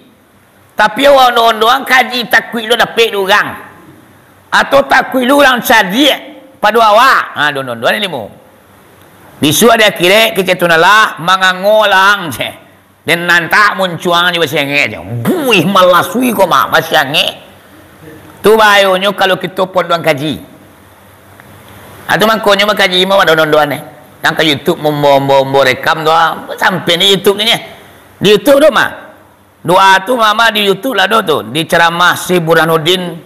tapi awak ondo-ondoan kaji takuik lo dapek di urang, atau takuik lo urang cadiak pado awak, ha, ondo-ondoan ilmu. Bisuak di akhirat kecek tu Allah mangango lang, ceh. Den nan tak muncuang jo basiangek jo. Buih malasui ko mak, basiangek. Tu bahayonyo kalau kito pondokan kaji. Ha, tu mangkonyo bakaji mah ado nondoan eh. Nang ka YouTube mombo-mombo rekam tu, ah, sampai ni YouTube ni, eh. Di YouTube tu mah. Doa tu mama di YouTube lah do tu. Di ceramah si Burhanuddin,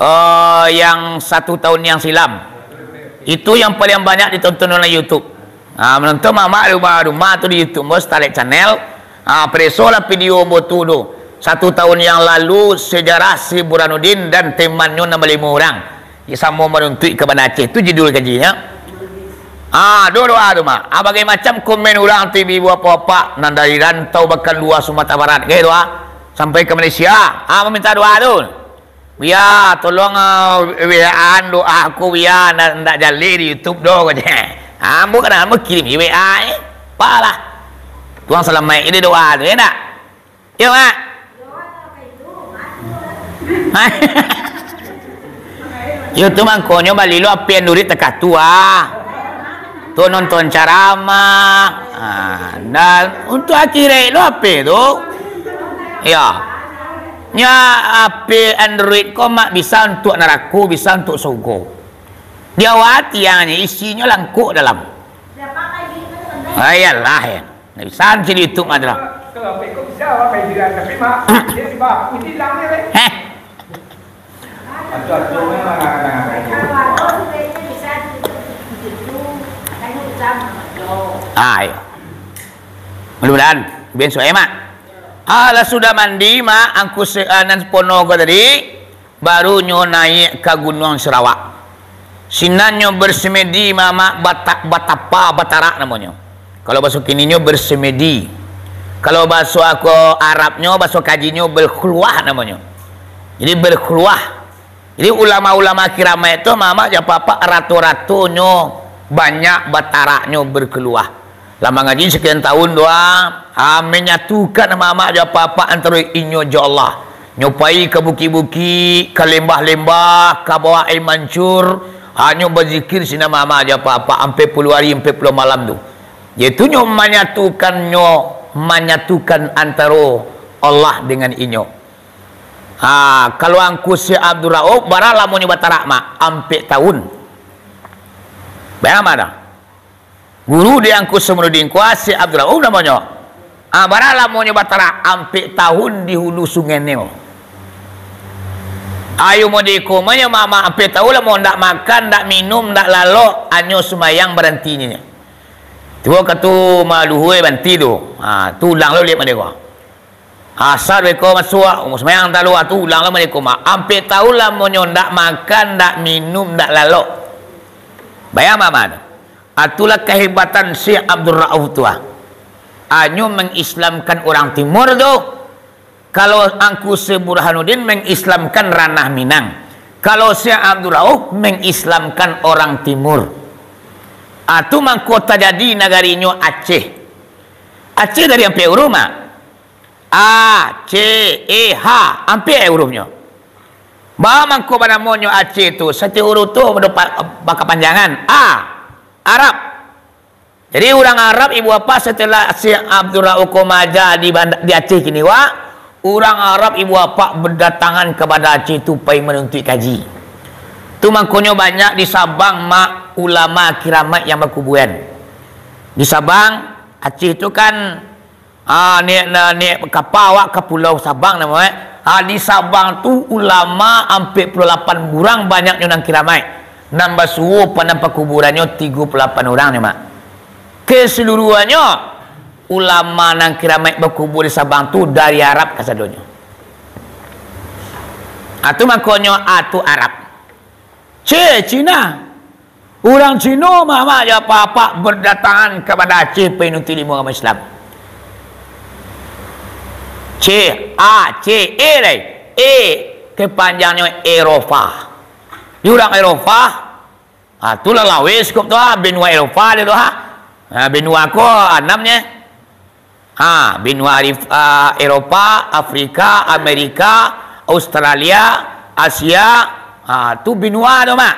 eh, yang satu tahun yang silam. Itu yang paling banyak ditonton oleh YouTube. Ha, menonton mama di rumah-rumah tu di YouTube, bos, Talek Channel. Ha, pereso lah video ambo tu tu. Satu tahun yang lalu, sejarah si Burhanuddin dan temannyo nan balimo urang. Samo manuntuik ka Banda Aceh. Tu judul kajinyo. Ah, doa-doa tu mah. Ah, bagai macam komen urang tu ibu-ibu apak-apak nan dari rantau bahkan luar Sumatera Barat. Gai doa. Sampai ke Malaysia. Ah, meminta doa tu. Buya, tolong, ah, W A-an doa aku, Buya, ndak, ndak jaleh di YouTube doh, kecek. Ah, ambo kadang ambo kirim W A, eh. Apalah. Tuhan salamaik je doa tu, ya ndak? Yo, Mak. Yo tu mangkonyo bali lo H P Android takah tu ah. Tu nonton caramah. Ah, dan untuk akhirat lo H P tu. Ya. Nya H P Android ko mak bisa untuk narako, bisa untuk surga. Di awak tiangnyo isinyo langkok dalam. Ayalah, ya. Ndak bisa cari YouTube mah tu lah. Kalau P K bisa, Pak, main jiran, tapi, Mak, dia di bawah, kunci hilangnya, Pak. Heh. Atuh-atuh memang kadang-kadang. Ah, iya. Mudah-mudahan, ben suai, Mak. Alah sudah mandi, Mak, angku se-, ah, nan pono ko tadi. Baru nyo naiak ka Gunuang Sarawak. Sinan nyo bersemedi mamak bata-, batapa batarak namonyo. Kalau baso kininyo bersemedi. Kalau baso ako Arabnyo, baso kajinyo berkhulwah namonyo. Jadi berkeluah. Jadi ulama-ulama kiramaik tu, mamak jo apak-apak, rato-ratonyo banyak bataraknyo berkeluah. Lah mangaji sakian tahun doa, ah, menyatukan mamak jo apak-apak antaro inyo jo Allah. Nyo pai ka bukik-bukik, ka lembah-lembah, ka bawah aia mancur, ah, nyo bazikir sinan mamak jo apak-apak, ampek puluah ari, ampek puluah malam tu. Yaitu nyo manyatukan, nyo manyatukan antaro Allah dengan inyo. Ha, kalau Angku Syekh Abdul Rauf, bara lamonyo batarak, Mak? Ampek tahun. Bayang mah dah. Guru di Angku Syekh Muhyiddin ko, Syekh Abdul Rauf namonyo. Ha, bara lamonyo batarak? Ampek tahun di hulu Sungai Nil. Ayo mode ko mah nyo, Mak, Mak, ampek tahun lamo ndak makan, ndak minum, ndak lalok, hanyo sumbayang barantinyo. Tibo wakatu maluhua banti tu. Ha, tu ulang lo liek mode ko. Asar beko masuak, sumbayang talu, ah, tu ulang lah beko, Mak. Ampek tahun lamonyo ndak makan, ndak minum, ndak lalok. Bayang, Mak, Mak. Ah, itulah kahebatan Syekh Abdul Rauf tu, ah. Hanyo mengislamkan orang Timur tu. Kalau Angku Syekh Burhanuddin mengislamkan ranah Minang. Kalau Syekh Abdul Rauf mengislamkan orang Timur. Ah, tu mangko tajadi nagarinyo Aceh. Aceh dari ampek huruf, Mak. A, C, E, H, ampek hurufnyo. Baa mangko banamonyo Aceh tu? Satiok huruf tu bakapanjangan. A, Arab. Jadi, urang Arab, ibu apak, setelah Syekh Abdul Rauf ko maaja di Banda-, di Aceh kini, wak, urang Arab, ibu apak, badatangan ka Banda Aceh tu pai manuntuik kaji. Tu mangkonyo banyak di Sabang, Mak, ulama kiramaik yang bakuburan. Di Sabang, Aceh tu kan, Ah, naik, na-, naik kapa awak ka Pulau Sabang namo, eh. Ah, di Sabang tu ulama ampek puluah lapan urang banyaknyo nan kiramaik. Nan basuo padang pakuburannyo tigo puluah lapan urang nyo, Mak. Keseluruhannyo ulama nan kiramaik bakubua di Sabang tu dari Arab kasadonyo. Ah, tu mangkonyo A tu Arab. C, Cina. Urang Cino, mamak jo apak-apak, badatangan ka Banda Aceh pai nuntuik ilmu agamo Islam. C, A, C, E lai. E, kepanjangnyo Eropa. Di urang Eropa, ha, tu lah laweh sikup tu, ha, benua Eropa dia tu, ha. Ha, benua ko anam nyo. Ha, benua Arif-, ah, Eropa, Afrika, Amerika, Australia, Asia, ha, tu benua tu, Mak.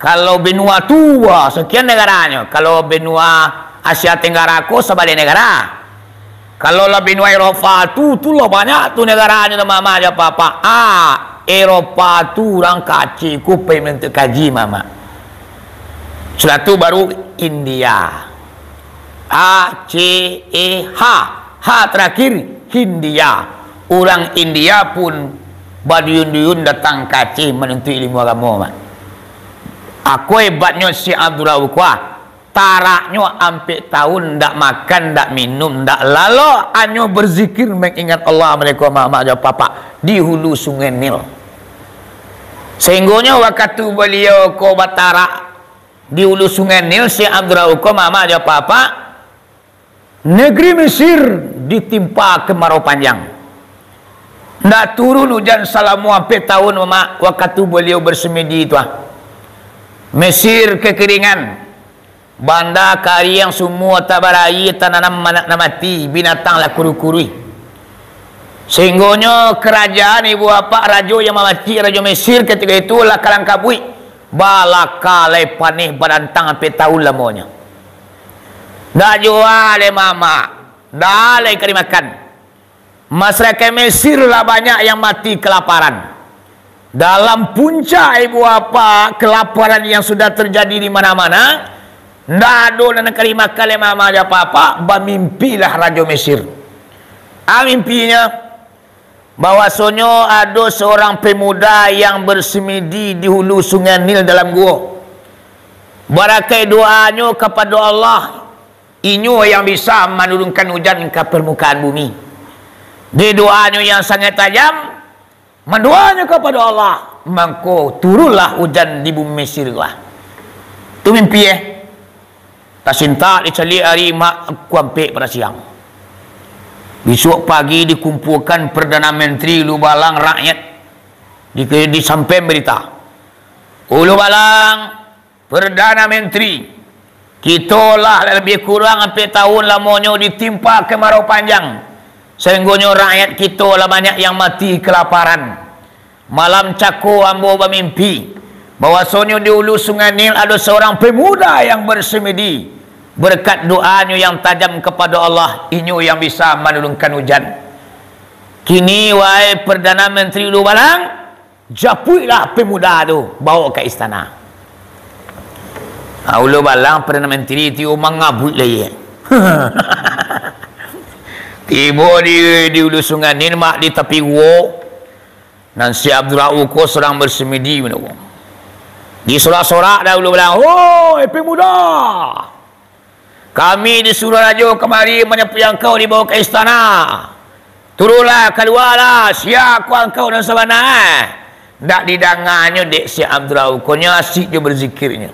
Kalau benua tu, wah, sakian negaranyo. Kalau benua Asia Tenggara ko, sabaleh negara. Kalau lah benua Eropa tu, tu lah banyak tu negaranyo tu, mamak jo apak-apak. Ah, Eropa tu urang ka Aceh ko pai manuntuik kaji, mamak. Sudah tu baru India. A, C, E, H. H terakhir, Hindia. Urang India pun baduyun-duyun datang ka Aceh manuntuik ilmu agamo, Mak. Ako hebatnyo Syekh Abdul Rauf ko, ah. Taraknyo ampek tahun ndak makan, ndak minum, ndak lalok, hanyo berzikir mangingat Allah, mamak jo apak-apak, di hulu Sungai Nil. Sahinggonyo wakatu baliau ko batarak di hulu Sungai Nil, Syekh Abdul Rauf ko, mamak jo apak-apak, negeri Mesir ditimpa kemarau panjang. Ndak turun ujan salamo ampek tahun, mamak, wakatu baliau bersemedi tu, ah. Mesir kekeringan, banda kariang, sumua tak baraia, tananam nan mati, binatang lah kuruih-kuruih. Sahinggonyo karajaan ibu apak rajo yang mamacik, rajo Mesir katiko itu lah kalang kabuik, balaka lai paneh badantang ampek tahun lamonyo. Ndak jua lai mamak, ndak lai ka dimakan. Masyarakat Mesir lah banyak yang mati kelaparan. Dalam puncak ibu apak kelaparan yang sudah terjadi di mana-mana, ndak ado nan ka dimakan lai mamak jo apak-apak, bamimpilah rajo Mesir. Ah, mimpinyo, bahwasonyo ado seorang pemuda yang bersemedi di hulu Sungai Nil dalam guo. Barakaik doanyo kapado Allah, inyo yang bisa manurunkan ujan ka parmukaan bumi. Dek doanyo yang sangat tajam, mandoanyo kapado Allah, mangko turunlah ujan di bumi Mesir tu lah. Tu mimpi, eh. Tasintak dicaliak ari mak pukua ampek pada siang. Bisuak pagi dikumpuakan Perdana Menteri, Lubalang, rakyat. Di, disampaian berita, Ulu Balang, Perdana Menteri, kito lah lebih kurang ampek tahun lamonyo ditimpa kemarau panjang, sahinggonyo rakyat kito lah banyak yang mati kelaparan. Malam cako ambo bamimpi, bahwasonyo di Ulu Sungai Nil ado seorang pemuda yang bersemedi. Berkat doanyo yang tajam kepada Allah, inyo yang bisa manurunkan hujan. Kini, wahai Perdana Menteri Ulu Balang, japuiklah pemuda tu, bawa ka istana. Ha, Ulu Balang, Perdana Menteri tu mangabuik lai. Tibo di, di Ulu Sungai Nil, mak, di tapi guo. Nan si Abdul Rauf ko sadang bersemedi, mano. Disorak-sorak dek Ulu Balang, "Hoi, pemuda! Kami disuruah rajo kamari manyapuik angkau dibawa ka istana. Turunlah, kalualah, sia ko angkau nan sabana, eh?" Ndak didanganyo dek si Abdul Rauf ko, nyo asik jo berzikirnyo.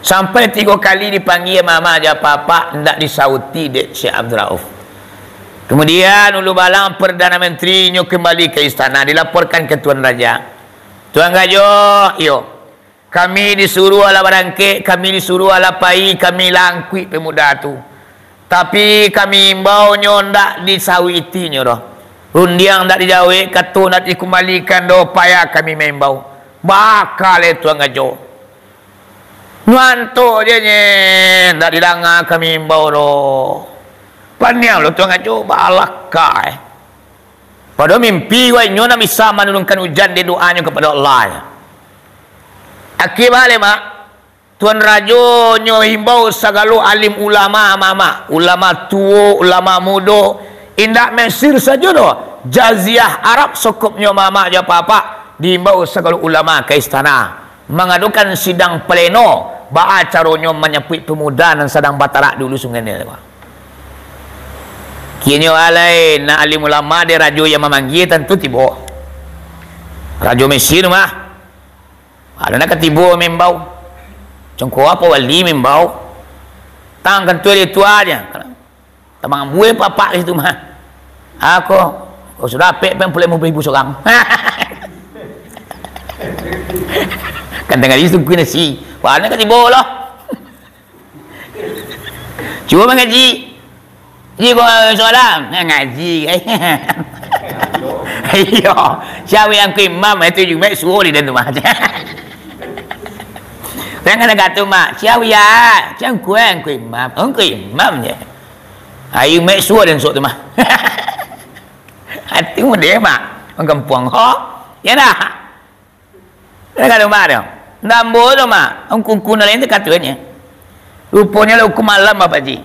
Sampai tigo kali dipanggia mamak jo apak-apak, ndak disauti dek si Abdul Rauf. Kemudian, Ulu Balang Perdana Menteri nyo kembali ka istana, dilaporkan ka Tuan Raja. "Tuan Rajo, iyo, kami disuruah lah barangkek, kami disuruah lah pai, kami lah angkuik pemuda tu. Tapi kami imbau nyo ndak disauti nyo doh. Rundiang ndak dijawek, kato ndak dikumbalikan doh, payah kami maimbau. Baa ka lai, Tuan Rajo?" "Nyo antok je nyo, ndak didanga kami imbau doh. Paniang lo Tuan Rajo, baa lah ka, eh. Pado mimpi wai nyo nan bisa manurunkan ujan dek doanyo kapado Allah, eh." Akibatnyo, mak, Tuan Rajo nyo imbau sagalo alim ulama, mamak, ulama tuo, ulama mudo, indak Mesir sajo doh, jaziah Arab sokopnyo mamak jo apak-apak, diimbau sagalo ulama ka istana, mangadokan sidang pleno, baa caronyo manyapuik pemuda nan sadang batarak di Ulu Sungai Nil. Kironyo alai, nan alim ulama dek rajo yang mamanggia tantu tibo. Rajo Mesir mah. Ado nan ka tibo maimbau. Congko apo wali maimbau. Tang kantua dia tua je. Tamang bue papak di situ mah. Ako, oh, sudah apek pen pulai limo puluah ribu sorang. Kan tangah di situ kui nasi. Wah, nan ka tibo lah. Cubo mangaji. Ji ko soalan, nah, ngaji. Iyo. Sia nan ko imam, itu Jumaik suruh di dalam rumah. Jangan kata, "Mak, sia ya, sia ko nan ko imam, nan ko imam je." Ayu mek suruh dan sok tu mah. Hati mudah, Mak. Orang kampuang ho. Ya dah. Dah ka rumah tu. Ndak ambo tu, Mak. Ungku-ungku nan lain tu katuannyo. Ruponyo lah ungku malam, Bapak Ji.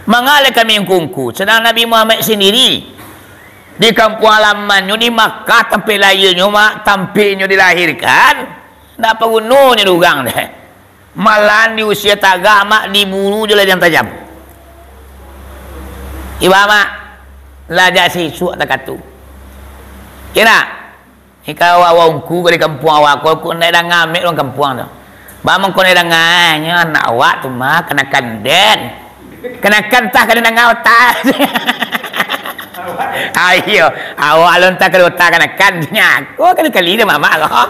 Manggaleh kami ungku-ungku. Sadang Nabi Muhammad sandiri, di kampuang halamannyo, di Makkah, tampek lahianyo, Mak, tampek inyo dilahirkan, ndak pagunonyo di urang deh. Malah diusia tagak, Mak, diburu jo ladiang tajam. Ibo, Mak, lah jak sisuak takatu. Kira. Iko awak-awak ungku ka di kampuang awak ko, ko ndak danga amek urang kampuang tu. Baa mangko ndak danga, nyo anak awak tu mah, kanakan den. Kanakan tah ka danga otak. Ayo, awak alun tah ka otak kanakan, nyo ko kali-kali dek mamak ko.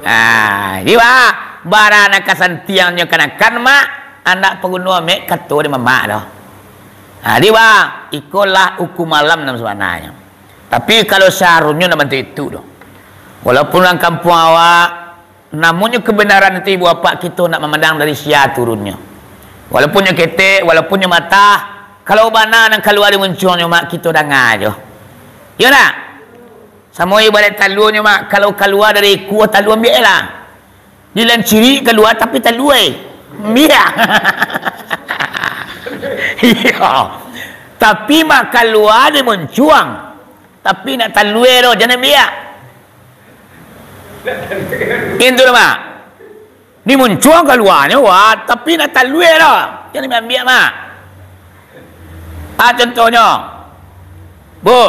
Ah, jiwa, bara nan ka santiangnyo kanakan, Mak, andak paguno amek kato dek mamak tu. Ah, jiwa, ikolah hukum alam nan sabananyo. Tapi kalau saharunnyo ndak bantuak itu doh. Walaupun urang kampuang awak, namunnyo kebenaran itu, ibu apak, kito ndak mamandang dari sia turunnyo. Walaupun nyo ketek, walaupun nyo matah, kalau bana nan kalua dari muncuangnyo, Mak, kito danga jo. Iyo ndak? Samo ibarat taluanyo, Mak, kalau kalua dari ikua talua, ambiaklah. Dilancirik kalua tapi talua, eh. Biak. Iyo. Tapi, Mak, kalua di muncuang. Tapi nak talua doh, jan ambiak. Itu lah, Mak. Di muncuang kaluanyo, wah, tapi nak talua doh, jan ambiak, Mak. Ah, contohnyo. Bu.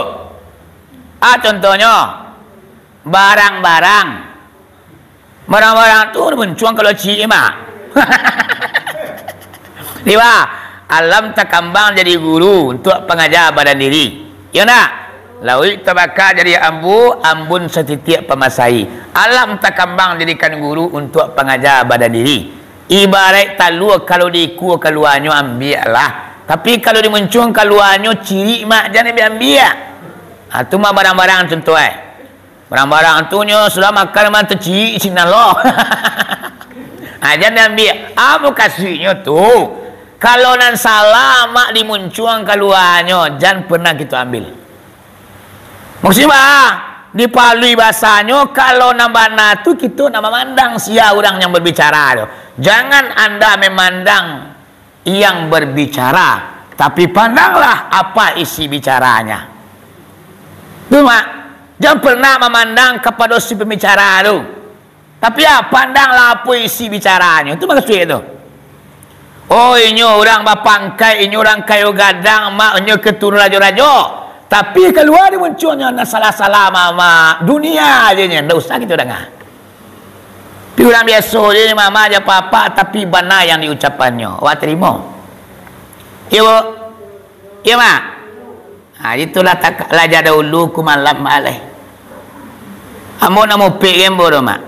Ah, contohnyo. Barang-barang. Barang-barang tu muncuang kalau ciek, Mak. Di bawah, alam takambang jadi guru untuak pangaja badan diri. Iyo ndak? Lauik tabaka jadi ambu, ambun satitiak pamasai. Alam takambang jadikan guru untuak pangaja badan diri. Ibaraik talua, kalau diikua kaluanyo, ambiaklah. Tapi kalau dimuncuang kaluanyo, cirik mak, jan ambiak-ambiak. Ha, tu mah barang-barang contoh, eh. Barang-barang tu nyo sudah makan mah tecirik sinan lo. Ha, jan ambiak. Apo kasuiknyo tu? Kalau nan salah mak dimuncuang kaluanyo, jan pernah kito ambil. Maksudnyo, bah, dipalui bahasanyo, kalau nan bana tu, kito nak mamandang sia urang yang berbicara tu. Jangan anda memandang yang berbicara, tapi pandanglah apa isi bicaranya. Tu, mak. Jangan pernah mamandang kapado si pembicara tu. Tapi, ah, pandanglah apo isi bicaranyo. Tu maksud tu. Oh, inyo urang bapangkai, inyo urang kayo gadang, mak, inyo keturunan rajo-rajo. Tapi kalua di muncuanyo, nan salah-salah, mak, mak. Dunia aja nyo, ndak usah kito danga. Tapi urang biaso je, mak, mak, aja papak, tapi bana yang diucapannyo. Awak tarimo? Iyo, Bu? Iyo, mak? Ha, itulah tak, lah jadau dulu ku malam, mak, lai. Ambo nak mupik ke ambo tu, mak?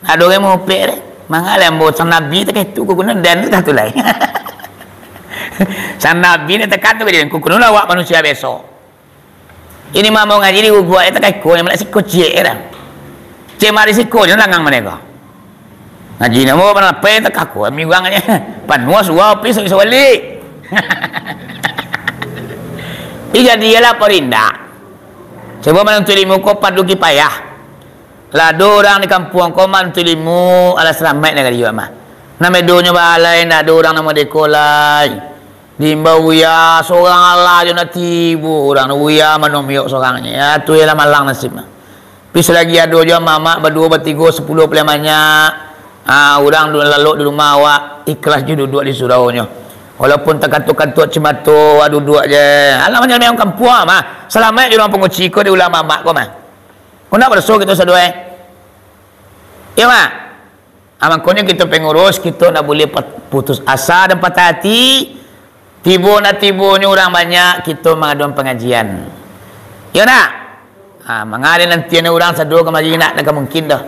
Ado ke mupik deh? Manga lai ambo sang nabi takah itu, ku kuno dan tu dah tu lai. Sang nabi ni takah tu ke dia, ku kuno lah awak manusia biaso. Ini mah ambo ngaji di guguak, takah iko, yang malak siko ciek dah. Ciek mari siko je langang mana ko. Ngaji namo panapai takah ko, miwang aja. Panuah suah api sawali. Ih, jadi ialah parindak. Cubo manantu ilmu ko fardu kifayah. Lah ado urang di kampuang ko manantu ilmu, alah salamaik nagari awak mah. Nan bedonyo balai, ndak ado urang namo deko lai. Diimbau Buya, sorang alah jo nak tibo urang. Buya manomiok sorang. Ya, tu ialah malang nasib mah. Tapi salagi ado jo mamak baduo, batigo, sapuluah paliang banyak, ah, urang du-, lalok di rumah awak, ikhlas jo duduak di suraunyo. Walaupun takatuak-katuak cimato, awak duduak je. Alah, macam kampuang mah. Salamaik jo urang panguci ko di ulah mamak ko mah. Ko ndak baraso kito sadoe. Iyo, Mak? Ah, mangkonyo kito pengurus, kito ndak buliah pat-, putus asa dan patah ati. Tibo ndak tibonyo urang banyak, kito mangaduan pangajian. Iyo ndak? Ah, manga den nantian urang sado kamari, ndak, ndak ka mungkin doh.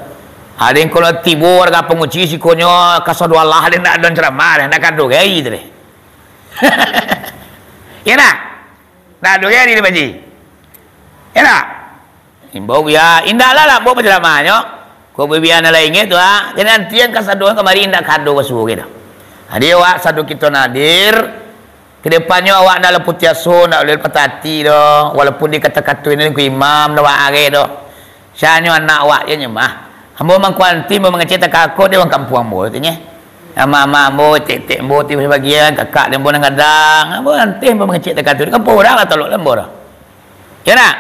Ado nan kalau tibo warga panguci sikonyo, kasado alah den ndak ado ceramah, ndak kado gai tu deh. Iyo ndak? Ndak ado gai di Pak Haji. Iyo ndak? Imbau Buya, indaklah lambo pacuramahnyo. Ko Buya nan lah ingek tu, ah. Jadi nantian kasado kamari indak kado basuo gitu. Jadi awak sado kito nan hadir, ka depannyo awak ndak lah putuih aso, ndak lah patah ati doh. Walaupun dikata-kato ini ku imam, ndak awak areh doh. Sanyo anak awak je nyo mah. Ambo mangko anti, ambo mangecek takako di urang kampuang ambo tu nyo. Ama-ama ambo, etek-etek ambo ti sabagian, kakak di ambo nan gadang. Ambo anti, ambo mangecek takako di kampuang urang lah talok lah ambo doh. Iyo ndak?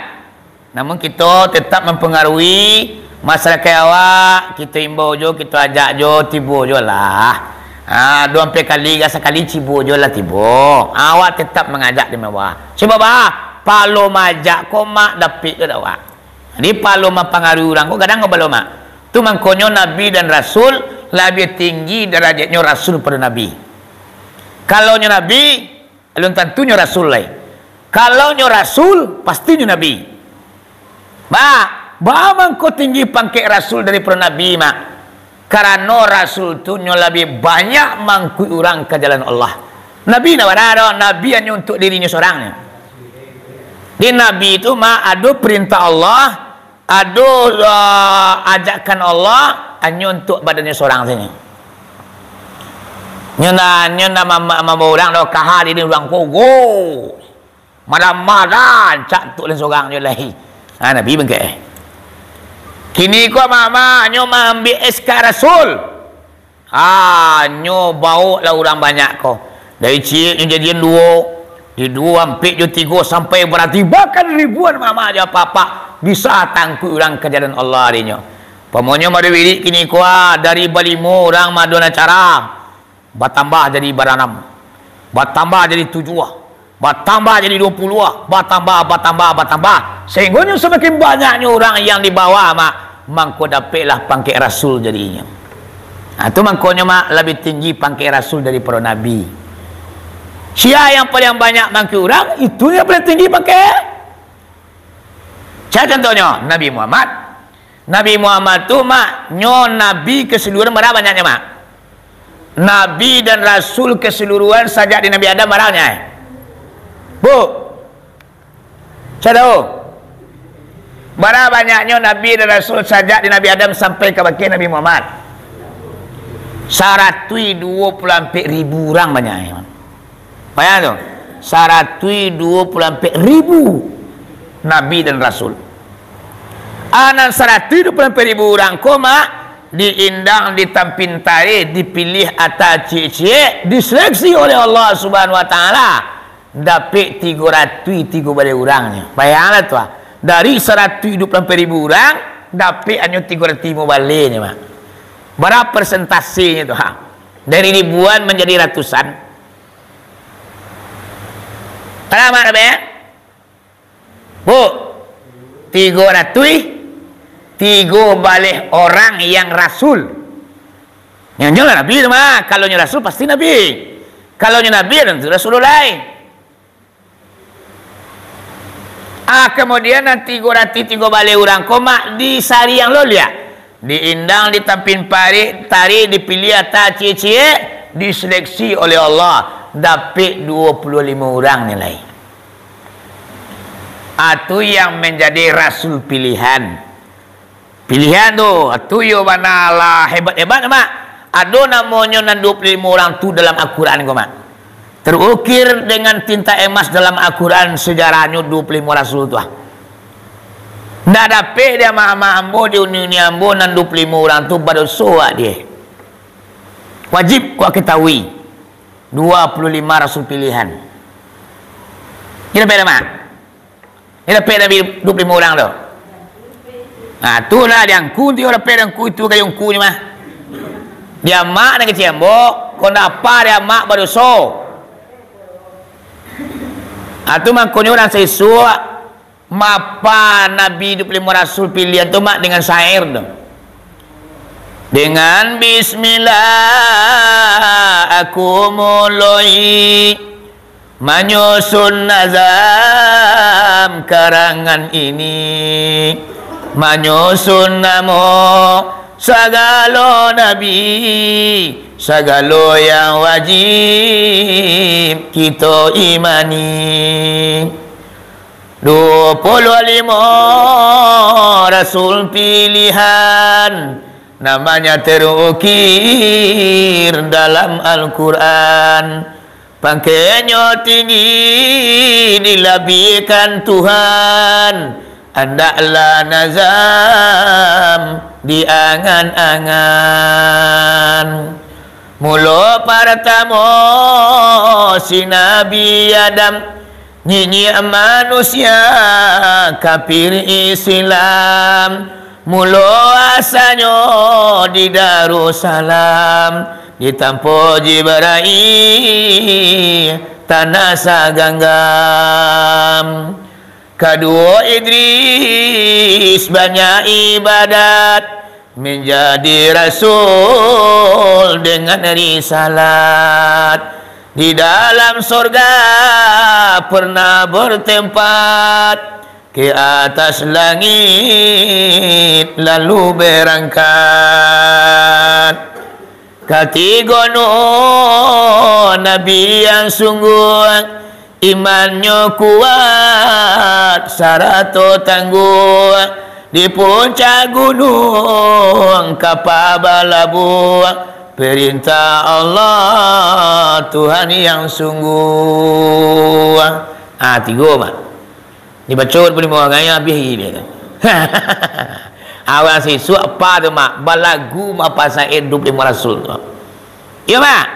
Namun kito tetap mampangaruhi masarakaik awak, kito imbau jo, kito ajak jo, tibo jo lah. Ha, duo ampek kali, tigo sakali tibo jo lah tibo. Ha, awak tetap mangajak di bawah. Sabab, bah, palo maajak ko mak dapik tu dak awak. Jadi palo mampangaruhi urang ko gadang ko palo mak. Tu mangkonyo Nabi dan Rasul labiah tinggi darajatnyo Rasul pado Nabi. Kalau nyo Nabi, alun tantunyo Rasul lai. Kalau nyo Rasul, pastinyo Nabi. Ba, ba mangko tinggi pangkek Rasul daripado Nabi, mak? Karano Rasul tu nyo labiah banyak mangkuik urang ka jalan Allah. Nabi ndak bada doh, Nabi hanyo untuak dirinyo sorang nyo. Di Nabi tu, mak, ado perintah Allah, ado, ah, ajakan Allah, hanyo untuak badannyo sorang sajo. Nyo ndak, nyo ndak mam-, mambawa urang doh, kaha diri urang ko, go. Madan-madan, cak tu lah sorang nyo lai. Ha, Nabi bangkek. Kini ko mama nyo maambiak S K Rasul. Ha, nyo baoklah urang banyak ko. Dari ciek nyo jadian duo, di duo ampek jo tigo sampai barati bahkan ribuan mama jo apak-apak bisa tangkuik urang ka jalan Allah dinyo. Pamonyo mari wirid kini ko, ah, dari balimo urang maduan acara. Batambah jadi baranam, batambah jadi tujuah, batambah jadi duo puluah, batambah, batambah, batambah, sahinggonyo samakin banyaknyo urang yang dibawa, mak, mangko dapeklah pangkek rasul jadinyo. Nah, tu mangkonyo, mak, labiah tinggi pangkek rasul daripado nabi. Sia yang paliang banyak mangkuik urang, itu yang paliang tinggi pangkek. Cak contohnyo, Nabi Muhammad. Nabi Muhammad tu, Mak, nyo nabi keseluruhan bara banyaknyo, Mak? Nabi dan rasul keseluruhan sajak di Nabi Adam bara banyaknyo? Bu, cak tahu? Bara banyaknyo nabi dan rasul sajak di Nabi Adam sampai kabake Nabi Muhammad? Saratuih duo puluah ampek ribu urang banyaknyo. Bayang tu, saratuih duo puluah ampek ribu nabi dan rasul. A, nan saratuih duo puluah ampek ribu urang ko, Mak, diindang, ditampin tareh, dipiliah ateh ciek-ciek, diseleksi oleh Allah Subhanahu Wa Taala, dapek tigo ratuih tigo baleh urang nyo. Bayanglah tu, ah. Dari saratuih duo puluah ampek ribu urang, dapek hanyo tigo ratuih limo baleh nyo, Mak. Bara persentasenyo tu, ha? Dari ribuan manjadi ratusan. Alamak, Rabek, eh? Bu, tigo ratuih tigo baleh orang yang rasul. Yang jelas nabi tu mah, kalau nyo rasul pasti nabi. Kalau nyo nabi, tentu rasul lai. Ah, kemudian nan tigo ratuih tigo baleh urang ko, Mak, disariang lo liak. Diindang, ditampin parik, tareh, dipiliah ateh ciek-ciek, diseleksi oleh Allah, dapek duo puluah limo urang nilai. Ah, tu yang menjadi rasul pilihan. Pilihan tu, tu yo bana lah hebat-hebat, Mak. Ado namonyo nan duo puluah limo urang tu dalam Al-Quran ko, Mak. Terukir dengan tinta emas dalam Al-Quran sejarahnyo duo puluah limo rasul tu, ah. Ndak dapek di amak-amak ambo, di uni-uni ambo nan duo puluah limo urang tu badoso awak die. Wajib kau ketahui, duo puluah limo rasul pilihan. Ndak dapek dah, Mak. Nyo dapek nabi duo puluah limo urang tu. Nah, tu lah di angku, tu yo dapek di angku, itu kayo angku nyo mah. Di amak nan kecek ambo, kok ndak apa di amak badoso. Ah, tu mangkonyo urang saisuak mapa nabi duo puluah limo rasul pilihan tu, Mak, dengan syair tu. Dengan bismillah aku muloi manyusun nazam karangan ini, manyusun namo sagalo nabi, sagalo yang wajib kito imani. Duo puluah limo rasul pilihan, namanya terukir dalam Al-Quran. Pangkeknyo tinggi dilabihkan Tuhan, andaklah nazam diangan-angan. Mulo partamo si Nabi Adam, nyinyik manusia kafir Islam. Mulo asanyo di Darussalam, ditampo Jibrail tanah saganggam. Kaduo Idris banyak ibadat, menjadi rasul dengan risalat. Di dalam sorga pernah bertempat, ke atas langit lalu berangkat. Katigo Nuh, nabi yang sungguh, imannyo kuat sarato tangguh. Di puncak gunuang kapa balabuah, perintah Allah Tuhan yang sungguh. Ah, tigo, Mak. Dibaco duo puluah limo urang, abih gilo tu. Urang sisuak apa tu, Mak? Balagu mapa sair duo puluah limo rasul tu. Iyo, Mak.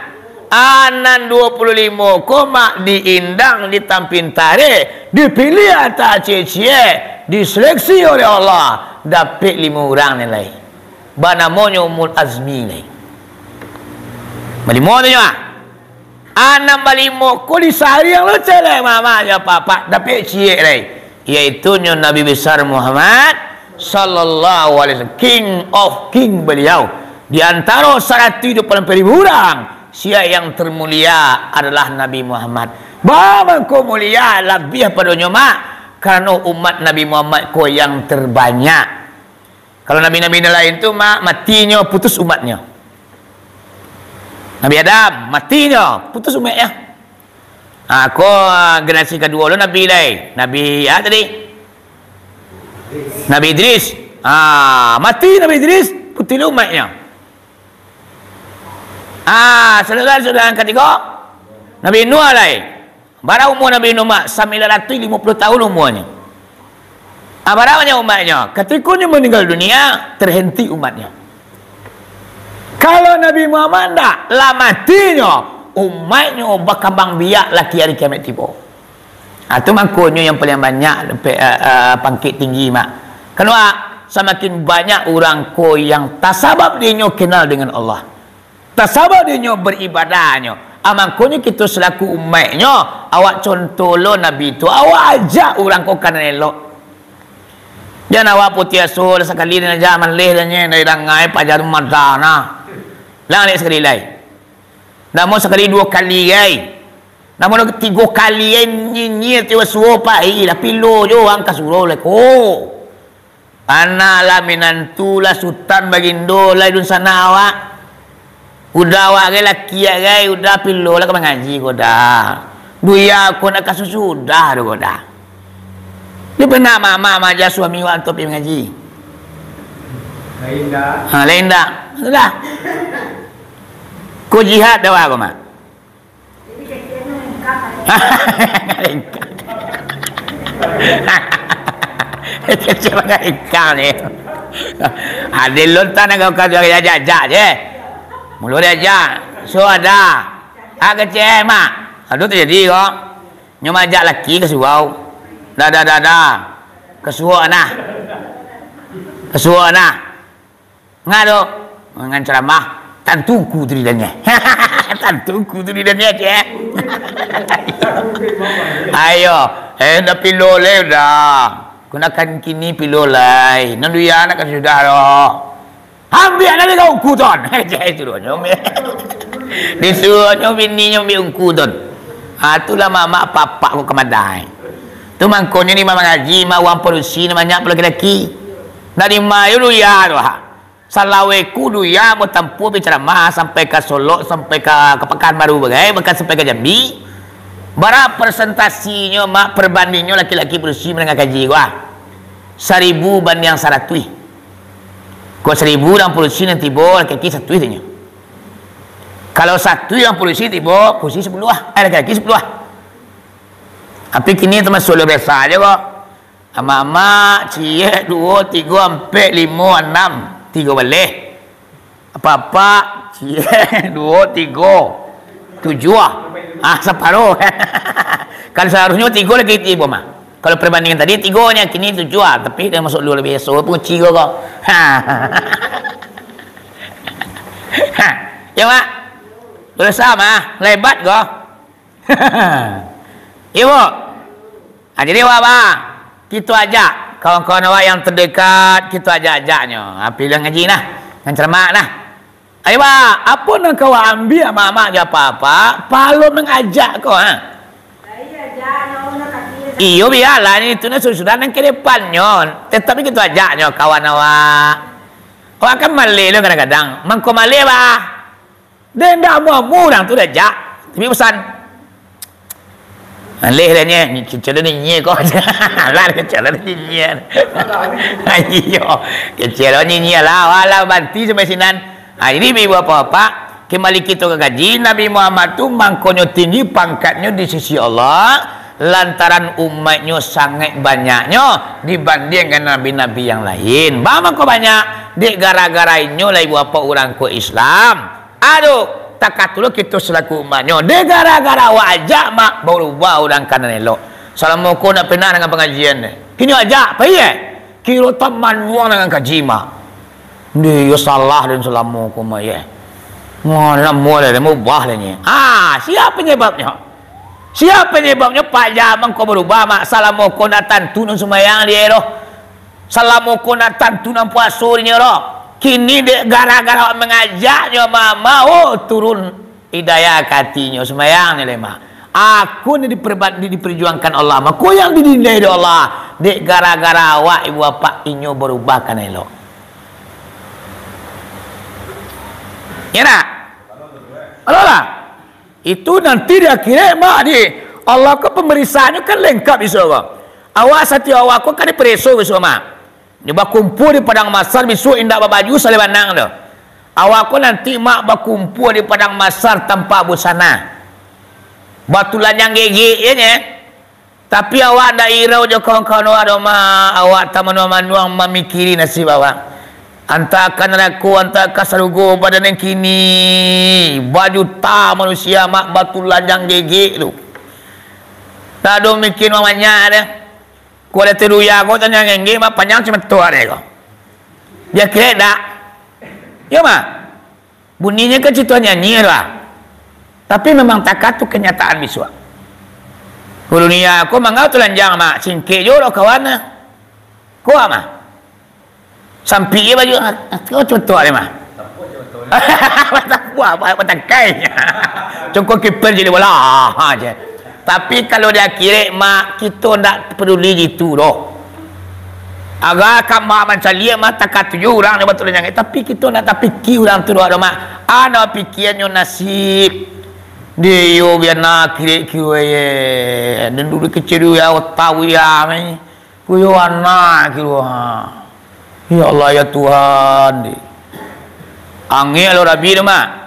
Anan duo puluah limo ko, Mak, diindang, ditampin tareh, dipiliah ateh ciek-ciek, diseleksi oleh Allah, dapek limo urang nilai. Banamonyo Ulul Azmi nilai. Balimo tu nyo, ah. Anan balimo ko disariang lo celek mamak jo apak-apak, dapek ciek lai, yaitunyo Nabi Besar Muhammad sallallahu alaihi wasallam, King of King baliau. Di antaro saratuih duo puluah ampek ribu urang, sia yang termulia adalah Nabi Muhammad. Baa mangko mulia labiah padonyo, Mak? Karano umat Nabi Muhammad ko yang terbanyak. Kalau nabi-nabi nan lain tu, ma-, matinyo putus umatnyo. Nabi Adam, matinyo putus umatnyo. Ha, ko, ah, generasi kaduo lo nabi lai. Nabi, ah, tadi? Nabi Idris. Ah, mati Nabi Idris, putus lo umatnyo. Ah, saudara-saudara yang katigo, Nabi Nuh alai. Bara umua Nabi Nuh, Mak? Sambilan ratuih limo puluah tahun umuanyo. Ah, bara banyak umatnyo. Katiko nyo maninggal dunia, terhenti umatnyo. Kalau Nabi Muhammad ndak, lah matinyo, umatnyo bakambang biak lah ka ari kiamat tibo. Ah, tu mangkonyo yang paling banyak pe-, eh, eh, pangkek tinggi, Mak. Kenapa? Samakin banyak urang ko yang tasabab dinyo kenal dengan Allah. Tasabab dinyo baribadahnyo. Ah, mangkonyo kito salaku umaiknyo, awak contoh lo Nabi tu, awak ajak urang ko ka nan elok. Jan awak putuih aso sakali, den ajak maleh, den nyo, dari dangai paja tu mada nah. Lang alek sakali lai. Namo sakali duo kali ai. Namo tigo kali ai nyinyia tiwa suo pai, lah pilo jo ang ka surau lai ko. Anak lah minantu lah sutan bagindo lah dunsanak awak. Udah awak gai laki awak gai, udah pilo lah ka mangaji ko dah. Duya ko nak ka susudah do ko dah. Di pernah mamak maja suami awak tu pai mangaji? Lain dah. Ha, lain dah. Sudah. Ko jihad dah awak ko, Mak. Ngalengkang. Kecil ngalengkang ni. Ado lontan agak ka diajak-ajak je. Mulo diajak. So ada. Ah, kecil, Mak. Aduh, terjadi kok. Nyo majak laki ka surau. Dah, dah, dah, dah. Ka surau nah. Ka surau nah. Ngado? Mangan ceramah, tantu ku tu di dania. Tantu ku tu di dania, cek. Ayo, eh, dah pilo lai dah. Gunakan kini pilo lai. Nan duya nak kan sudah doh. Ambiak nan di kau ungku ton. Cek suruh nyo ambiak. Disuruh nyo bini nyo ambiak ungku ton. Ha, itulah mamak papak ko kamadai. Tu mangkonyo ni, Mak, mangaji, Mak, urang padusi ni banyak laki-laki. Nak di ma yo duya tu, ha. Salaweh ku duya batampuah bacaramah sampai ka Solok, sampai ka, ka Pakanbaru bagai, bahkan sampai ka Jambi. Bara persentasinyo, Mak, perbandingnyo laki-laki padusi mandanga kaji ko, ah? Saribu bandiang saratuih. Ko saribu urang padusi nan tibo, laki-laki satuih tu nyo. Kalau satuih urang padusi tibo, padusi sapuluah, eh, laki-laki sapuluah. Tapi kini tamasuak lo biasa ajo ko. Amak-amak, ciek, duo, tigo, ampek, limo, anam, tigo baleh. Apak-apak, ciek, duo, tigo, tujuah. Ah, saparo. Kalau saharusnyo tigo laki tibo mah. Kalau perbandingan tadi, tigo nyo kini tujuah, tapi dah masuak lo labiah so, punci ko ko. Yo, Mak. Dosa mah, lebat ko. Iyo, Bu. Ah, jadi, wak, Bah, kito ajak kawan-kawan awak yang terdekat, kito ajak-ajaknyo. Ah, pai ngaji nah, nan ceramah nah. Ayo, Bah, apo nan ka wak ambiak mamak jo apak-apak, pahalo mangajak ko, ha? Iyo, bialah, itu nah sudah-sudah nan ka depannyo. Tetap kito ajaknyo kawan awak. Awak kan maleh lo kadang-kadang. Mangko maleh, Bah. Dek ndak amuah-amuah urang tu diajak. Tapi pesan. Aleh lah nyo, kecil ni nyie ko. Alah, kecil ni nyie. Iyo, kecil ni nyie lah. Walah banti sampai sinan. Ha, jadi, ibu bapak-bapak, kembali kito ka kaji, Nabi Muhammad tu mangkonyo tinggi pangkatnyo di sisi Allah, lantaran umaiknyo sangaik banyaknyo dibandiangkan nabi-nabi yang lain. Ba mangko banyak? Dek gara-gara inyo lah ibu bapak urang ko Islam. Aduh, takah tu lo kito salaku umaiknyo. Dek gara-gara awak ajak, Mak, barubah urang ka nan elok. Salamo ko ndak pernah dangan pangajian deh. Kini ajak, pai eh? Kiro tamanuang dangan kaji, Mak. Ndeh, iyo salah den salamo ko, Mak, ye. Wah, nak mulai den ubah lah ni. Ah, sia penyebabnyo? Sia penyebabnyo Pak Jaman ko barubah, Mak? Salamo ko ndak tantu nan sumbayang dek inyo doh. Salamo ko ndak tantu nan puaso dek inyo doh. Kini dek gara-gara awak mangajaknyo, Mak, Mak, oh, turun hidayah ka atinyo, sumbayang nyo lai, Mak. Aku ni diperba-, di-, diperjuangkan Allah, mako yang dinilai dek Allah. Dek gara-gara awak, ibu bapak, inyo barubah ka nan elok. Ya nak? Alah lah. Itu nanti di akhirat, mak, di Allah ko pemeriksaan nyo kan lengkap iso ko. Awak satiok awak ko kan dipereso iso, mak. Di bakumpua di padang mahsyar, bisuak indak babaju salai banang tu. Awak ko nanti, mak, bakumpua di padang mahsyar tanpa busana. Batulanjang gegek je nyo. Tapi awak ndak irau jo kawan-kawan awak doh, mak. Awak tamanuang-manuang mamikiri nasib awak. Antah ka narako, antah ka sarugo, badan nan kini. Bajuta manusia, mak, batulanjang gegek tu. Ndak ado mikir nan banyak doh. Kok ado dunia ko, tanjang tinggi, bapanjang simato ado ko. Di akhirat dak. Yo, mah. Bunyinyo kan carito nyanyi tu lah. Tapi memang takah tu kenyataan bisuak. Ko dunia ko mangau tu lanjang, mak. Singkek jo lo kawan lah. Ko, mah. Sampik je baju, ah, ah, tu contoh dia, mah. Tapuak, apa, apa tangkai. Congkok kiper jadi bola, ha, je. Tapi kalau di akhirat, mak, kito ndak peduli gitu doh. Agak ka mak mancaliak, mak, takah tuju urang nyo batulanjang. Tapi kito ndak tapikir urang tu doh, mak. Ado pikiannyo nasib. Dio biar nak akhirat kiro ye. Dan dulu kecil dulu ya, otak ya, meh. Kuyo anak kiro, ha. Ya Allah, ya Tuhan, di. Angek lo rabi tu, mak.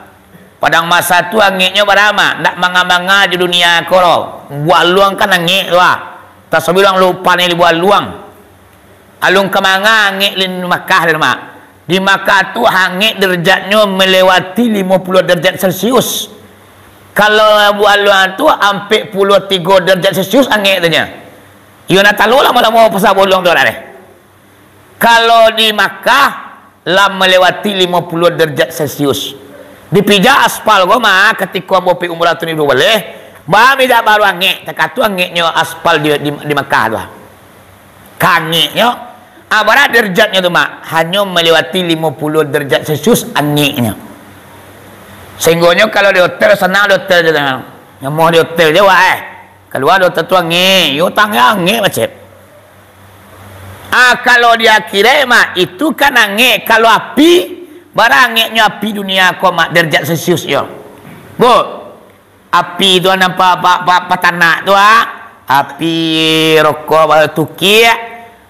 Padang mahsyar tu angeknyo bara, mak. Ndak manga-manga jo dunia ko lo. Buah aluang kan angek tu, ah. Tasabilang lupa ni buah aluang. Alun ka manga angek di Makkah tu, mak. Di Makkah tu angek derajatnyo melewati limo puluah derajat Celcius. Kalau buah aluang tu ampek puluah tigo derajat Celcius angek tu nyo. Iyo, nak tahu lamo-lamo pasal bolong tu lah deh. Kalau di Makkah, lah melewati limo puluah derajat Celcius. Dipijak aspal ko mah, katiko ambo pai umrah tu ni duo baleh, bamijak baru angek, takah tu angeknyo aspal di, di, di Makkah tu lah. Ka angeknyo, ah, bara derajatnyo tu, mak, hanyo melewati limo puluah derajat Celcius angeknyo. Sehinggonyo kalau di hotel, sanang di hotel je, nyamuah di hotel je, wak, eh. Kalua doh tatuangek, yo tangga angek macet. Ah, kalau di akhirat mah, itu kan angek. Kalau api, bara angeknyo api dunia ko, mak, derajat Celcius yo. Bu, api tu nan pa, pa, pa, patanak tu, ah. Api rokok, tukik,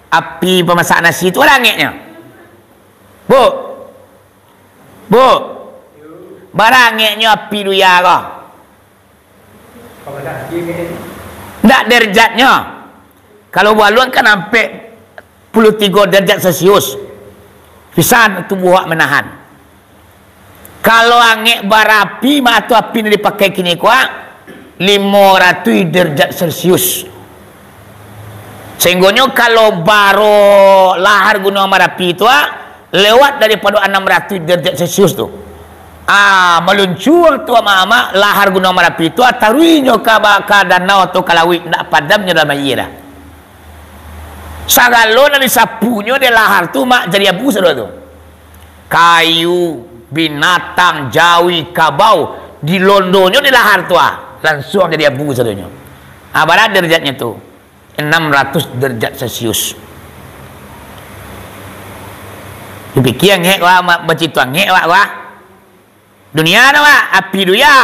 api pamasak nasi tu bara angeknyo. Bu, bu, bara angeknyo api dunia ko. Ndak derajatnyo. Kalau buah aluang kan ampek puluah tigo derajat Celcius. Pisan tubuah awak manahan. Kalau angek bara api, mah tu api nan dipakai kini ko, limo ratuih derajat Celcius. Sehinggonyo kalau baro lahar Gunuang Marapi tu, ah, lewat daripado anam ratuih derajat Celcius tu. Ah, maluncua tu amak-amak lahar Gunuang Marapi tu, ah, taruihnyo ka ba-, ka danau atau ka lauik, ndak padamnyo dalam aia dah. Sagalo nan disapunyo dek lahar tu, mak, jadi abu sado tu. Kayu, binatang, jawi, kabau, dilondonyo di lahar tu, ah, lansuang jadi abu sadonyo. Ah, bara derajatnyo tu. Anam ratuih derajat Celcius. Dipikia angek wak, ma-, bacito angek wak, wak. Dunia tu, wak, api dunia.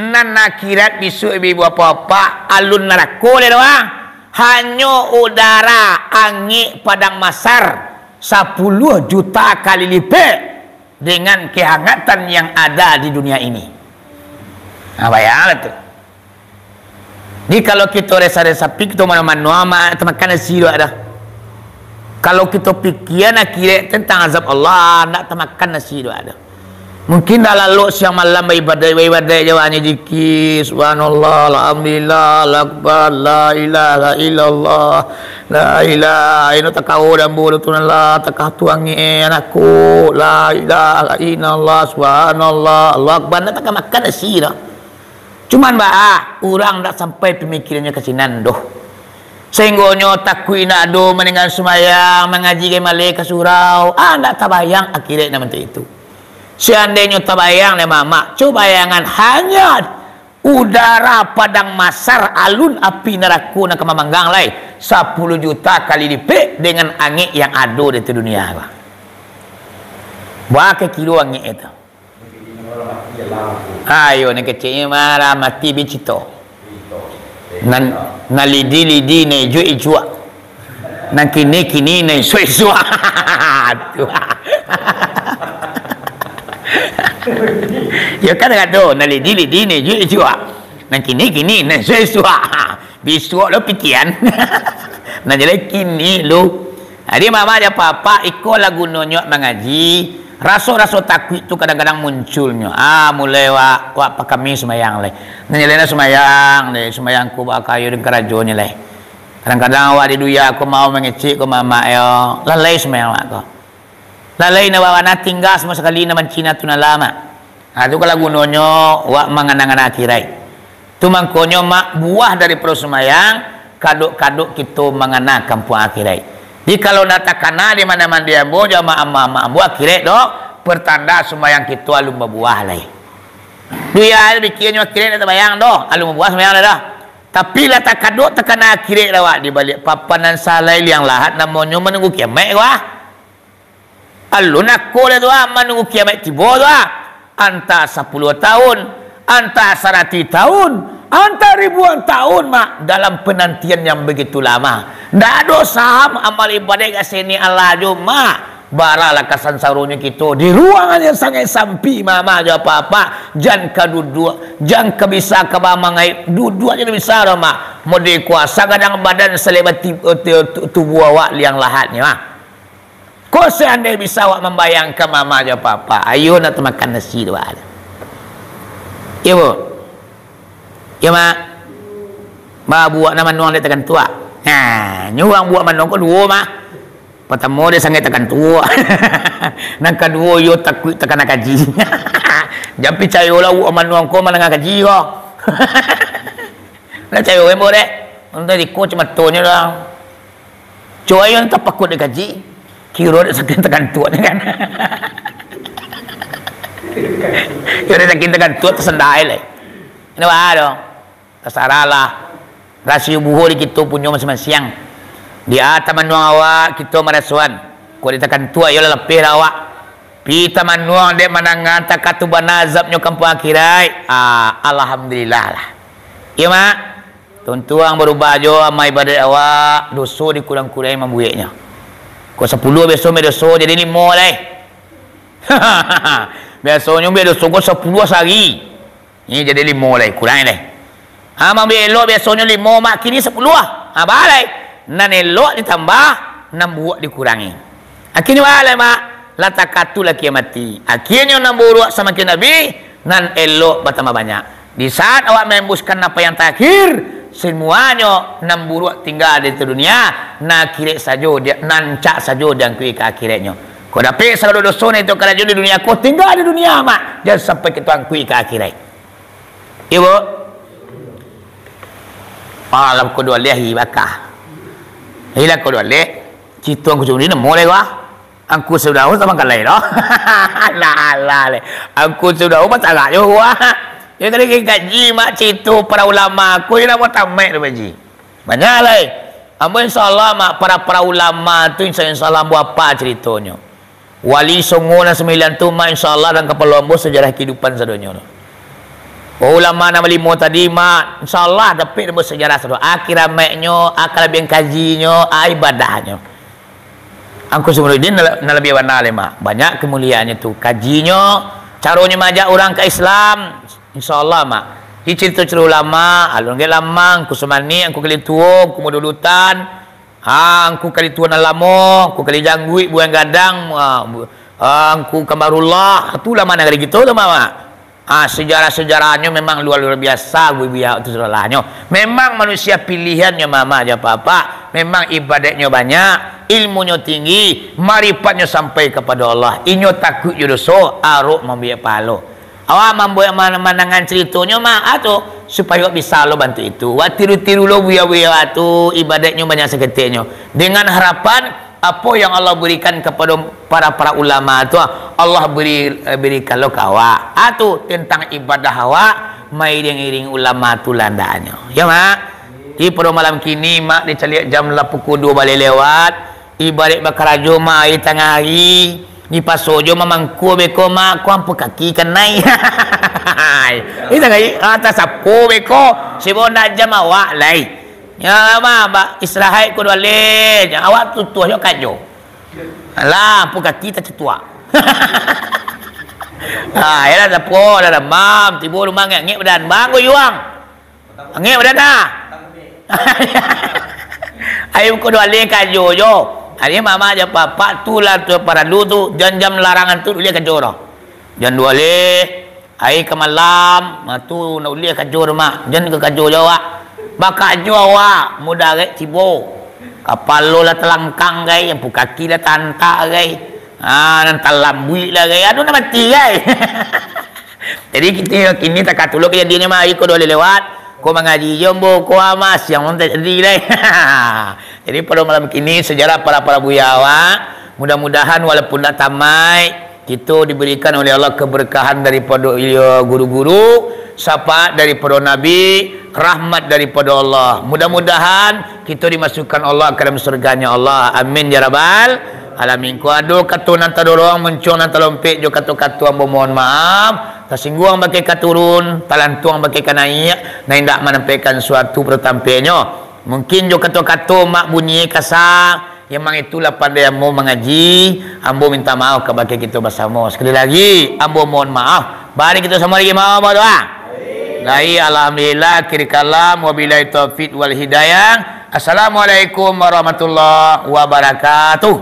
Nan akhirat bisuak ibu-ibu apak-apak, alun narako deh tu, wak. Hanyo udara angek padang mahsyar sapuluah juta kali lipek dengan kehangatan yang ada di dunia ini. Nah, bayanglah tu. Jadi, kalau kito resa-resa pi, kito mano-mano amat, tamakan nasi doh dah. Kalau kito pikia akhirat tentang azab Allah, ndak tamakan nasi doh dah. Mungkin dah lalok siang malam baibadaik, baibadaik jo banyak zikir, subhanallah, alhamdulillah, Allahu akbar, la ilaha illallah, la ilaha, ino takao dambo tu lah, takah tu angin anakku, la ilaha illallah, subhanallah, Allahu akbar, ndak takah makan nasi doh. Cuman baa, urang ndak sampai pamikirannyo ka sinan doh. Sahinggonyo takuik indak ado maninggan sumbayang, mangaji gai maleh ka surau. Ah, ndak tabayang akhirat nan bantuak itu. Seandainyo tabayang dek mamak, cubo bayangan hanya Udara padang masar alun, api narako nan ka mamanggang lai sapuluh juta kali lipek dengan angek yang ado di dunia ko. Baa kiro angek itu? Ayo, nan keceknyo mah lah mati bicito. Nan, nan lidi-lidi, nan ijuak-ijuak. Nan kini-kini, nan isuak-isuak. Tu. Yo kan kato, nan lidi-lidi, nan ijuak-ijuak. Nan kini-kini, nan isuak-isuak. Bisuak lo pikian. Nan jaleh kini lo. Jadi, mamak jo apak-apak, iko lah gunonyo mangaji. Raso-raso takuik tu kadang-kadang munculnyo. Ah, mulai wak, wak pakami sumbayang lai. Nan jaleh lah sumbayang lai, sumbayang ko bakayo dan karajonyo lai. Kadang-kadang awak di dunia ko mau mangecek ko mamak yo, lalai sumbayang awak ko. Lalai nak bawana tingga samo sakali nak mancina tu nan lama. Ha, tu kalau gunonyo wak mangana-ngana akhirat. Tu mangkonyo mak buah dari parusumbayang, kadok-kadok kito mangana kampuang akhirat. Jadi kalau nak takana di mana-mana ambo, jamaah amak-amak ambo akhirat doh, pertanda sumbayang kito alun babuah lai. Dunia pikirnyo akhirat nak tabayang doh, alun babuah sumbayang lai doh. Tapi lah takadok takana akhirat lah wak di baliak papan nan salai liang lahat namonyo manunggu kiamat ko ah. Alun ako lah tu ah, manunggu kiamat tibo tu ah. Antah sapuluah tahun, antah saratuih tahun, antah ribuan tahun, mak, dalam penantian yang begitu lama. Ndak ado saham amal ibadat ka sini Allah jo, mak. Baralah kasansaronyo kito di ruangan yang sangat sampik, mamak jo apak-apak. Jan ka duduak, jan ka bisa ka bamangai, duduak jan bisa doh, mak. Model kuasa gadang badan salebar ti-, ti-, tu-, tubuah awak liang lahatnyo, ah. Ko seandai bisa awak mambayangkan mamak jo apak-apak, ayo nak tamakan nasi tu, Mak. Iyo, Bu? Iyo, Mak? Babuak nan manuang dek takantuak. Nah, nyo urang buak manuang ko duo, Mak. Partamo, dek sangaik takantuak. Nan kaduo, iyo takuik takana kaji. Jan picayolah buak manuang ko mandanga kaji ko. Lah cayo embo dek. Untuak iko cuma tonyo lah. Cubo iyo tapakuik dek kaji. Kiro dek sakian takantuak ni kan. Kiro dek sakian takantuak tasandai lai. Ini baa doh. Tasarahlah. Rasio buho di kito punyo masiang-masiang. Di ateh manuang awak kito marasoan. Kok di takantuak iyolah lapeh lah awak. Pi tamanuang dek mandanga takatu bana azabnyo kampuang akhirat. Ah, alhamdulillah lah. Iyo, Mak. Tuntuang barubah jo amal ibadat awak, doso dikurang-kurangi mambueknyo. Kok sapuluah biaso ambiak doso, jadi limo lai. Biasonyo ambiak doso ko sapuluah sahari. Ini jadi limo lai, kurangi lai. Ha, mambiak elok biasonyo limo, Mak, kini sapuluah. Ha, baa lai. Nan elok ditambah, nan buruak dikurangi. Akhirnyo baa lai, Mak? Lah takatu lah kiamat mati. Akhirnyo nan buruak samakin abih, nan elok batambah banyak. Di saat awak maembuskan nafas yang terakhir, semuanyo nan buruak tingga di dunia, nan akhirat sajo di-, nan rancak sajo diangkuik ka akhiratnyo. Kok dapek sagalo doso nan kito karajo di dunia ko, tingga di dunia, Mak. Jan sampai kito angkuik ka akhirat. Iyo, Bu? Alah, kodo alih bakah. Ilah kodo alih. Cito Angku Sumudi namo lai, wah. Angku Saudaro Tabangkalai lo. Alah, alah, lai. Angku Saudaro masalah jo, wah. Yo, tadi kaji, Mak, cito para ulama. Ko yo namo tamaik tu, Pak Haji. Banyak lai. Ambo insya Allah, Mak, para, para ulama tu insya, insya Allah ambo apa ceritonyo. Wali Songo nan sambilan tu, Mak, insya Allah dalam kapalo ambo sajarah kehidupan sadonyo tu. Oh, ulama nan limo tadi, Mak, insya Allah dapek ambo sajarah sadonyo. Ah, kiramaiknyo, ah, kalabihan kajinyo, ah, ibadahnyo. Angku Sumurudin nan, nan labiah bana lai, Mak. Banyak kemuliaannyo tu. Kajinyo, caronyo maajak urang ka Islam, insya Allah, Mak. Di carito-carito ulama, Alun Gek Lamang, Angku Sumani, Angku Kalituo, Angku Mudo Lutan, Ah, Angku Kalituo nan lamo, Angku Kali Jangguik, Buang Gadang, ah, bu-, ah, Angku Kamarullah, tu ulama nagari kito tu, Mak. Ah, sejarah-sejarahnyo memang luar-luar biasa, buya tu sudahlah nyo. Memang manusia pilihannyo, Mak, jo Apak-apak. Memang ibadahnyo banyak, ilmunyo tinggi, maripatnyo sampai kapado Allah. Inyo takuik jo doso, arok mambiak pahalo. Awak mambuek man-, mandangan caritonyo, Mak, ah, tu, supayo bisa lo bantuak itu. Wak tiru-tiru lo buya-buya awak tu, ibadahnyo banyak saketeknyo. Dengan harapan, apo yang Allah berikan kapado para-para ulama tu, Allah beri, eh, berikan lo ka awak. Ah, tu, tentang ibadah awak, Mairing-iring ulama tu landaknyo. Yo, Mak? Di pado malam kini, Mak, dicaliak jam lah pukul duo baleh lewat. Ibaraik bakarajo, Mak, ari tangah ari. Dipaso jo mamangkua beko, Mak, ko ampu kaki kanai. Itu kan, ah, tasapo beko. Sibo ndak jam awak lai. Yo, Mak, ba-, istirahat ko duo aleh. Awak tutuah jo kajo. Alah, ampu kaki tacatuak. Ah, yalah, sapo, dah damam. Tibo rumah ngek-ngek badan. Bangun, Yuang. Angek badan dah. Ayo, ko duo aleh kajo jo. Ari mama jo papa tu lah tu paralu tu, jam-jam larangan tu ulih kajo dah. Jam duo aleh, ari ka malam, ma tu nak ulih kajo dah, Mak. Jan ka kajo jo awak. Bakajo awak, mudarek tibo. Kapalo lah talangkang gai, ampu kaki lah tantak gai. Ah, nan talambuik lah gai. Anu nan mati gai. Jadi, kito kini takah tu lo kajadiannyo mah, ari ko duo aleh lewat, ko mangaji jo ambo, ko amas, siang pun tak jadi lai. Jadi, pado malam kini, sajarah para-para buya awak, mudah-mudahan walaupun ndak tamaik, kito diberikan oleh Allah keberkahan daripado ilmu guru-guru, syafaat daripado Nabi, rahmat daripado Allah. Mudah-mudahan kito dimasukkan Allah ka dalam surganya Allah. Amin, ya rabbal alamin. Kok ado kato nan tadorong, muncuang nan talompek jo kato-kato, ambo mohon maaf. Tasingguang bakeh katurun, talantuang bakeh kanaiak, nan indak manampaikan suatu pado tampeknyo. Mungkin jo kato-kato mak bunyi kasa, memang itulah pandai ambo mangaji, ambo minta maaf kabakeh kito basamo. Sakali lagi, ambo mohon maaf. Mari kito samo lagi maaf, badoa. Lai, alhamdulillah, akhir kalam, wabillahi taufik wal hidayah. Assalamualaikum warahmatullahi wabarakatuh.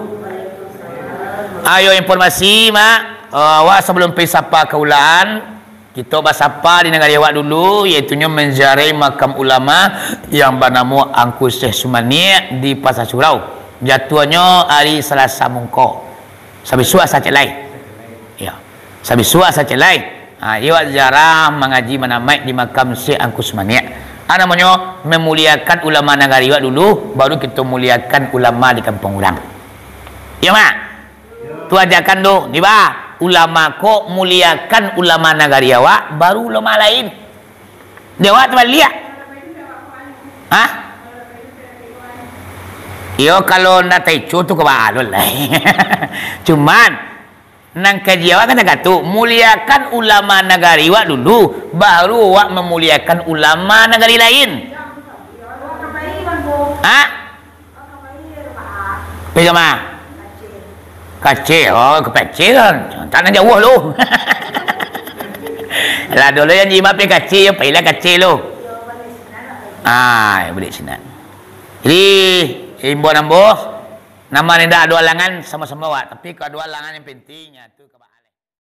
Ayo, informasi, Mak. Eh, awak sabalum pai sapa ka ulaan, kito basapa di nagari awak dulu, yaitunyo manziarahi makam ulama yang banamo Angku Syekh Sumaniak di Pasa Surau. Jatuahnyo ari Salasa mungko. Sabisuak asa cek lai. Yo. Sabisuak asa cek lai. Ha, iyo awak ziarah mangaji manamaik di makam Syekh Angku Sumaniak. Ha, namonyo memuliakan ulama nagari awak dulu, baru kito muliakan ulama di kampuang urang. Iyo, Mak? Tu ajakan tu, ni bah, ulama ko muliakan ulama nagari awak, baru ulama lain. Di awak tabaliak. Hah? Iyo, kalau ndak taico tu ka baalun lai. Cuman, nan kaji awak kan takah tu, muliakan ulama nagari awak dulu, baru awak mamuliakan ulama nagari lain. Hah? Pai ka ma? Kacil. Oh, ka Kacil kan. Tanah jauah lo. Lah, dulu yang jima pai Kacil, pailah Kacil lo. Ah, baliak sinan. Jadi, imbau ambo, nan indak ado alangan, samo-samo awak. Tapi, kalau ado alangan yang penting, ya, tu ka